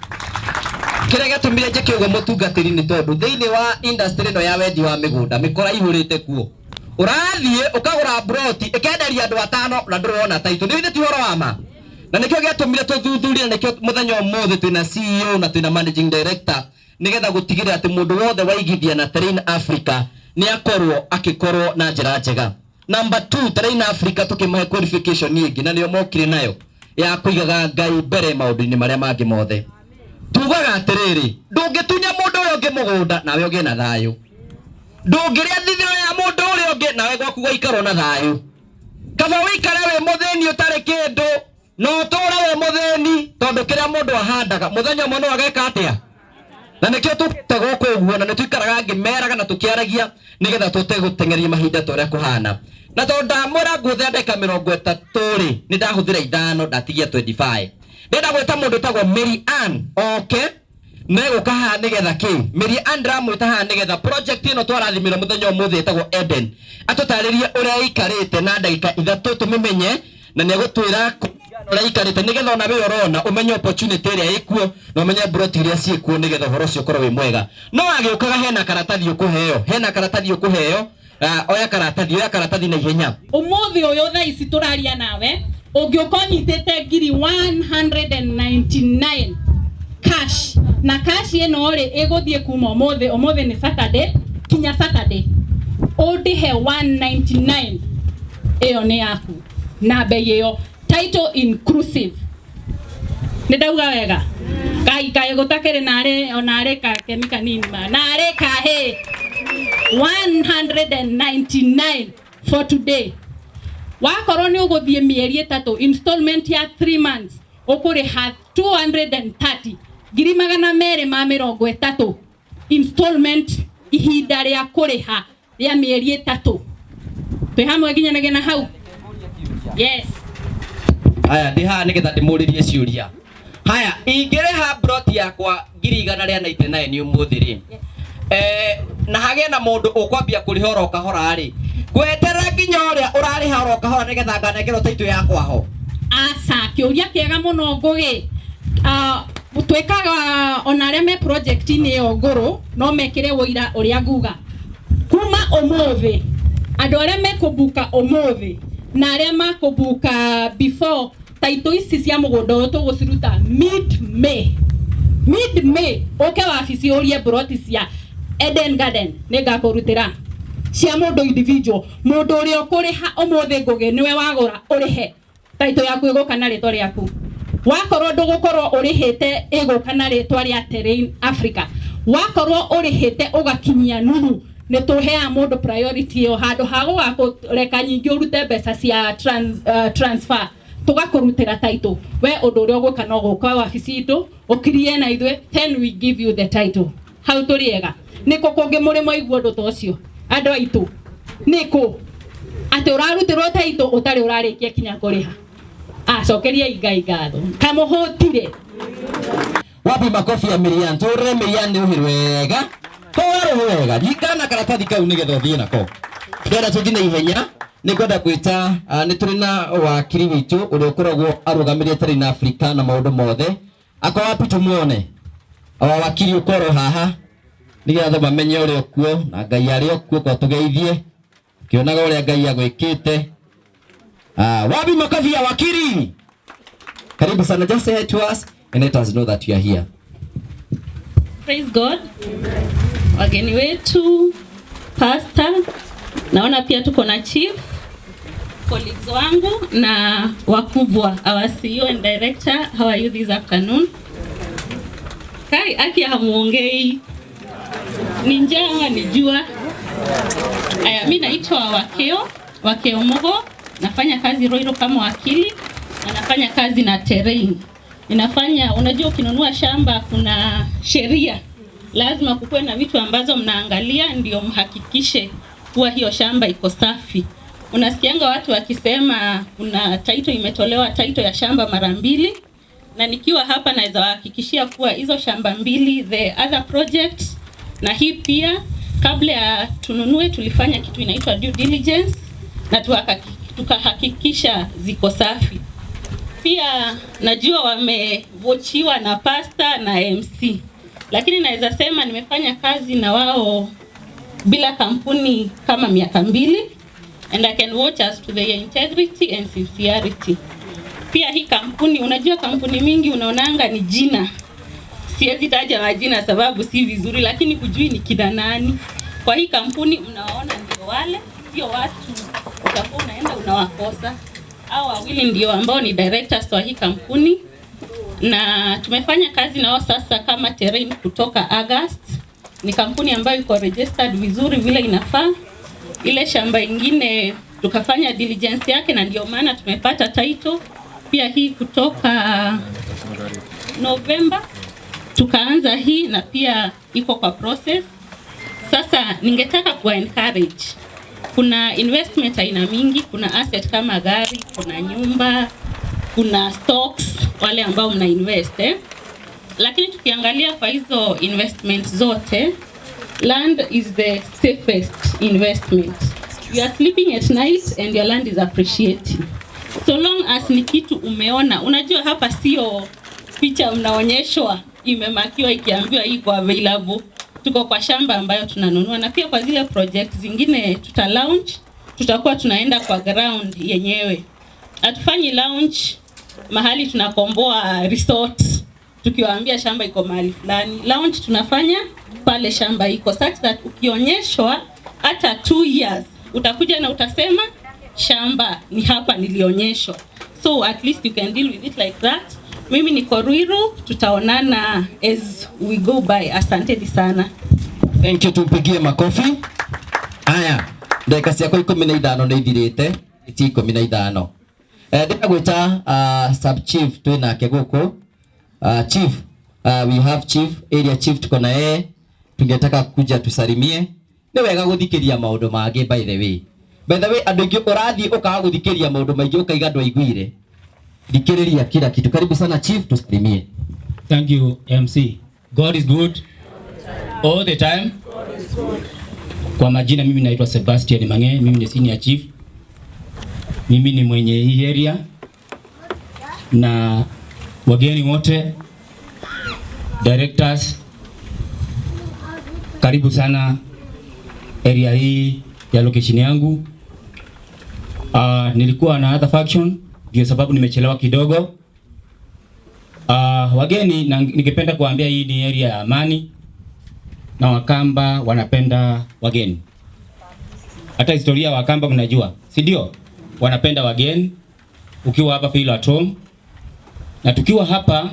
Kĩrĩa gĩatũmire njĩke ũguo mũtungatĩri nĩ tondũ thĩinĩ wa industry ĩno ya wendi wa mĩgũnda mĩkora ihũrĩte kuo. Ũrathiĩ ũkagũra plot ĩkenderia andũ 5 na ndũrona title. Nĩ ithuĩ ti ũhoro wa ma. Na nĩkĩo gĩatũmire tũthuthurie, na nĩkĩo mũthenya ũmũthĩ twĩna CEO na twĩna managing director, nĩgetha gũtigĩrĩra atĩ mũndũ wothe waigithia na Terrain Africa nĩ akorwo akĩkorwo na njĩra njega. Number 2, Terrain Africa tũkĩmahe qualification ĩngĩ, na nĩo mokire nayo ya kũigaga Ngai mbere maũndũ-inĩ marĩa mangĩ mothe. Tugaga atĩrĩrĩ, ndũngĩtunya mũndũ ũrĩa ũngĩ mũgũnda nawe ũgĩe na thayũ, ndũngĩrĩa thithino ya mũndũ ũrĩa ũngĩ nawe gwaku gũikarwo na thayũ. Kaba ũikare wĩ mũthĩni ũtarĩ kĩndũ, na ũtũre wĩ mũthĩni, tondũ kĩrĩa mũndũ ahandaga mũthenya ũmwe no ageka atĩa? Na nĩkĩo tũkĩte gũkũ ũguo, na nĩtũikaraga ngĩmeraga na tũkĩaragia nĩgetha tũte gũteng'eria mahinda ta ũrĩa kũhana. Na tondũ ndamwĩra ngũhũthĩra ndagĩka 30 rĩ, nĩ ndahũthĩra 5, ndatigia 25. Ndĩrenda gwĩta mũndũ ũtagwo Mary Ann oke. Negũka haha nĩgetha kĩ Mary Andra mwĩta haha nĩgetha project ĩno twarathimirwo mũthenya ũmũthĩ ĩtagwo Eden atũtarĩrie ũrĩa ĩikarĩte na ndagĩka 3 tũmĩmenye na nĩegũtwĩra ũrĩa ĩikarĩte nĩgetha ona we ũrona ũmenye opportunity ĩrĩa ĩkuo na ũmenye broti iria ciĩkuo nĩgetha ũhoro ũcio ũkorwo wĩ mwega. No agĩũkaga hena karatathi ũkũheo, hena karatathi ũkũheo. Oya karatathi na ihenya. Umuthi uyu thaa ici turaria nawe ungiuka unyitite ngiri 199 cash na cash ino ri iguthie kuma umuthi umuthi ni Saturday kinya Saturday undihe 199 iyo ni yaku na bei iyo title inclusive. Ni ndauga wega kai kai gutakiri nare onare ka kemika nini ma nare ka he 199 for today. Wakorwo ni uguthie mieri 3 installment ya 3 months ukuriha 230 ngiri magana mere ma mirongo itatu installment ihinda ria kuriha ria mieri 3. Twi hamwe nginyanagia na hau. Yes. Haya ndi haha nigetha ndimuririe ciuria. Haya ingiriha broti yakwa ngiri 199 umuthi ri. Na hagĩe na mũndũ ũkwambia kũrĩha oro kahora rĩ ngweterera nginya ũrĩa ũrarĩha oro kahora nĩgetha nganengerwo taitũ yakwa ho. Aca kĩũria kĩega mũno Ngũgĩ. Twĩkaga ona arĩa me project-inĩ ĩyo ngũrũ no mekĩre wũira ũrĩa nguga kuma ũmũthĩ andũ arĩa mekũbuka ũmũthĩ na arĩa makũbuka before taitũ ici cia mũgũnda ũyũ tũgũciruta mid May. Mid May ũke wabici ũrie broti cia Eden Garden nĩngakũrutĩra cia mũndũ individual mũndũ ũrĩa ũkũrĩha ũmũthĩ Ngũgĩ nĩwe wagũra ũrĩhe taitũ yaku ĩgũka na rĩtwa rĩaku. Wakorwo ndũgũkorwo ũrĩhĩte ĩgũka na rĩtwa rĩa Terrain Africa. Wakorwo ũrĩhĩte ũgakinyia nuthu nĩtũheaga mũndũ priority ĩyo handũ ha gũgakũreka nyingĩ ũrute mbeca cia transfer tũgakũrutĩra title. We ũndũ ũrĩa ũgwĩka no gũka wabici itũ ũkirie na ithuĩ then we give you the title. Hau tũrĩ ega. Nĩkũ kũngĩ mũrĩ mwaigua ũndũ ta ũcio andũ aitũ? Nĩkũ atĩ ũrarutĩrwo title ũtarĩ ũrarĩkia kinya kũrĩha? Acokeriai Ngai ngatho kamũhũtire. Wapi makofi ya Miriam? Tũrĩre Miriam nĩ ũhĩ wega twarũhĩ wega ringana na karatathi kau nĩgetha ũthiĩ nako. Ndĩrenda tũthiĩ na ihenya nĩngwenda gwĩta nĩ tũrĩ na wakiri witũ ũrĩa ũkoragwo arũgamĩrĩire Terrain Africa na maũndũ mothe. Ako wapi tumuone awa wakiri ũkorwo haha nĩgetha andũ mamenye ũrĩa ũkuo na Ngai arĩ okuo kwa tũgeithie kĩonaga ũrĩa Ngai agwĩkĩte. Wapi makofi ya wakiri? Karibu sana, just say hi to us and let us know that you are here. Praise God. Wageni wetu, pastor, naona pia tuko na chief, colleagues wangu na wakubwa, our CEO and director. How are you this afternoon? Kai aki hamuongei. Ni njaa ni jua. Aya, mimi naitwa Wakeo Mugo, nafanya kazi Roiro kama wakili na nafanya kazi na Terrain. Ninafanya, unajua ukinunua shamba kuna sheria. Lazima kukuwe na vitu ambazo mnaangalia ndio mhakikishe kuwa hiyo shamba iko safi. Unasikianga watu wakisema kuna title imetolewa, title ya shamba mara 2, na nikiwa hapa naweza wahakikishia kuwa hizo shamba 2, the other project na hii pia, kabla ya tununue tulifanya kitu inaitwa due diligence na tukahakikisha ziko safi. Pia najua wamevochiwa na pastor na MC, lakini naweza sema nimefanya kazi na wao bila kampuni kama miaka 2, and I can watch as to their integrity and sincerity. Pia hii kampuni, unajua kampuni mingi unaonanga ni jina. Siwezi taja majina sababu si vizuri, lakini hujui ni kina nani. Kwa hii kampuni mnawaona ndio wale, sio watu utakuwa unaenda unawakosa. Hao wawili ndio ambao ni directors wa hii kampuni, na tumefanya kazi nao sasa kama Terrain kutoka August. Ni kampuni ambayo iko registered vizuri vile inafaa. Ile shamba ingine tukafanya diligence yake na ndio maana tumepata title. Pia hii kutoka November tukaanza hii na pia iko kwa process. Sasa ningetaka kuwa encourage. Kuna investment aina mingi, kuna asset kama gari, kuna nyumba, kuna stocks, wale ambao mna invest. Lakini tukiangalia kwa hizo investment zote, land is the safest investment. You are sleeping at night and your land is appreciating. So long as ni kitu umeona, unajua hapa sio picha mnaonyeshwa imemakiwa ikiambiwa hii iko available. Tuko kwa shamba ambayo tunanunua, na pia kwa zile project zingine tuta launch, tutakuwa tunaenda kwa ground yenyewe. Hatufanyi launch mahali tunakomboa resort tukiwaambia shamba iko mahali fulani. Launch tunafanya pale shamba iko, such that ukionyeshwa hata 2 years utakuja na utasema shamba ni hapa nilionyeshwa. So at least you can deal with it like that. Mimi niko Ruiru, tutaonana as we go by. Asanteni sana. Thank you, tumpigie makofi. Haya, ndagĩka ciakwa 15 nĩ ithirĩte, ti 15. Ndĩrenda gwĩta sub chief twĩ nake gũkũ. Chief, we have chief, area chief tuko na yeye. Tungetaka kuja tusalimie. Nĩ wega gũthikĩria maũndũ mangĩ by the way. By the way, andũ aingĩ ũrathiĩ ũkaga gũthikĩria maũndũ maingĩ ũkaiga ndwaiguire. Thikĩrĩria kila kitu. Karibu sana chief, tusalimie. Thank you, MC. God is good all the time. Kwa majina mimi naitwa Sebastian Mange, mimi ni senior chief. Mimi ni mwenye hii area na wageni wote, directors, karibu sana area hii ya location yangu. Nilikuwa na other faction, ndio sababu nimechelewa kidogo. Wageni na ningependa kuambia hii ni area ya amani na Wakamba wanapenda wageni. Hata historia ya Wakamba mnajua, si ndio? Wanapenda wageni. Ukiwa hapa feel at home. Na tukiwa hapa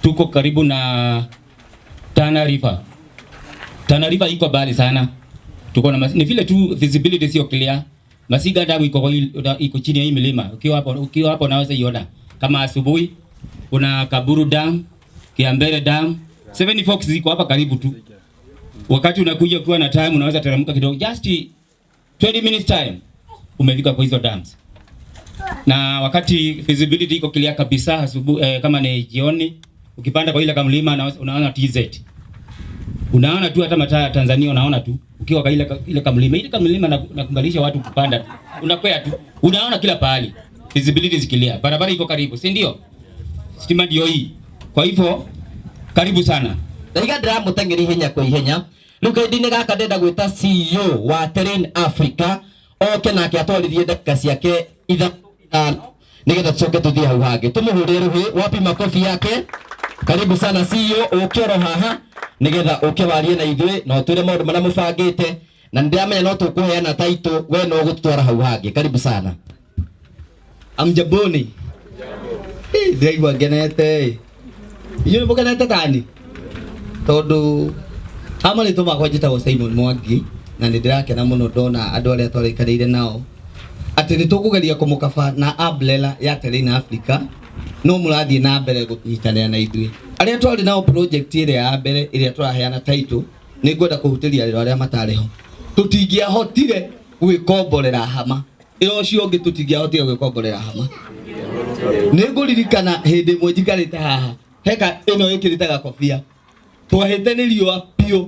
tuko karibu na Tana River. Tana River iko mbali sana. Tuko na ni vile tu visibility sio clear. Masiga Dam iko chini ya hii milima. Ukiwa hapo unaweza iona. Kama asubuhi kuna Kaburu Dam, Kiambere Dam, Seven Forks ziko hapa karibu tu. Wakati unakuja ukiwa na time unaweza teremka kidogo, just 20 minutes time umefika kwa hizo dams. Na wakati visibility iko clear kabisa asubuhi, kama ni jioni ukipanda kwa ile kamlima unaona TZ. Unaona tu hata mataa ya Tanzania unaona tu ukiwa kwa ile kamlima, ile kamlima na kumbalisha watu kupanda tu. Unakwea tu. Unaona kila pahali. Visibility is clear. Barabara iko karibu, si ndio? Stima ndio hii. Kwa hivyo karibu sana. Ndaiga ndiramuteng'eria ihenya kwa ihenya. Rĩu kahinda-inĩ gaka ndĩrenda gwĩta CEO wa Terrain Africa oke nake atwarithie ndagĩka ciake 3 nĩgetha tũcoke tũthiĩ hau hangĩ. Tũmũhũrĩre rũhĩ, wapi makofi yake. Karibu sana CEO, ũke oro haha nĩgetha ũke warie na ithuĩ na ũtwĩre maũndũ marĩa mũbangĩte, na nĩndĩramenya no tũkũheana title, we no ũgũtũtwara hau hangĩ. Karibu sana. Amjaboni. Ndĩraigua ngenete. Inyuĩ nĩmũkenete tani? Tondũ ha marĩtwa makwa njĩtagwo Simon Mwangi na nĩ ndĩrakena mũno ndona andũ arĩa twarĩkanĩire nao atĩ nĩ tũkũgeria kũmũkaba na umbrella ya Terrain Africa, no mũrathiĩ na mbere gũnyitanĩra na ithuĩ. Arĩa twarĩ nao project ĩrĩa ya mbere ĩrĩa tũraheana title, nĩ ngwenda kũhutĩria arĩa arĩa matarĩ ho. Tũtingĩahotire gwĩkomborera hama. Ĩra ũcio ũngĩ tũtingĩahotire gwĩkomborera hama. Nĩ ngũririkana hĩndĩ ĩmwe njikarĩte haha, heka ĩno ĩkĩrĩte gakobia. Twahĩte nĩ riũa piũ,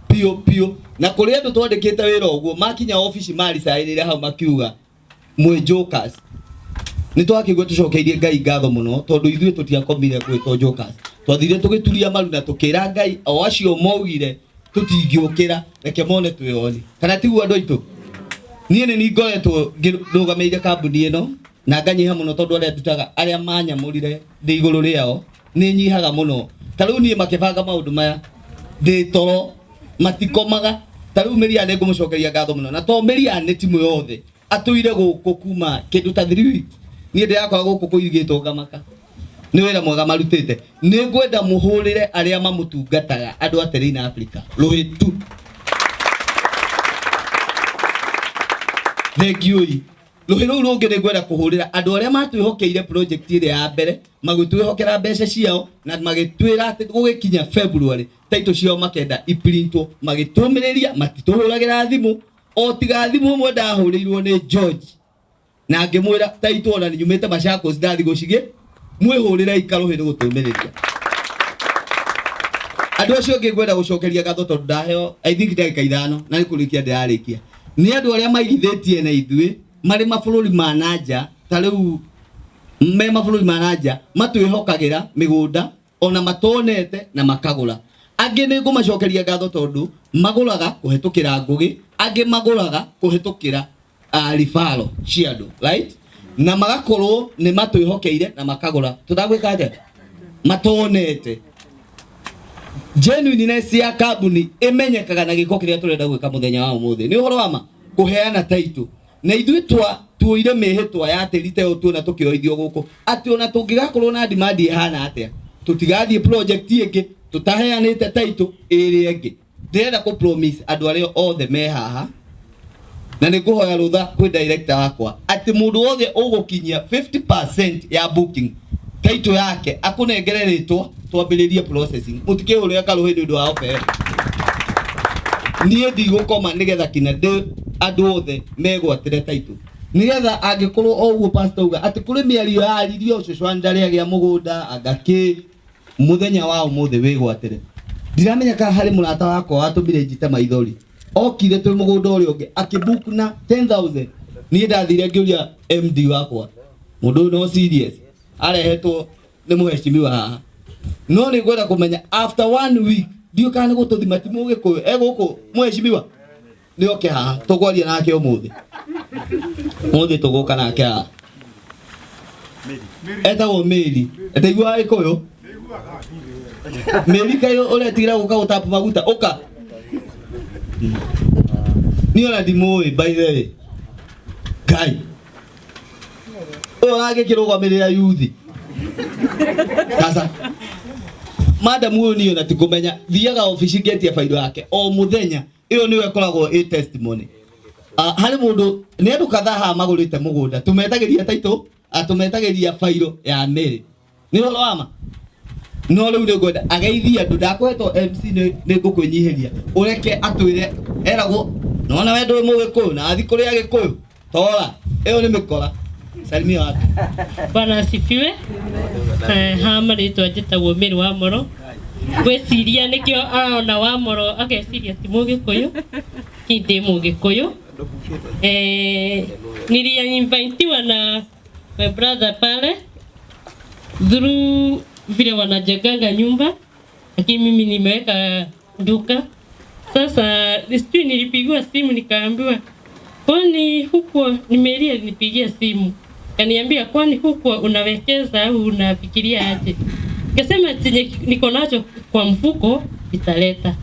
piũ, piũ. Na kũrĩ andũ twandĩkĩte wĩra ũguo, makinya obici maricaĩrĩire hau makiuga, mwĩ jokers. Nĩ twakĩigua tũcokeirie Ngai ngatho mũno, tondũ ithuĩ tũtiakomire gwĩtwo jokers. Twathire tũgĩturia maru na tũkĩra Ngai o acio maugire tũtingĩũkĩra, reke mone twĩoni. Kana tiguo andũ aitũ? Niĩ nĩ niĩ ngoretwo ndũgamĩrĩire kambuni ĩno na nganyiha mũno tondũ arĩa ndutaga, arĩa manyamũrire ndĩ igũrũ rĩao, nĩ nyihaga mũno. Ta rĩu niĩ makĩbanga maũndũ maya, ndĩ toro, matikomaga. Ta rĩu Mĩrian nĩ ngũmũcokeria ngatho mũno. Na to Mĩrian nĩ timu yothe. Atũire gũkũ kuma kĩndũ ta 3 weeks. Niĩ ndĩrakora gũkũ kũirigĩtwo ngamaka. Nĩ wĩra mwega marutĩte. Nĩ ngwenda mũhũrĩre arĩa mamũtungataga andũ a Terrain Africa. Rũhĩ tu. Thank you. Rũhĩ rũu rũngĩ nĩ ngwenda kũhũrĩra andũ arĩa matwĩhokeire project ĩrĩa ya mbere, magĩtwĩhokera mbeca ciao na magĩtwĩra atĩ gũgĩkinya February title ciao makenda iprintwo, magĩtũmĩrĩria, matitũhũragĩra thimũ, o tiga thimũ ĩmwe ndahũrĩirwo nĩ George na ngĩmwĩra title ona nyumĩte Machakos ndathi gũcigĩ, mwĩhũrĩre ikarũhĩ nĩ gũtũmĩrĩria. Andũ acio angĩ ngwenda gũcokeria ngatho tondũ ndaheo I think ndagĩka 5 na nĩ kũrĩkia ndĩrarĩkia. Nĩ andũ arĩa maigithĩtie na ithuĩ marĩ mabũrũri ma na nja, ta rĩu me mabũrũri ma na nja matwĩhokagĩra mĩgũnda ona matonete na makagũra. Angĩ nĩ ngũmacokeria ngatho tondũ magũraga kũhetũkĩra Ngũgĩ, angĩ magũraga kũhetũkĩra ribaro cia andũ, right? Na magakorwo nĩ matwĩhokeire na makagũra. Tũtagwĩka atĩa? Matonete. Genuineness ya kambuni ĩmenyekaga na gĩko kĩrĩa tũrenda gwĩka mũthenya wa ũmũthĩ. Nĩ ũhoro wa ma kũheana title. Na ithuĩ tuoire mĩhĩtwa ya tĩri ta ĩyo tuona tũkĩoithio gũkũ atĩ ona tũngĩgakorwo na demand ĩhana atĩa tũtigathiĩ project ĩngĩ tũtaheanĩte title ĩrĩa ĩngĩ. Ndĩrenda kũ promise andũ arĩa othe me haha na nĩ ngũhoya rũtha kwĩ director wakwa atĩ mũndũ wothe ũgũkinyia 50% ya booking title yake akũnengere rĩtwa twambĩrĩrie processing. Mũtikĩhũrĩre karũhĩ nĩ ũndũ wa offer ĩyo. Niĩ ndigũkoma nĩgetha kinya ndĩ andũ othe megwatĩre title nĩgetha angĩkorwo o ũguo pastor auga atĩ kũrĩ mĩario yaririo cũcũ wanyu ndarĩ agĩa mũgũnda anga kĩ mũthenya wa ũmũthĩ wĩgwatĩre. Ndiramenya kana harĩ mũrata wakwa watũmire njite maithori okire twĩ mũgũnda ũrĩa ũngĩ akĩbook na 10,000. Niĩ ndathire ngĩũria MD wakwa mũndũ ũyũ no serious arehetwo nĩ mũheshimiwa haha, no nĩ ngwenda kũmenya after 1 week ndiũ kana nĩ gũtũthima ti mũgĩkũyũ e gũkũ mũheshimiwa nĩ oke haha tũkwaria nake ũmũthĩ ũmũthĩ tũgũka nake haha etagwo Mary etaiguaga gĩkũyũ Mary kaĩ ũretigĩra gũka gũtapu maguta ũka niĩ ona ndimũĩ by the way Ngai ũyũ ũragĩkĩrũgamĩrĩra yuthi sasa madam ũyũ niĩ ona tikũmenya thiaga obici ngetia bairo yake o mũthenya ĩyo nĩyo ĩkoragwo ĩ testimony. Harĩ mũndũ nĩ andũ kadhaa haha magũrĩte mũgũnda tũmetagĩria title tũmetagĩria bairo ya Mary nĩ ũhoro wa ma no rĩu nĩ ngwenda ageithie andũ ndakũhetwo MC nĩ ngũkwĩnyihĩria ũreke atwĩre eragwo nona we ndũĩ mũgĩkũyũ na athi kũrĩa gĩkũyũ tora ĩyo nĩ mĩkora. Salimia watu. Bwana asifiwe. Ha marĩtwa njĩtagwo Mary wa Moro. Ngwĩciria nĩkĩo arona wa Moro ageciria ti mũgĩkũyũ, ki ndĩ mũgĩkũyũ. Niliinvitiwa na my brother pale through vile wanajenganga nyumba, lakini mimi nimeweka duka. Sasa sijui nilipigiwa simu nikaambiwa kwani huko ni Mary alinipigia simu kaniambia kwani huko unawekeza au unafikiria aje? Nikasema chenye niko nacho kwa mfuko italeta,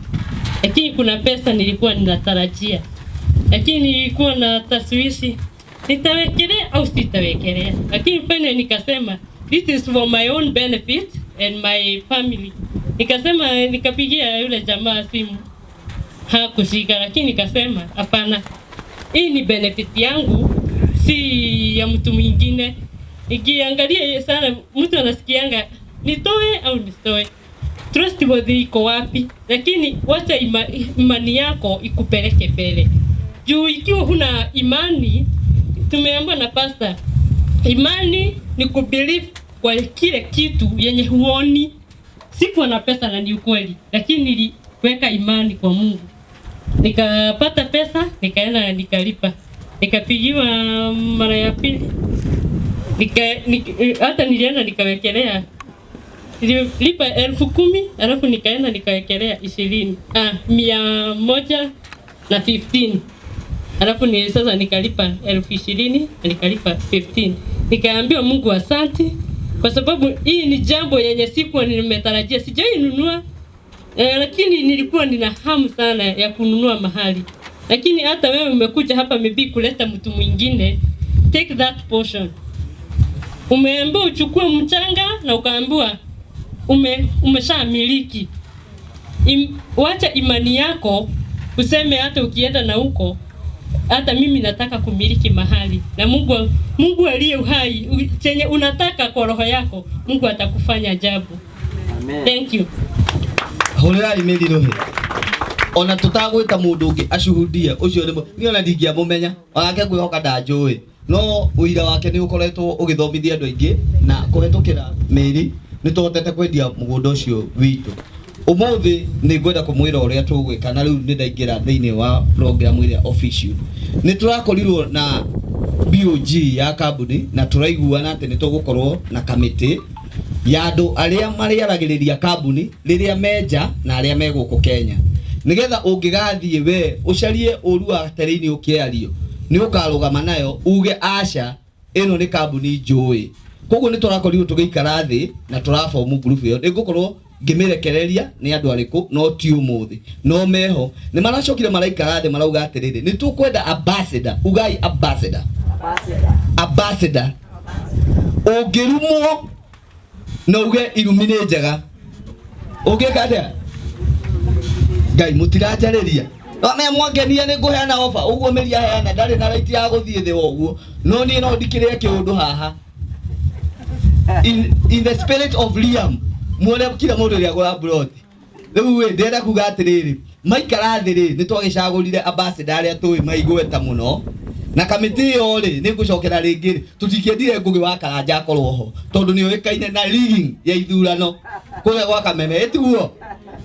lakini kuna pesa nilikuwa ninatarajia, lakini nilikuwa na taswishi nitawekelea au sitawekelea, lakini finally nikasema this is for my own benefit and my family. Nikasema, nikapigia yule jamaa simu hakushika, lakini nikasema hapana, hii ni benefit yangu, si ya mtu mwingine. Nikiangalia sana mtu anasikianga nitoe au nisitoe, trustworthy iko wapi? Lakini wacha imani yako ikupeleke mbele. Juu ikiwa huna imani, tumeambiwa na pastor, imani ni kubelieve kwa kile kitu yenye huoni. Sikuwa na pesa na ni ukweli, lakini niliweka imani kwa Mungu. Nikapata pesa, nikaenda nikalipa. Nikapigiwa mara ya pili. Hata nilienda nikawekelea. Nililipa 10,000, alafu nikaenda nikawekelea 20. 115. Alafu ni sasa nikalipa 20,000, nikalipa 15. Nikaambiwa Mungu asante kwa sababu hii ni jambo yenye sikuwa nimetarajia. Sijawahi nunua. Lakini nilikuwa nina hamu sana ya kununua mahali. Lakini hata wewe umekuja hapa maybe kuleta mtu mwingine, take that portion. Umeambiwa uchukue mchanga na ukaambiwa umeshamiliki. Wacha imani yako useme hata ukienda na huko, hata mimi nataka kumiliki mahali. Na Mungu aliye uhai, chenye unataka kwa roho yako, Mungu atakufanya ajabu. Amen. Thank you. Hũrĩrai mĩri rũhĩ. Ona tũtagwĩta mũndũ ũngĩ ashuhudie, ũcio nĩ niĩ ona ndingĩamũmenya, onake ngwĩhoka ndanjũĩ. No ũira wake nĩ ũkoretwo ũgĩthomithia andũ aingĩ na kũhetũkĩra mĩri nĩ tũhotete kwendia mũgũnda ũcio witũ. Ũmũthĩ nĩ ngwenda kũmwĩra ũrĩa tũgwĩka na rĩu nĩ ndaingĩra thĩinĩ wa program ĩrĩa official. Nĩ tũrakorirwo na BOG ya kambuni na tũraiguana atĩ nĩ tũgũkorwo na kamĩtĩ ya andũ arĩa marĩaragĩrĩria kambuni rĩrĩa menja na arĩa me gũkũ Kenya, nĩgetha ũngĩgathiĩ we ũcarie ũru wa terĩinĩ ũkĩario nĩ ũkarũgama nayo uge aca, ĩno nĩ kambuni njũĩ. Koguo nĩ tũrakorirwo tũgĩikara thĩ na tũrabomu group ĩyo. Nĩ ngũkorwo ngĩmĩrekereria nĩ andũ arĩkũ, no ti ũmũthĩ, no meho. Nĩ maracokire maraikara thĩ marauga atĩrĩrĩ, nĩ tũkwenda ambassador. Ugai ambassador. Ambassador. Ũngĩrumwo na uge irumi nĩ njega, ũngĩka atĩa? Ngai mũtiranjarĩria. Wamenya mwangenia nĩ ngũheana ofa ũguo mĩri aheana ndarĩ na right ya gũthiĩ thĩ ũguo, no niĩ no ndikĩrĩe kĩũndũ haha in the spirit of Liam muone kila mũndũ ũrĩa agũra mburoti. Rĩu ĩ ndĩrenda kuga atĩrĩrĩ, maikara thĩ rĩ, nĩ twagĩcagũrire ambassador arĩa tũĩ maigweta mũno na kamĩtĩ ĩyo rĩ, nĩ ngũcokera rĩngĩ rĩ, tũtingĩendire Ngũgĩ wa Karanja akorwo ho tondũ nĩ oĩkaine na rigging ya ithurano kũrĩa gwa Kameme, ĩtiguo?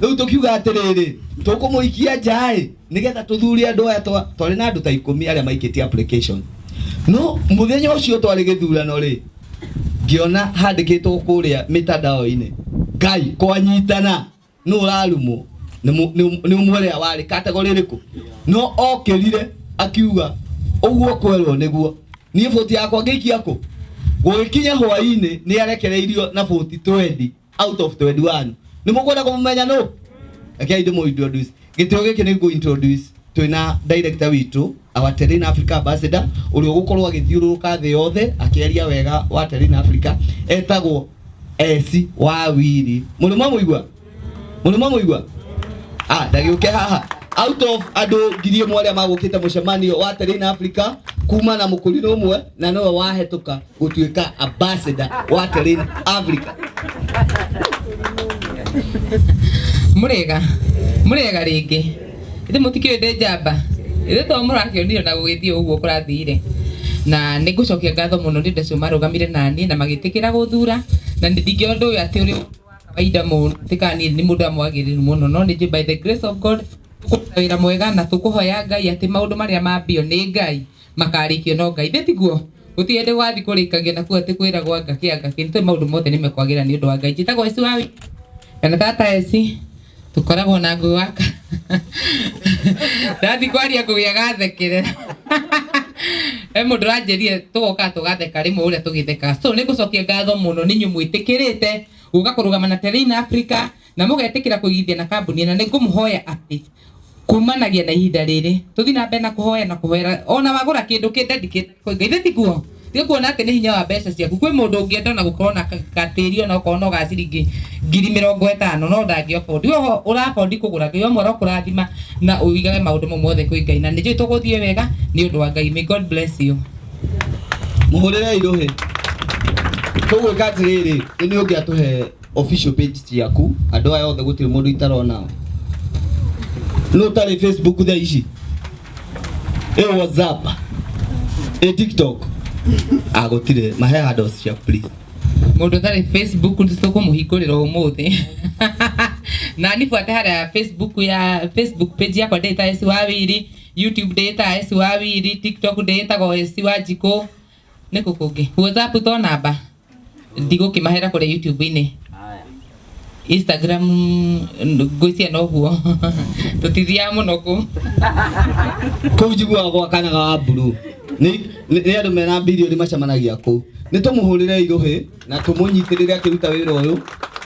Rĩu tũkiuga atĩrĩrĩ, tũkũmũikia nja ĩ nĩgetha tũthure andũ aya. Twarĩ na andũ ta 10 arĩa maikĩtie application, no mũthenya ũcio twarĩ gĩthurano rĩ, ngĩona handĩkĩtwo kũrĩa mitandao-inĩ Ngai kwanyitana nũ ũrarumwo nĩ ũmwe ũrĩa warĩ kategori ĩrĩkũ, no okĩrire akiuga ũguo kwerwo nĩguo niĩ bũti yakwa ngĩikia kũ. Gũgĩkinya hwaĩ-inĩ nĩ arekereirio na bũti 20 out of 21. Nĩ mũkwenda kũmũmenya nũ? Rekei ndĩmũ introduce. Gĩtĩo gĩkĩ nĩ ngũ introduce twĩna director witũ, our Terrain Africa ambassador, ũrĩa ũgũkorwo agĩthiũrũrũka thĩ yothe akĩaria wega wa Terrain Africa, etagwo Esi wa Wiri. Mũrĩ mwamũigua? Mũrĩ mwamũigua? Ah, ndagĩũke haha. Out of andũ 1000 arĩa magũkĩte mũcemanio wa Terrain Africa, kuma na mũkũrinũ ũmwe na nĩwe wahetũka gũtuĩka ambassador wa Terrain Africa. Mũrĩega, mũrĩega rĩngĩ. Ithe mũtikĩũĩ ndĩ njamba, ithe to mũrakĩonire na gũgĩthiĩ ũguo kũrathire. Na nĩ ngũcokia ngatho mũno nĩ ũndũ acio marũgamire naniĩ na magĩtĩkĩra gũthura, na ndingĩona ũndũ ũyũ atĩ ũrĩ wa kawaida mũno, atĩ kana niĩ nĩ mũndũ mwagĩrĩru mũno, no nĩ njũĩ by the grace of God tũkũruta wĩra mwega na tũkũhoya Ngai atĩ maũndũ marĩa mambio nĩ Ngai makarĩkio no Ngai. Ithe tiguo? Gũtirĩ hĩndĩ gwathiĩ kũrĩkagio na kuo atĩ kwĩragwo anga kĩ anga kĩ, nĩ tũĩ maũndũ mothe nĩ mekwagĩra nĩ ũndũ wa Ngai. Njĩtagwo Esi wa kana tata Esi, tũkoragwo na ngũgĩ waka ndathi kwaria ngũgĩ agathekerera. He mũndũ ũranjĩrire tũgoka tũgatheka rĩmwe ũrĩa tũgĩthekaga. So nĩ ngũcokia ngatho mũno nĩ inyuĩ mwĩtĩkĩrĩte gũka kũrũgama na Terrain Africa na mũgetĩkĩra kũigithia na kambuni ĩno. Nĩ ngũmũhoya atĩ kumanagia na ihinda rĩrĩ tũthiĩ na mbere na kũhoya na kũhoera, ona wagũra kĩndũ kĩ dedicate kwĩ Ngai. Ithe tiguo? Tiga kuona atĩ nĩ hinya wa mbeca ciaku. Kwĩ mũndũ ũngĩenda ona gũkorwo na gatĩri ona okorwo no ga ciringi 50,000 no ndangĩ afford. We ũra afford kũgũra, Ngai wa mwera ũkũrathima na ũigage maũndũ mau mothe kwĩ Ngai, na nĩ njũĩ tũgũthiĩ wega nĩ ũndũ wa Ngai. May God bless you. Mũhũrĩre irũhĩ. Tũgwĩka atĩrĩrĩ, nĩ ũngĩatũhe official page ciaku, andũ aya othe gũtirĩ mũndũ itarona. Nũ ũtarĩ Facebook thaa ici? Ĩ WhatsApp? Ĩ TikTok? Ah, gũtirĩ. Mahe handles ciaku please. Mũndũ ũtarĩ Facebook nĩ tũkũmũhingũrĩra ũmũthĩ. Na nibuate harĩa Facebook, ya Facebook page yakwa ndĩta Esi wa Wiri, YouTube ndĩta Esi wa Wiri, TikTok ndĩtagwo Esi wa Njikũ. Nĩ kũ kũngĩ? WhatsApp to namba ndigũkĩmahera kũrĩa YouTube-inĩ. Instagram ngwĩciria noguo tũtithiaga mũno kũ. Kũu njiguaga gwakanaga wa mburu. Nĩ andũ mena bilioni macemanagia kũu. Nĩ tũmũhũrĩre irũhĩ na tũmũnyitĩrĩre akĩruta wĩra ũyũ,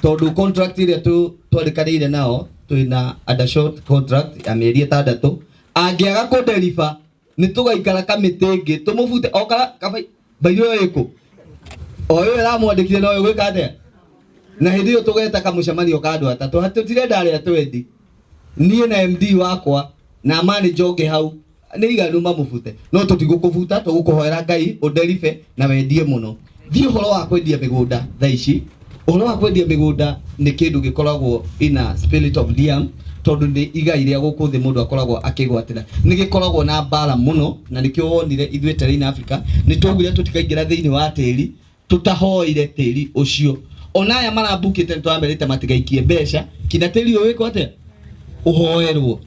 tondũ contract ĩrĩa twandĩkanĩire nao twĩna under short contract ya mĩeri 6. Angĩaga kũdeliver nĩ tũgaikara kamĩtĩ ĩngĩ tũmũbute o kara bairũ ĩyo ĩkũ o ĩyo ĩramwandĩkire no ĩgwĩka atĩa, na hĩndĩ ĩyo tũgeta kamũcemanio ka andũ atatũ. Tũtirenda arĩa twendi, niĩ na MD wakwa na manager ũngĩ hau nĩ iganu mamũbute, no tũtigũkũbuta, tũgũkũhoera Ngai ũnderibe na wendie mũno. Thiĩ ũhoro wa kwendia mĩgũnda thaa ici, ũhoro wa kwendia mĩgũnda nĩ kĩndũ gĩkoragwo ina spirit of Liam, tondũ nĩ igai rĩa gũkũ thĩ mũndũ akoragwo akĩgwatĩra, nĩ gĩkoragwo na mbara mũno, na nĩkĩo wonire ithuĩ Terrain Africa nĩ twaugire tũtikaingĩra thĩinĩ wa tĩri tũtahoire tĩri ũcio. Ona aya marambukĩte nĩ tũramerĩte matigaikie mbeca kinya tĩri ũyũ wĩkwo atĩa ũhoerwo.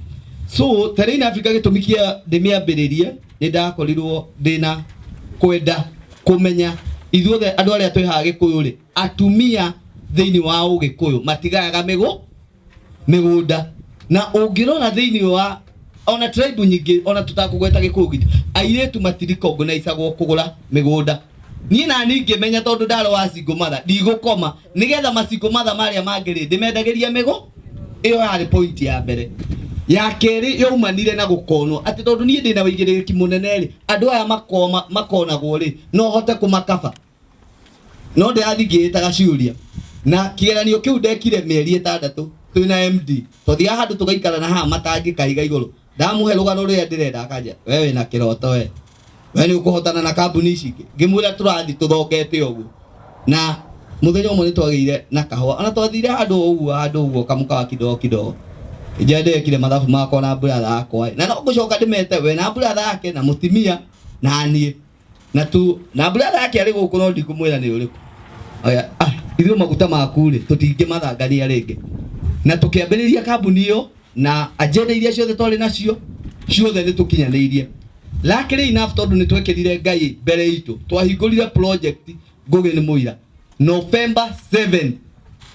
So Terrain Africa gĩtũmi kĩa ndĩmĩambĩrĩrie nĩ ndakorirwo ndĩna kwenda kũmenya ithuothe andũ arĩa twĩ haha Gĩkũyũ rĩ, atumia thĩinĩ wa ũgĩkũyũ matigayaga mĩgũnda na ũngĩrora thĩinĩ wa ona tribe nyingĩ ona tũtakũgweta Gĩkũyũ gitũ airĩtu matirikongonaicagwo kũgũra mĩgũnda. Niĩ na niĩ ngĩmenya tondũ ndarĩ wa single mother ndigũkoma nĩgetha ma single mother marĩa mangĩ rĩ ndĩmendagĩria mĩgũ ĩyo yarĩ point ya mbere. Ya kerĩ yaumanire na gũkonwo atĩ tondũ niĩ ndĩna wĩigĩrĩrĩki mũnene rĩ andũ aya makonagwo rĩ no hote kũmakaba no ndĩrathiĩ ngĩĩtaga ciũria na kĩgeranio kĩu ndekire mĩeri 6 twĩna MD twathiaga handũ tũgaikara na haha matangĩkahiga igũrũ ndamũhe rũgano rũrĩa ndĩrenda akanja we wĩna kĩroto we we nĩ ũkũhotana na kambuni ici ingĩ ngĩmwĩra tũrathiĩ tũthongete ũguo na mũthenya ũmwe nĩ twagĩire na kahũa ona twathire handũ ũguo handũ ũguo kamũkawa kidogo kidogo nja ndekire mathabu makwa na brother yakwa na no ngũcoka ndĩmete we na brother yake na mũtimia na niĩ na tu na brother yake arĩ gũkũ no ndikũmwĩra nĩ ũrĩkũ. Oya, ithuĩ maguta maku rĩ tũtingĩmathangania rĩngĩ na tũkĩambĩrĩria kambuni ĩyo na agenda iria ciothe twarĩ nacio ciothe nĩ tũkinyanĩirie. Luckily enough tondũ nĩ twekĩrire Ngai mbere itũ twahingũrire project Ngũgĩ nĩ mũira November 7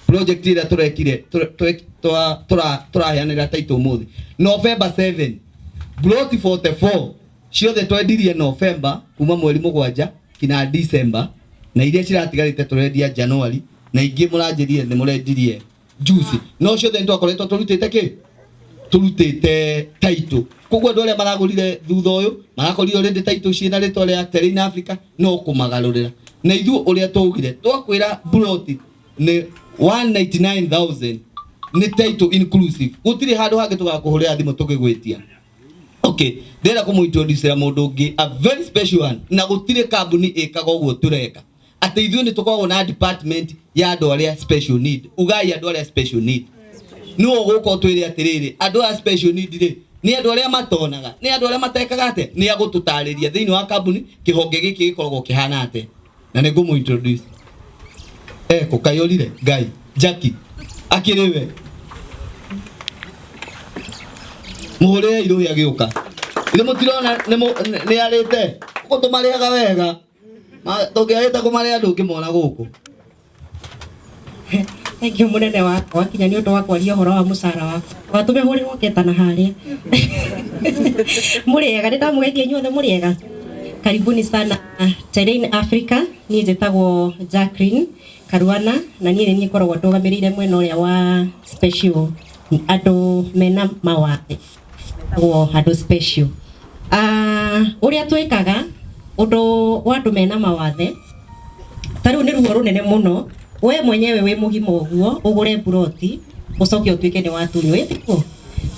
project ĩrĩa tũrekire tũraheanĩra title ũmũthĩ November 7 plot 44 ciothe twendirie November kuma mweri 7 kinya December na iria ciratigarĩte tũrendia January na ingĩ mũranjĩrire nĩ mũrendirie juice no ciothe nĩ twakoretwo tũrutĩte kĩ tũrutĩte title koguo andũ arĩa maragũrire thutha ũyũ marakorire already title ciĩna rĩtwa rĩa Terrain Africa no kũmagarũrĩra na ithuĩ ũrĩa twaugire twakwĩra plot nĩ 199,000 nĩ title inclusive gũtirĩ handũ hangĩ tũgakũhũrĩra thimũ tũgĩgwĩtia. Okay, ndĩrenda kũmũintroducera mũndũ ũngĩ a very special one na gũtirĩ kambuni ĩkaga ũguo tũreka atĩ ithuĩ nĩ tũkoragwo na department ya andũ arĩa special need. Ugai andũ arĩa special need nĩwe ũgũka ũtwĩre atĩrĩrĩ andũ aya special need rĩ nĩ andũ arĩa matonaga nĩ andũ arĩa matekaga atĩa nĩ agũtũtarĩria thĩinĩ wa kambuni kĩhonge gĩkĩ gĩkoragwo kĩhana atĩa na nĩ ngũmũ introduce eko kayũrire Ngai Jackie akĩrĩ we mũhũrĩre irũhi agĩũka ithe mũtirona nĩ arĩte gũkũ tũmarĩaga wega tũngĩarĩte kũmarĩa ndũngĩmona gũkũ. Thank you munene wakwa kinya nĩ ũndũ wa kwaria ũhoro wa mũcara wakwa watũme hũrĩrwo ketana harĩa mũrĩega nĩ ndamũgeithia inyuothe mũrĩega. Karibuni sana Terrain Africa. Niĩ njĩtagwo Jacqueline Karuana na niĩ nĩ niĩ ngoragwo ndũgamĩrĩire mwena ũrĩa wa special andũ mena mawathe metagwo andũ special. Ũrĩa twĩkaga ũndũ wa andũ mena mawathe ta rĩu nĩ ruo rũnene mũno we mwenyewe wĩ mũgima ũguo ũgũre buroti ũcoke ũtuĩke nĩ watunywo ĩtiguo.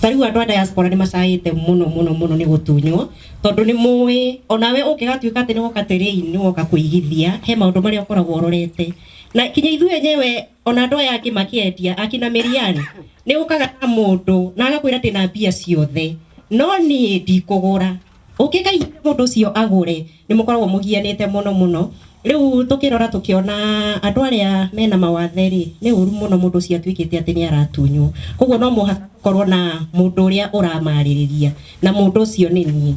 Ta rĩu andũ a diaspora nĩ macaĩte mũno mũno mũno nĩ gũtunywo tondũ nĩ mũĩ onawe ũngĩgatuĩka atĩ nĩ woka Terrain nĩ woka kũigithia he maũndũ marĩa ũkoragwo ũrorete na kinya ithuĩ enyewe ona andũ aya angĩ makĩendia akina Miriani nĩ ũkaga na mũndũ na agakwĩra ndĩna mbia ciothe no niĩ ndikũgũra ũngĩkaigua mũndũ ũcio agũre nĩ mũkoragwo mũgianĩte mũno mũno. Rĩu tũkĩrora tũkĩona andũ arĩa mena mawathe rĩ nĩ ũru mũno mũndũ ũcio atuĩkĩte atĩ nĩ aratunywo koguo no mũhaka korwo na mũndũ ũrĩa ũramarĩrĩria na mũndũ ũcio nĩ niĩ.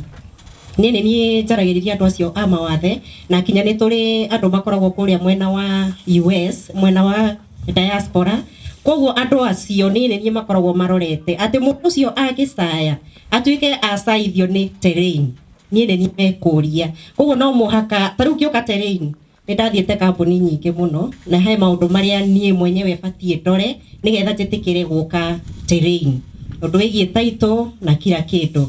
Niĩ nĩ niĩ njaragĩrĩria andũ acio a mawathe na kinya nĩ tũrĩ andũ makoragwo kũrĩa mwena wa US mwena wa diaspora koguo andũ acio niĩ nĩ niĩ makoragwo marorete atĩ mũndũ ũcio angĩcaya atuĩke acaithio nĩ Terrain niĩ nĩ niĩ mekũria koguo no mũhaka ta rĩu ngĩũka Terrain nĩ ndathiĩte kambuni nyingĩ mũno na he maũndũ marĩa niĩ mwenyewe batiĩ ndore nĩgetha njĩtĩkĩre gũka Terrain ũndũ wĩgiĩ title na kila kĩndũ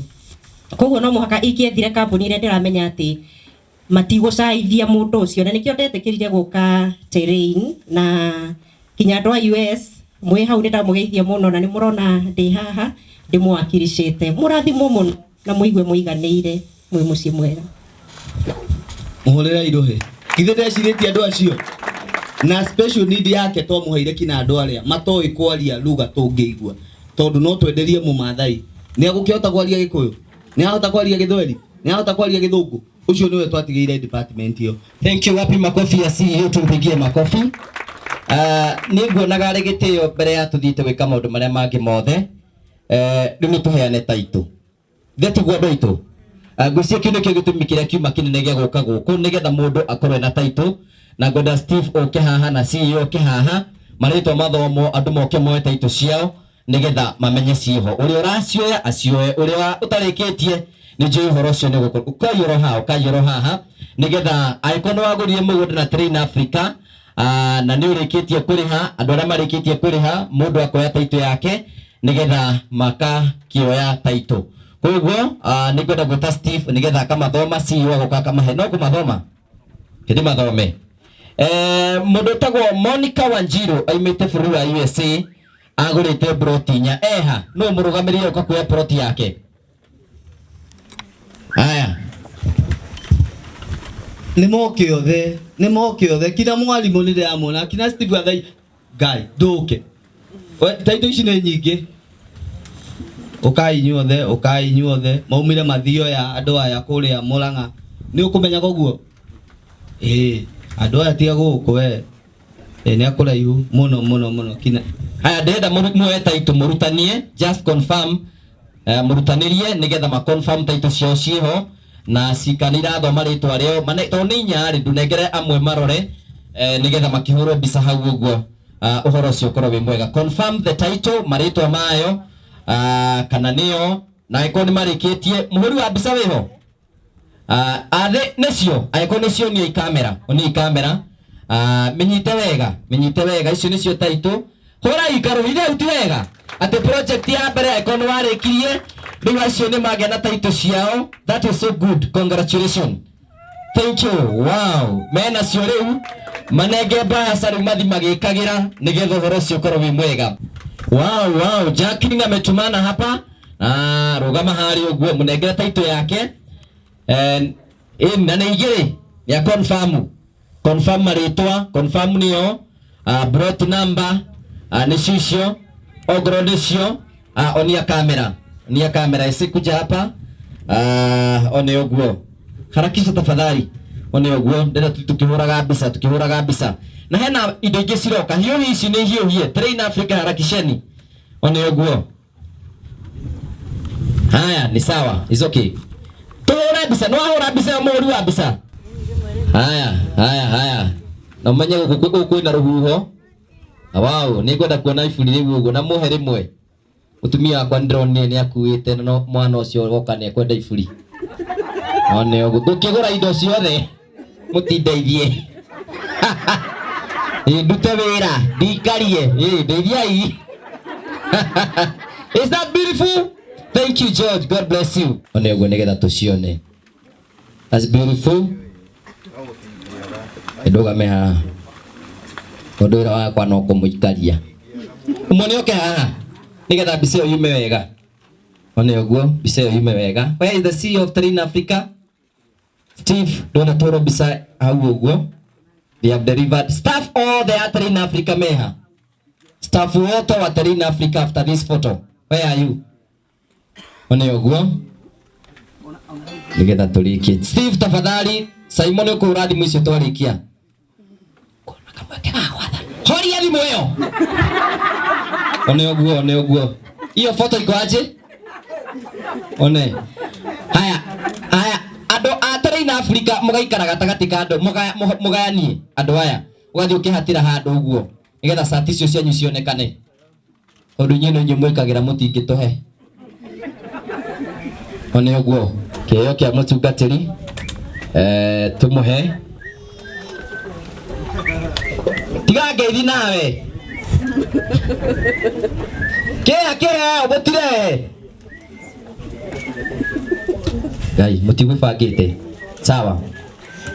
koguo no mũhaka ingĩethire kambuni ĩrĩa ndĩramenya atĩ matigũcaithia mũndũ ũcio na nĩkĩo ndetĩkĩrire gũka Terrain na kinya andũ a US mwĩ hau nĩ ndamũgeithia mũno na nĩ mũrona ndĩ haha ndĩmũwakiricĩte mũrathimwo mũno na mũigue mũiganĩire mwĩ mũciĩ mwega. Mũhũrĩre irũhĩ ithe ndecirĩtie andũ acio na special need yake twamũheire kinya andũ arĩa matoĩ kwaria lugha tũngĩigua tondũ no twenderie mũmathai nĩ agũkĩhota kwaria Gĩkũyũ nĩ ahota kwaria Gĩthweri nĩ ahota kwaria Gĩthũngũ ũcio nĩwe twatigĩire department ĩyo. Thank you. Wapi makofi ya CEO? Tumpigie makofi. Niĩ nguonaga arĩ gĩtĩo mbere ya tũthiĩte gwĩka maũndũ marĩa mangĩ mothe. Rĩu nĩ tũheane taitũ. Thĩ tiguo andũ aitũ. Ngwĩciria kĩu nĩkĩo gĩtũmi kĩrĩa kiuma kĩnene gĩa gũka gũkũ nĩgetha mũndũ akorwo ena taitũ na ngwenda Steve ũke haha na CEO oke haha marĩtwa mathomo andũ moke moe taitũ ciao nĩgetha mamenye ciĩho ũrĩa ũracioya acioe ũrĩa ũtarĩkĩtie nĩ njũĩ ũhoro ũcio nĩ ũgũkorwo ũkai oro haha ũkai oro haha nĩgetha angĩkorwo nĩ wagũrire mũgũnda na Train Africa na nĩ ũrĩkĩtie kũrĩha andũ arĩa marĩkĩtie kũrĩha mũndũ akoya taitũ yake nĩgetha makakĩoya taitũ koguo nĩ ngwenda gwĩta Steve nĩgetha akamathoma CEO agoka akamahe no kũmathoma kĩndĩ mathome mũndũ ũtagwo Monica Wanjiru aimĩte bũrũri wa USA agũrĩte broti inya eha no mũrũgamĩrĩri oka kuoya broti yake haya nä moke othe nä moke othe kina mwarimå nä ndäramona kina Steve Gathai ngai ndå ke taitå ici nä nyingä ũkai inyuothe ũkai inyuothe maumire mathioya andũ aya kũrĩa Mũrang'a nĩ ũkũmenya koguo ĩĩ andũ aya tiga gũkũ we ĩĩ nĩ akũraihu mũno mũno mũno kina haya ndĩrenda muoe taitũ mũrutanie just confirm mũrutanĩrie nĩgetha ma confirm taitũ ciao ciĩho na cika nĩ irathoma rĩtwa rĩao mane tondũ nĩ inya rĩ ndũnengere amwe marore nĩgetha makĩhũrwo mbica hau ũguo ũhoro ũcio ũkorwo wĩ mwega confirm the title marĩtwa mayo kana nĩyo na angĩkorwo nĩ marĩkĩtie mũhũri wa mbica wĩho athĩ nĩcio angĩkorwo nĩcio niĩ kamera niĩ kamera menyite wega icio nĩcio taitũ hũra ikaro ithe ti wega atĩ project ya mbere angĩkorwo nĩ warĩkirie rĩu acio nĩ magĩa na taitũ ciao that is so good congratulations thank you wow mena cio rĩu manenge mbaca rĩu mathi magĩkagĩra nĩgetha ũhoro ũcio ũkorwo wĩ mwega wow wow Jacqueline ametumana hapa rũgama harĩa ũguo mũnengere taitũ yake na nĩ igĩrĩ ya confirm confirm marĩtwa confirm nĩyo plot number nĩcio icio ongorwo nĩcio onia kamera isikuja hapa one ũguo harakisha tafadhali one ũguo ndĩrenda tukĩhũraga mbica na hena indo ingĩ ciroka hiũhi ici nĩ hiũhie Train Africa harakisheni one ũguo haya ni sawa is okay tuhũre mbica no wahũra mbica ya mũhũri wa mbica haya haya haya na ũmenye gũkũ kwĩna rũhuho wow nĩ ngwenda kuona iburi rĩu ũguo na mũhe rĩmwe mũtumia wakwa nĩndĩronire nĩ akuĩte no mwana ũcio woka nĩ ekwenda iburi one ũguo ngũkĩgũra indo ciothe mũtindeithie ndute wĩra ndikarie ndeithiai is that beautiful thank you George God bless you one ũguo nĩgetha tũcione that's beautiful ndũgame haha tondũ wĩra wakwa no kũmũikaria ũmwe nĩ oke haha nĩgetha mbica ĩyo yume wega one ũguo mbica ĩyo yume wega where is the CEO of Train Africa Steve ndona tũrwo mbica hau ũguo they have delivered staff all the Train Africa meha staff wote wa Train Africa after this photo where are you one ũguo nĩgetha tũrĩkie Steve tafadhali Simon ũkũhũra thimũ icio twarĩkia horia thimũ ĩyo one ũguo one ũguo hiyo photo iko aje one haya haya andũ a Train Africa mũgaikara gatagatĩ ka andũ mũgayanie andũ aya ũgathiĩ ũkĩhatĩra handũ ũguo nĩgetha cati icio cianyu cionekane tondũ inyuĩ no inyuĩ mwĩkagĩra mũtingĩtũhe one ũguo kĩheo kĩa mũtungatĩri tũmũhe tiga ngeithi nawe kĩha kĩheo mũtirehe Ngai mũtigwĩbangĩte sawa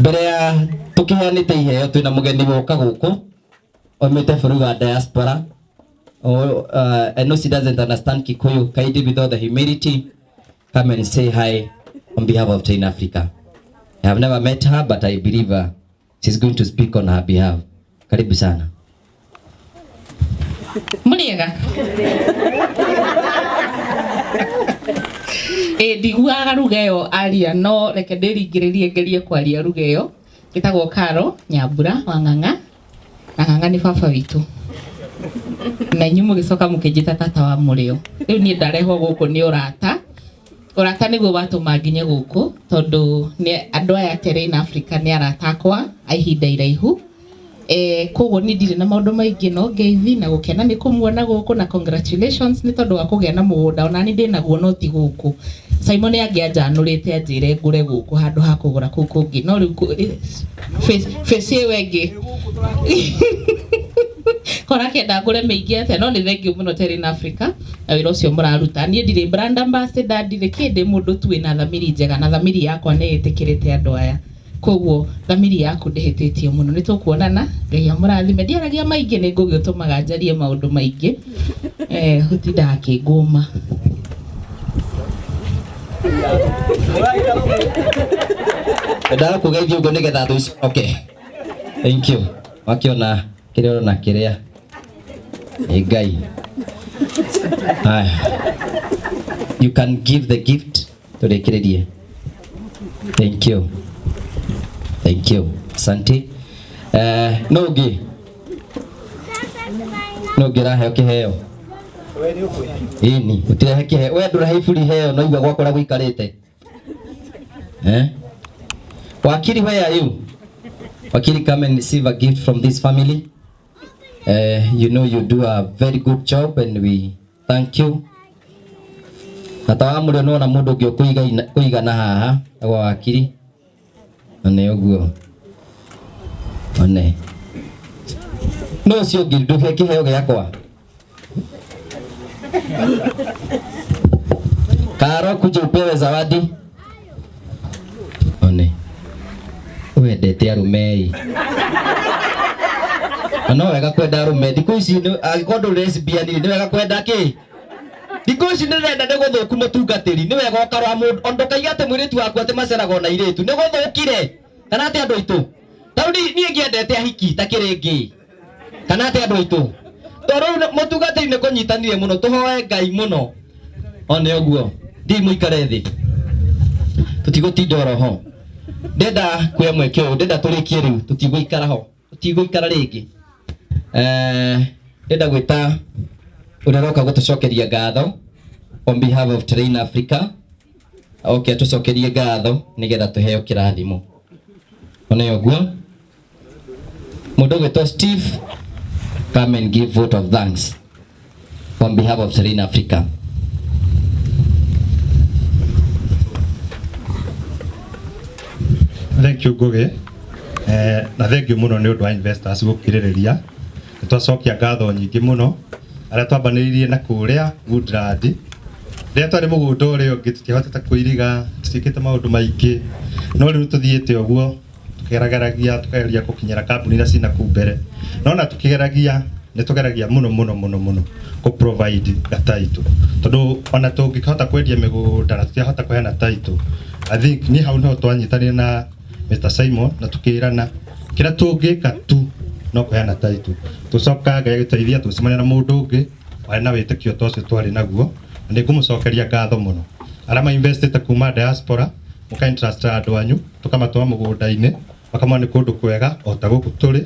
mbere ya tũkĩheanĩte iheo twĩna mũgeni woka gũkũ oimĩte bũrũri wa diaspora I know she doesn't understand Kikuyu kindly with all the humility come and say hi on behalf of Train Africa I have never met her but I believe she's going to speak on her behalf karibu sana Mũrĩega ndiguaga ruga ĩyo aria no reke ndĩringĩrĩrie ngerie kwaria ruga ĩyo ĩtagwo Karo Nyambura wa Ng'ang'a Na ng'ang'a nĩ baba witũ na inyuĩ mũgĩcoka mũkĩnjĩta tata wa mũrĩo. Rĩu niĩ ndarehwo gũkũ nĩ ũrata. Ũrata nĩguo watũma nginye gũkũ, tondũ nĩ andũ aya Terrain Africa nĩ arata akwa a ihinda iraihu. Koguo niĩ ndirĩ na maũndũ maingĩ no ngeithi na gũkena nĩ kũmuona gũkũ, na congratulations nĩ tondũ wa kũgĩa na mũgũnda. Ona niĩ ndĩnaguo no ti gũkũ. Simon angĩanjanũrĩte anjĩre ngũre gũkũ handũ ha kũgũra kũu kũngĩ, no rĩu face ĩyo ĩngĩ kora kenda ngũre mĩingĩ atĩa. No nĩ thengiũ mũno Terrain Africa na wĩra ũcio mũraruta. Niĩ ndirĩ brand ambassador, ndirĩ kĩndĩ, mũndũ tu wĩna thamiri njega, na thamiri yakwa nĩ ĩtĩkĩrĩte andũ aya, koguo thamiri yaku ndĩhĩtĩtie mũno. Nĩ tũkuonana, Ngai amũrathime. Ndiaragia maingĩ, nĩ ngũgĩ ũtũmaga njarie maũndũ maingĩ, ũtindaga akĩngũma. Endaga kũgeithia ũguo nĩgetha thũ icoke. Thank you. Wakiona kĩrĩa ũrona kĩrĩa nĩ Ngai. Haya. You can give the gift tũrĩkĩrĩrie. Thank you. Thank you. Asante. No ũngĩ? No ũngĩ ũraheo kĩheo? Ĩni, ũtirahe kĩheo. We ndũrahe iburi heo no igua gwakwa ũrĩa gũikarĩte. Eh? Wakili, where are you? Wakili, come and receive a gift from this family. You know you do a very good job and we thank you. Na ta wa mũrĩo nĩwona mũndũ ũngĩ ũkũigana haha agwa wakiri. Na nĩ ũguo. One. No ũcio ũngĩ ndũhe kĩheo gĩakwa. Karo, kuja upewe zawadi. One. Wendete arũme ĩ. Na no wega kwenda arũme. Thikũ ici angĩkorwo ndũrĩ lesbian rĩ, nĩ wega kwenda kĩ? Thikũ ici ndĩrenda nĩ gũthũku mũtungatĩri. Nĩ wega ũkarora mũndũ. Ona ndũkaiga atĩ mũirĩtu waku atĩ maceragwo na airĩtu. Nĩ gũthũkire. Kana atĩ andũ aitũ? Ta rĩu niĩ ngĩendete ahiki ta kĩrĩngĩ. Kana atĩ andũ aitũ? Tondũ rĩu mũtungatĩri nĩ kũnyitanire mũno, tũhoe Ngai mũno. One ũguo. Thiĩ mũikare thĩ. Tũtigũtinda oro ho. Ndenda kuoya mweke ũyũ, ndenda tũrĩkie rĩu, tũtigũikara ho. Tũtigũikara rĩngĩ. Ndenda gwĩta ũrĩa ũroka gũtũcokeria ngatho on behalf of Terrain Africa. Oke atũcokerie ngatho nĩgetha tũheo kĩrathimo. One ũguo. Mũndũ ũgwĩtwo Steve, come and give vote of thanks on behalf of Terrain Africa. Thank you Ngugi. Na thank you muno ni undu wa investors gukiririria. Ni twacokia ngatho nyingi muno aria twambanĩrĩirie na kũrĩa Woodland. Rĩrĩa twarĩ mũgũnda ũrĩa ũngĩ tũtiahotete kũiriga, tũtiĩkĩte maũndũ maingĩ, no rĩu tũthiĩte ũguo tũkĩgerageragia, tũkageria gũkinyĩra kambuni iria ciĩna kũu mbere. No na tũkĩgeragia, nĩ tũgeragia mũno mũno mũno mũno kũ provide ga title, tondũ ona tũngĩhota kwendia mĩgũnda na tũtiahota kũheana title, I think niĩ hau niho twanyitanire na Mr. Simon na tukĩrana kĩrĩa tũngĩka tu no kũheana title. Tũcoka Ngai agĩteithia tũgĩcemania na mũndũ ũngĩ warĩ na wĩtĩkio ta ũcio twarĩ naguo, na nĩ ngũmũcokeria ngatho mũno. Arĩa ma investite kuma diaspora, mũka interest andũ anyu, tũkamatwara mũgũnda-inĩ, makamona nĩ kũndũ kwega o ta gũkũ tũrĩ,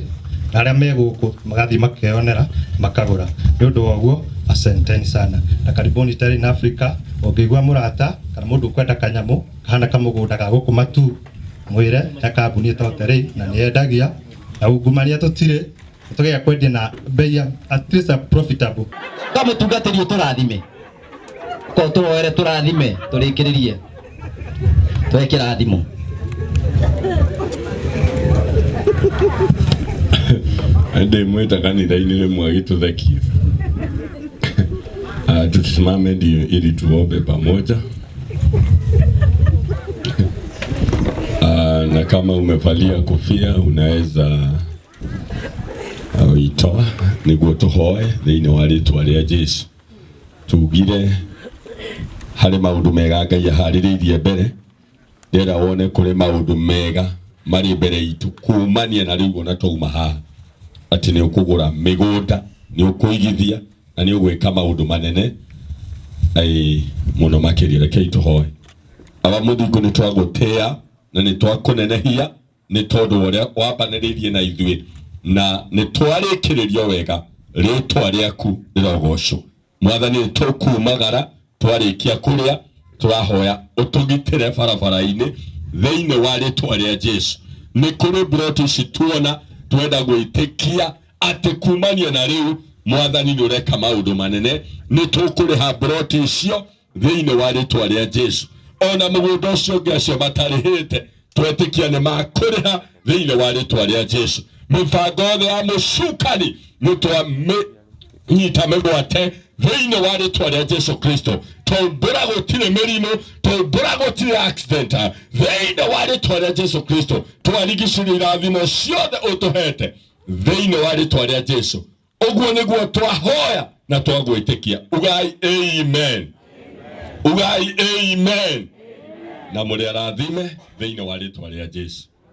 na arĩa me gũkũ magathiĩ makeyonera makagũra. Nĩ ũndũ wa ũguo, asanteni sana na karibuni Terrain Africa. Ũngĩigua mũrata kana mũndũ ũkwenda kanyamũ kahana kamũgũnda ga gũkũ matu, mwĩre ya kambuni ĩtagwo Terrain na nĩ yendagia na ungumania tũtirĩ, tũgeria kwendia na bei ya at least a profitable. Ka mũtungatĩri ũtũrathime, ko tũhoere tũrathime, tũrĩkĩrĩrie tũhe kĩrathimo. Ndĩmwĩta kanitha-inĩ rĩmwe agĩtũthekia. Tusimame ndio ili tuombe pamoja. Na kama umevalia kofia unaweza itoa niguo tuhoe thĩinĩ wa rĩtwa rĩa Jesu. Tugire harĩ maũndũ mega Ngai aharĩrĩirie mbere, ndĩrenda wone kũrĩ maũndũ mega marĩ mbere itũ kumania na rĩu ona twauma haha, atĩ nĩ ũkũgũra mĩgũnda, nĩ ũkũigithia na nĩ ũgwĩka maũndũ manene mũno makĩria. Rekei tũhoe. Aba Mũthingu, nĩ twagũtĩĩa na nĩ twakũnenehia nĩ tondũ wa ũrĩa wambanĩrĩirie na ithuĩ. Na nĩ twarĩkĩrĩrio wega, rĩtwa rĩaku rĩrogocwo. Mwathani, nĩ tũkumagara twarĩkia kũrĩa, tũrahoya ũtũgitĩre barabara-inĩ thĩinĩ wa rĩtwa rĩa Jesu. Nĩ kũrĩ mburoti ici tuona, twenda gwĩtĩkia atĩ kumania na rĩu Mwathani nĩ ũreka maũndũ manene, nĩ tũkũrĩha mburoti icio thĩinĩ wa rĩtwa rĩa Jesu. Ona mũgũnda ũcio ũngĩ acio matarĩhĩte, twetĩkia nĩ makũrĩha thĩinĩ wa rĩtwa rĩa Jesu. Mĩbango yothe ya mũcukani nĩ twamĩnyita mĩgwate thĩinĩ wa rĩtwa rĩa Jesu Kristo. Tũmbũra gũtirĩ mĩrimũ, tũmbũra gũtirĩ accident thĩinĩ wa rĩtwa rĩa Jesu Kristo. Twarigicĩria irathimo ciothe ũtũhete thĩinĩ wa rĩtwa rĩa Jesu. Ũguo nĩguo twahoya na twagwĩtĩkia. Ugai amen, ugai amen, na mũrĩ arathime thĩinĩ wa rĩtwa rĩa Jesu.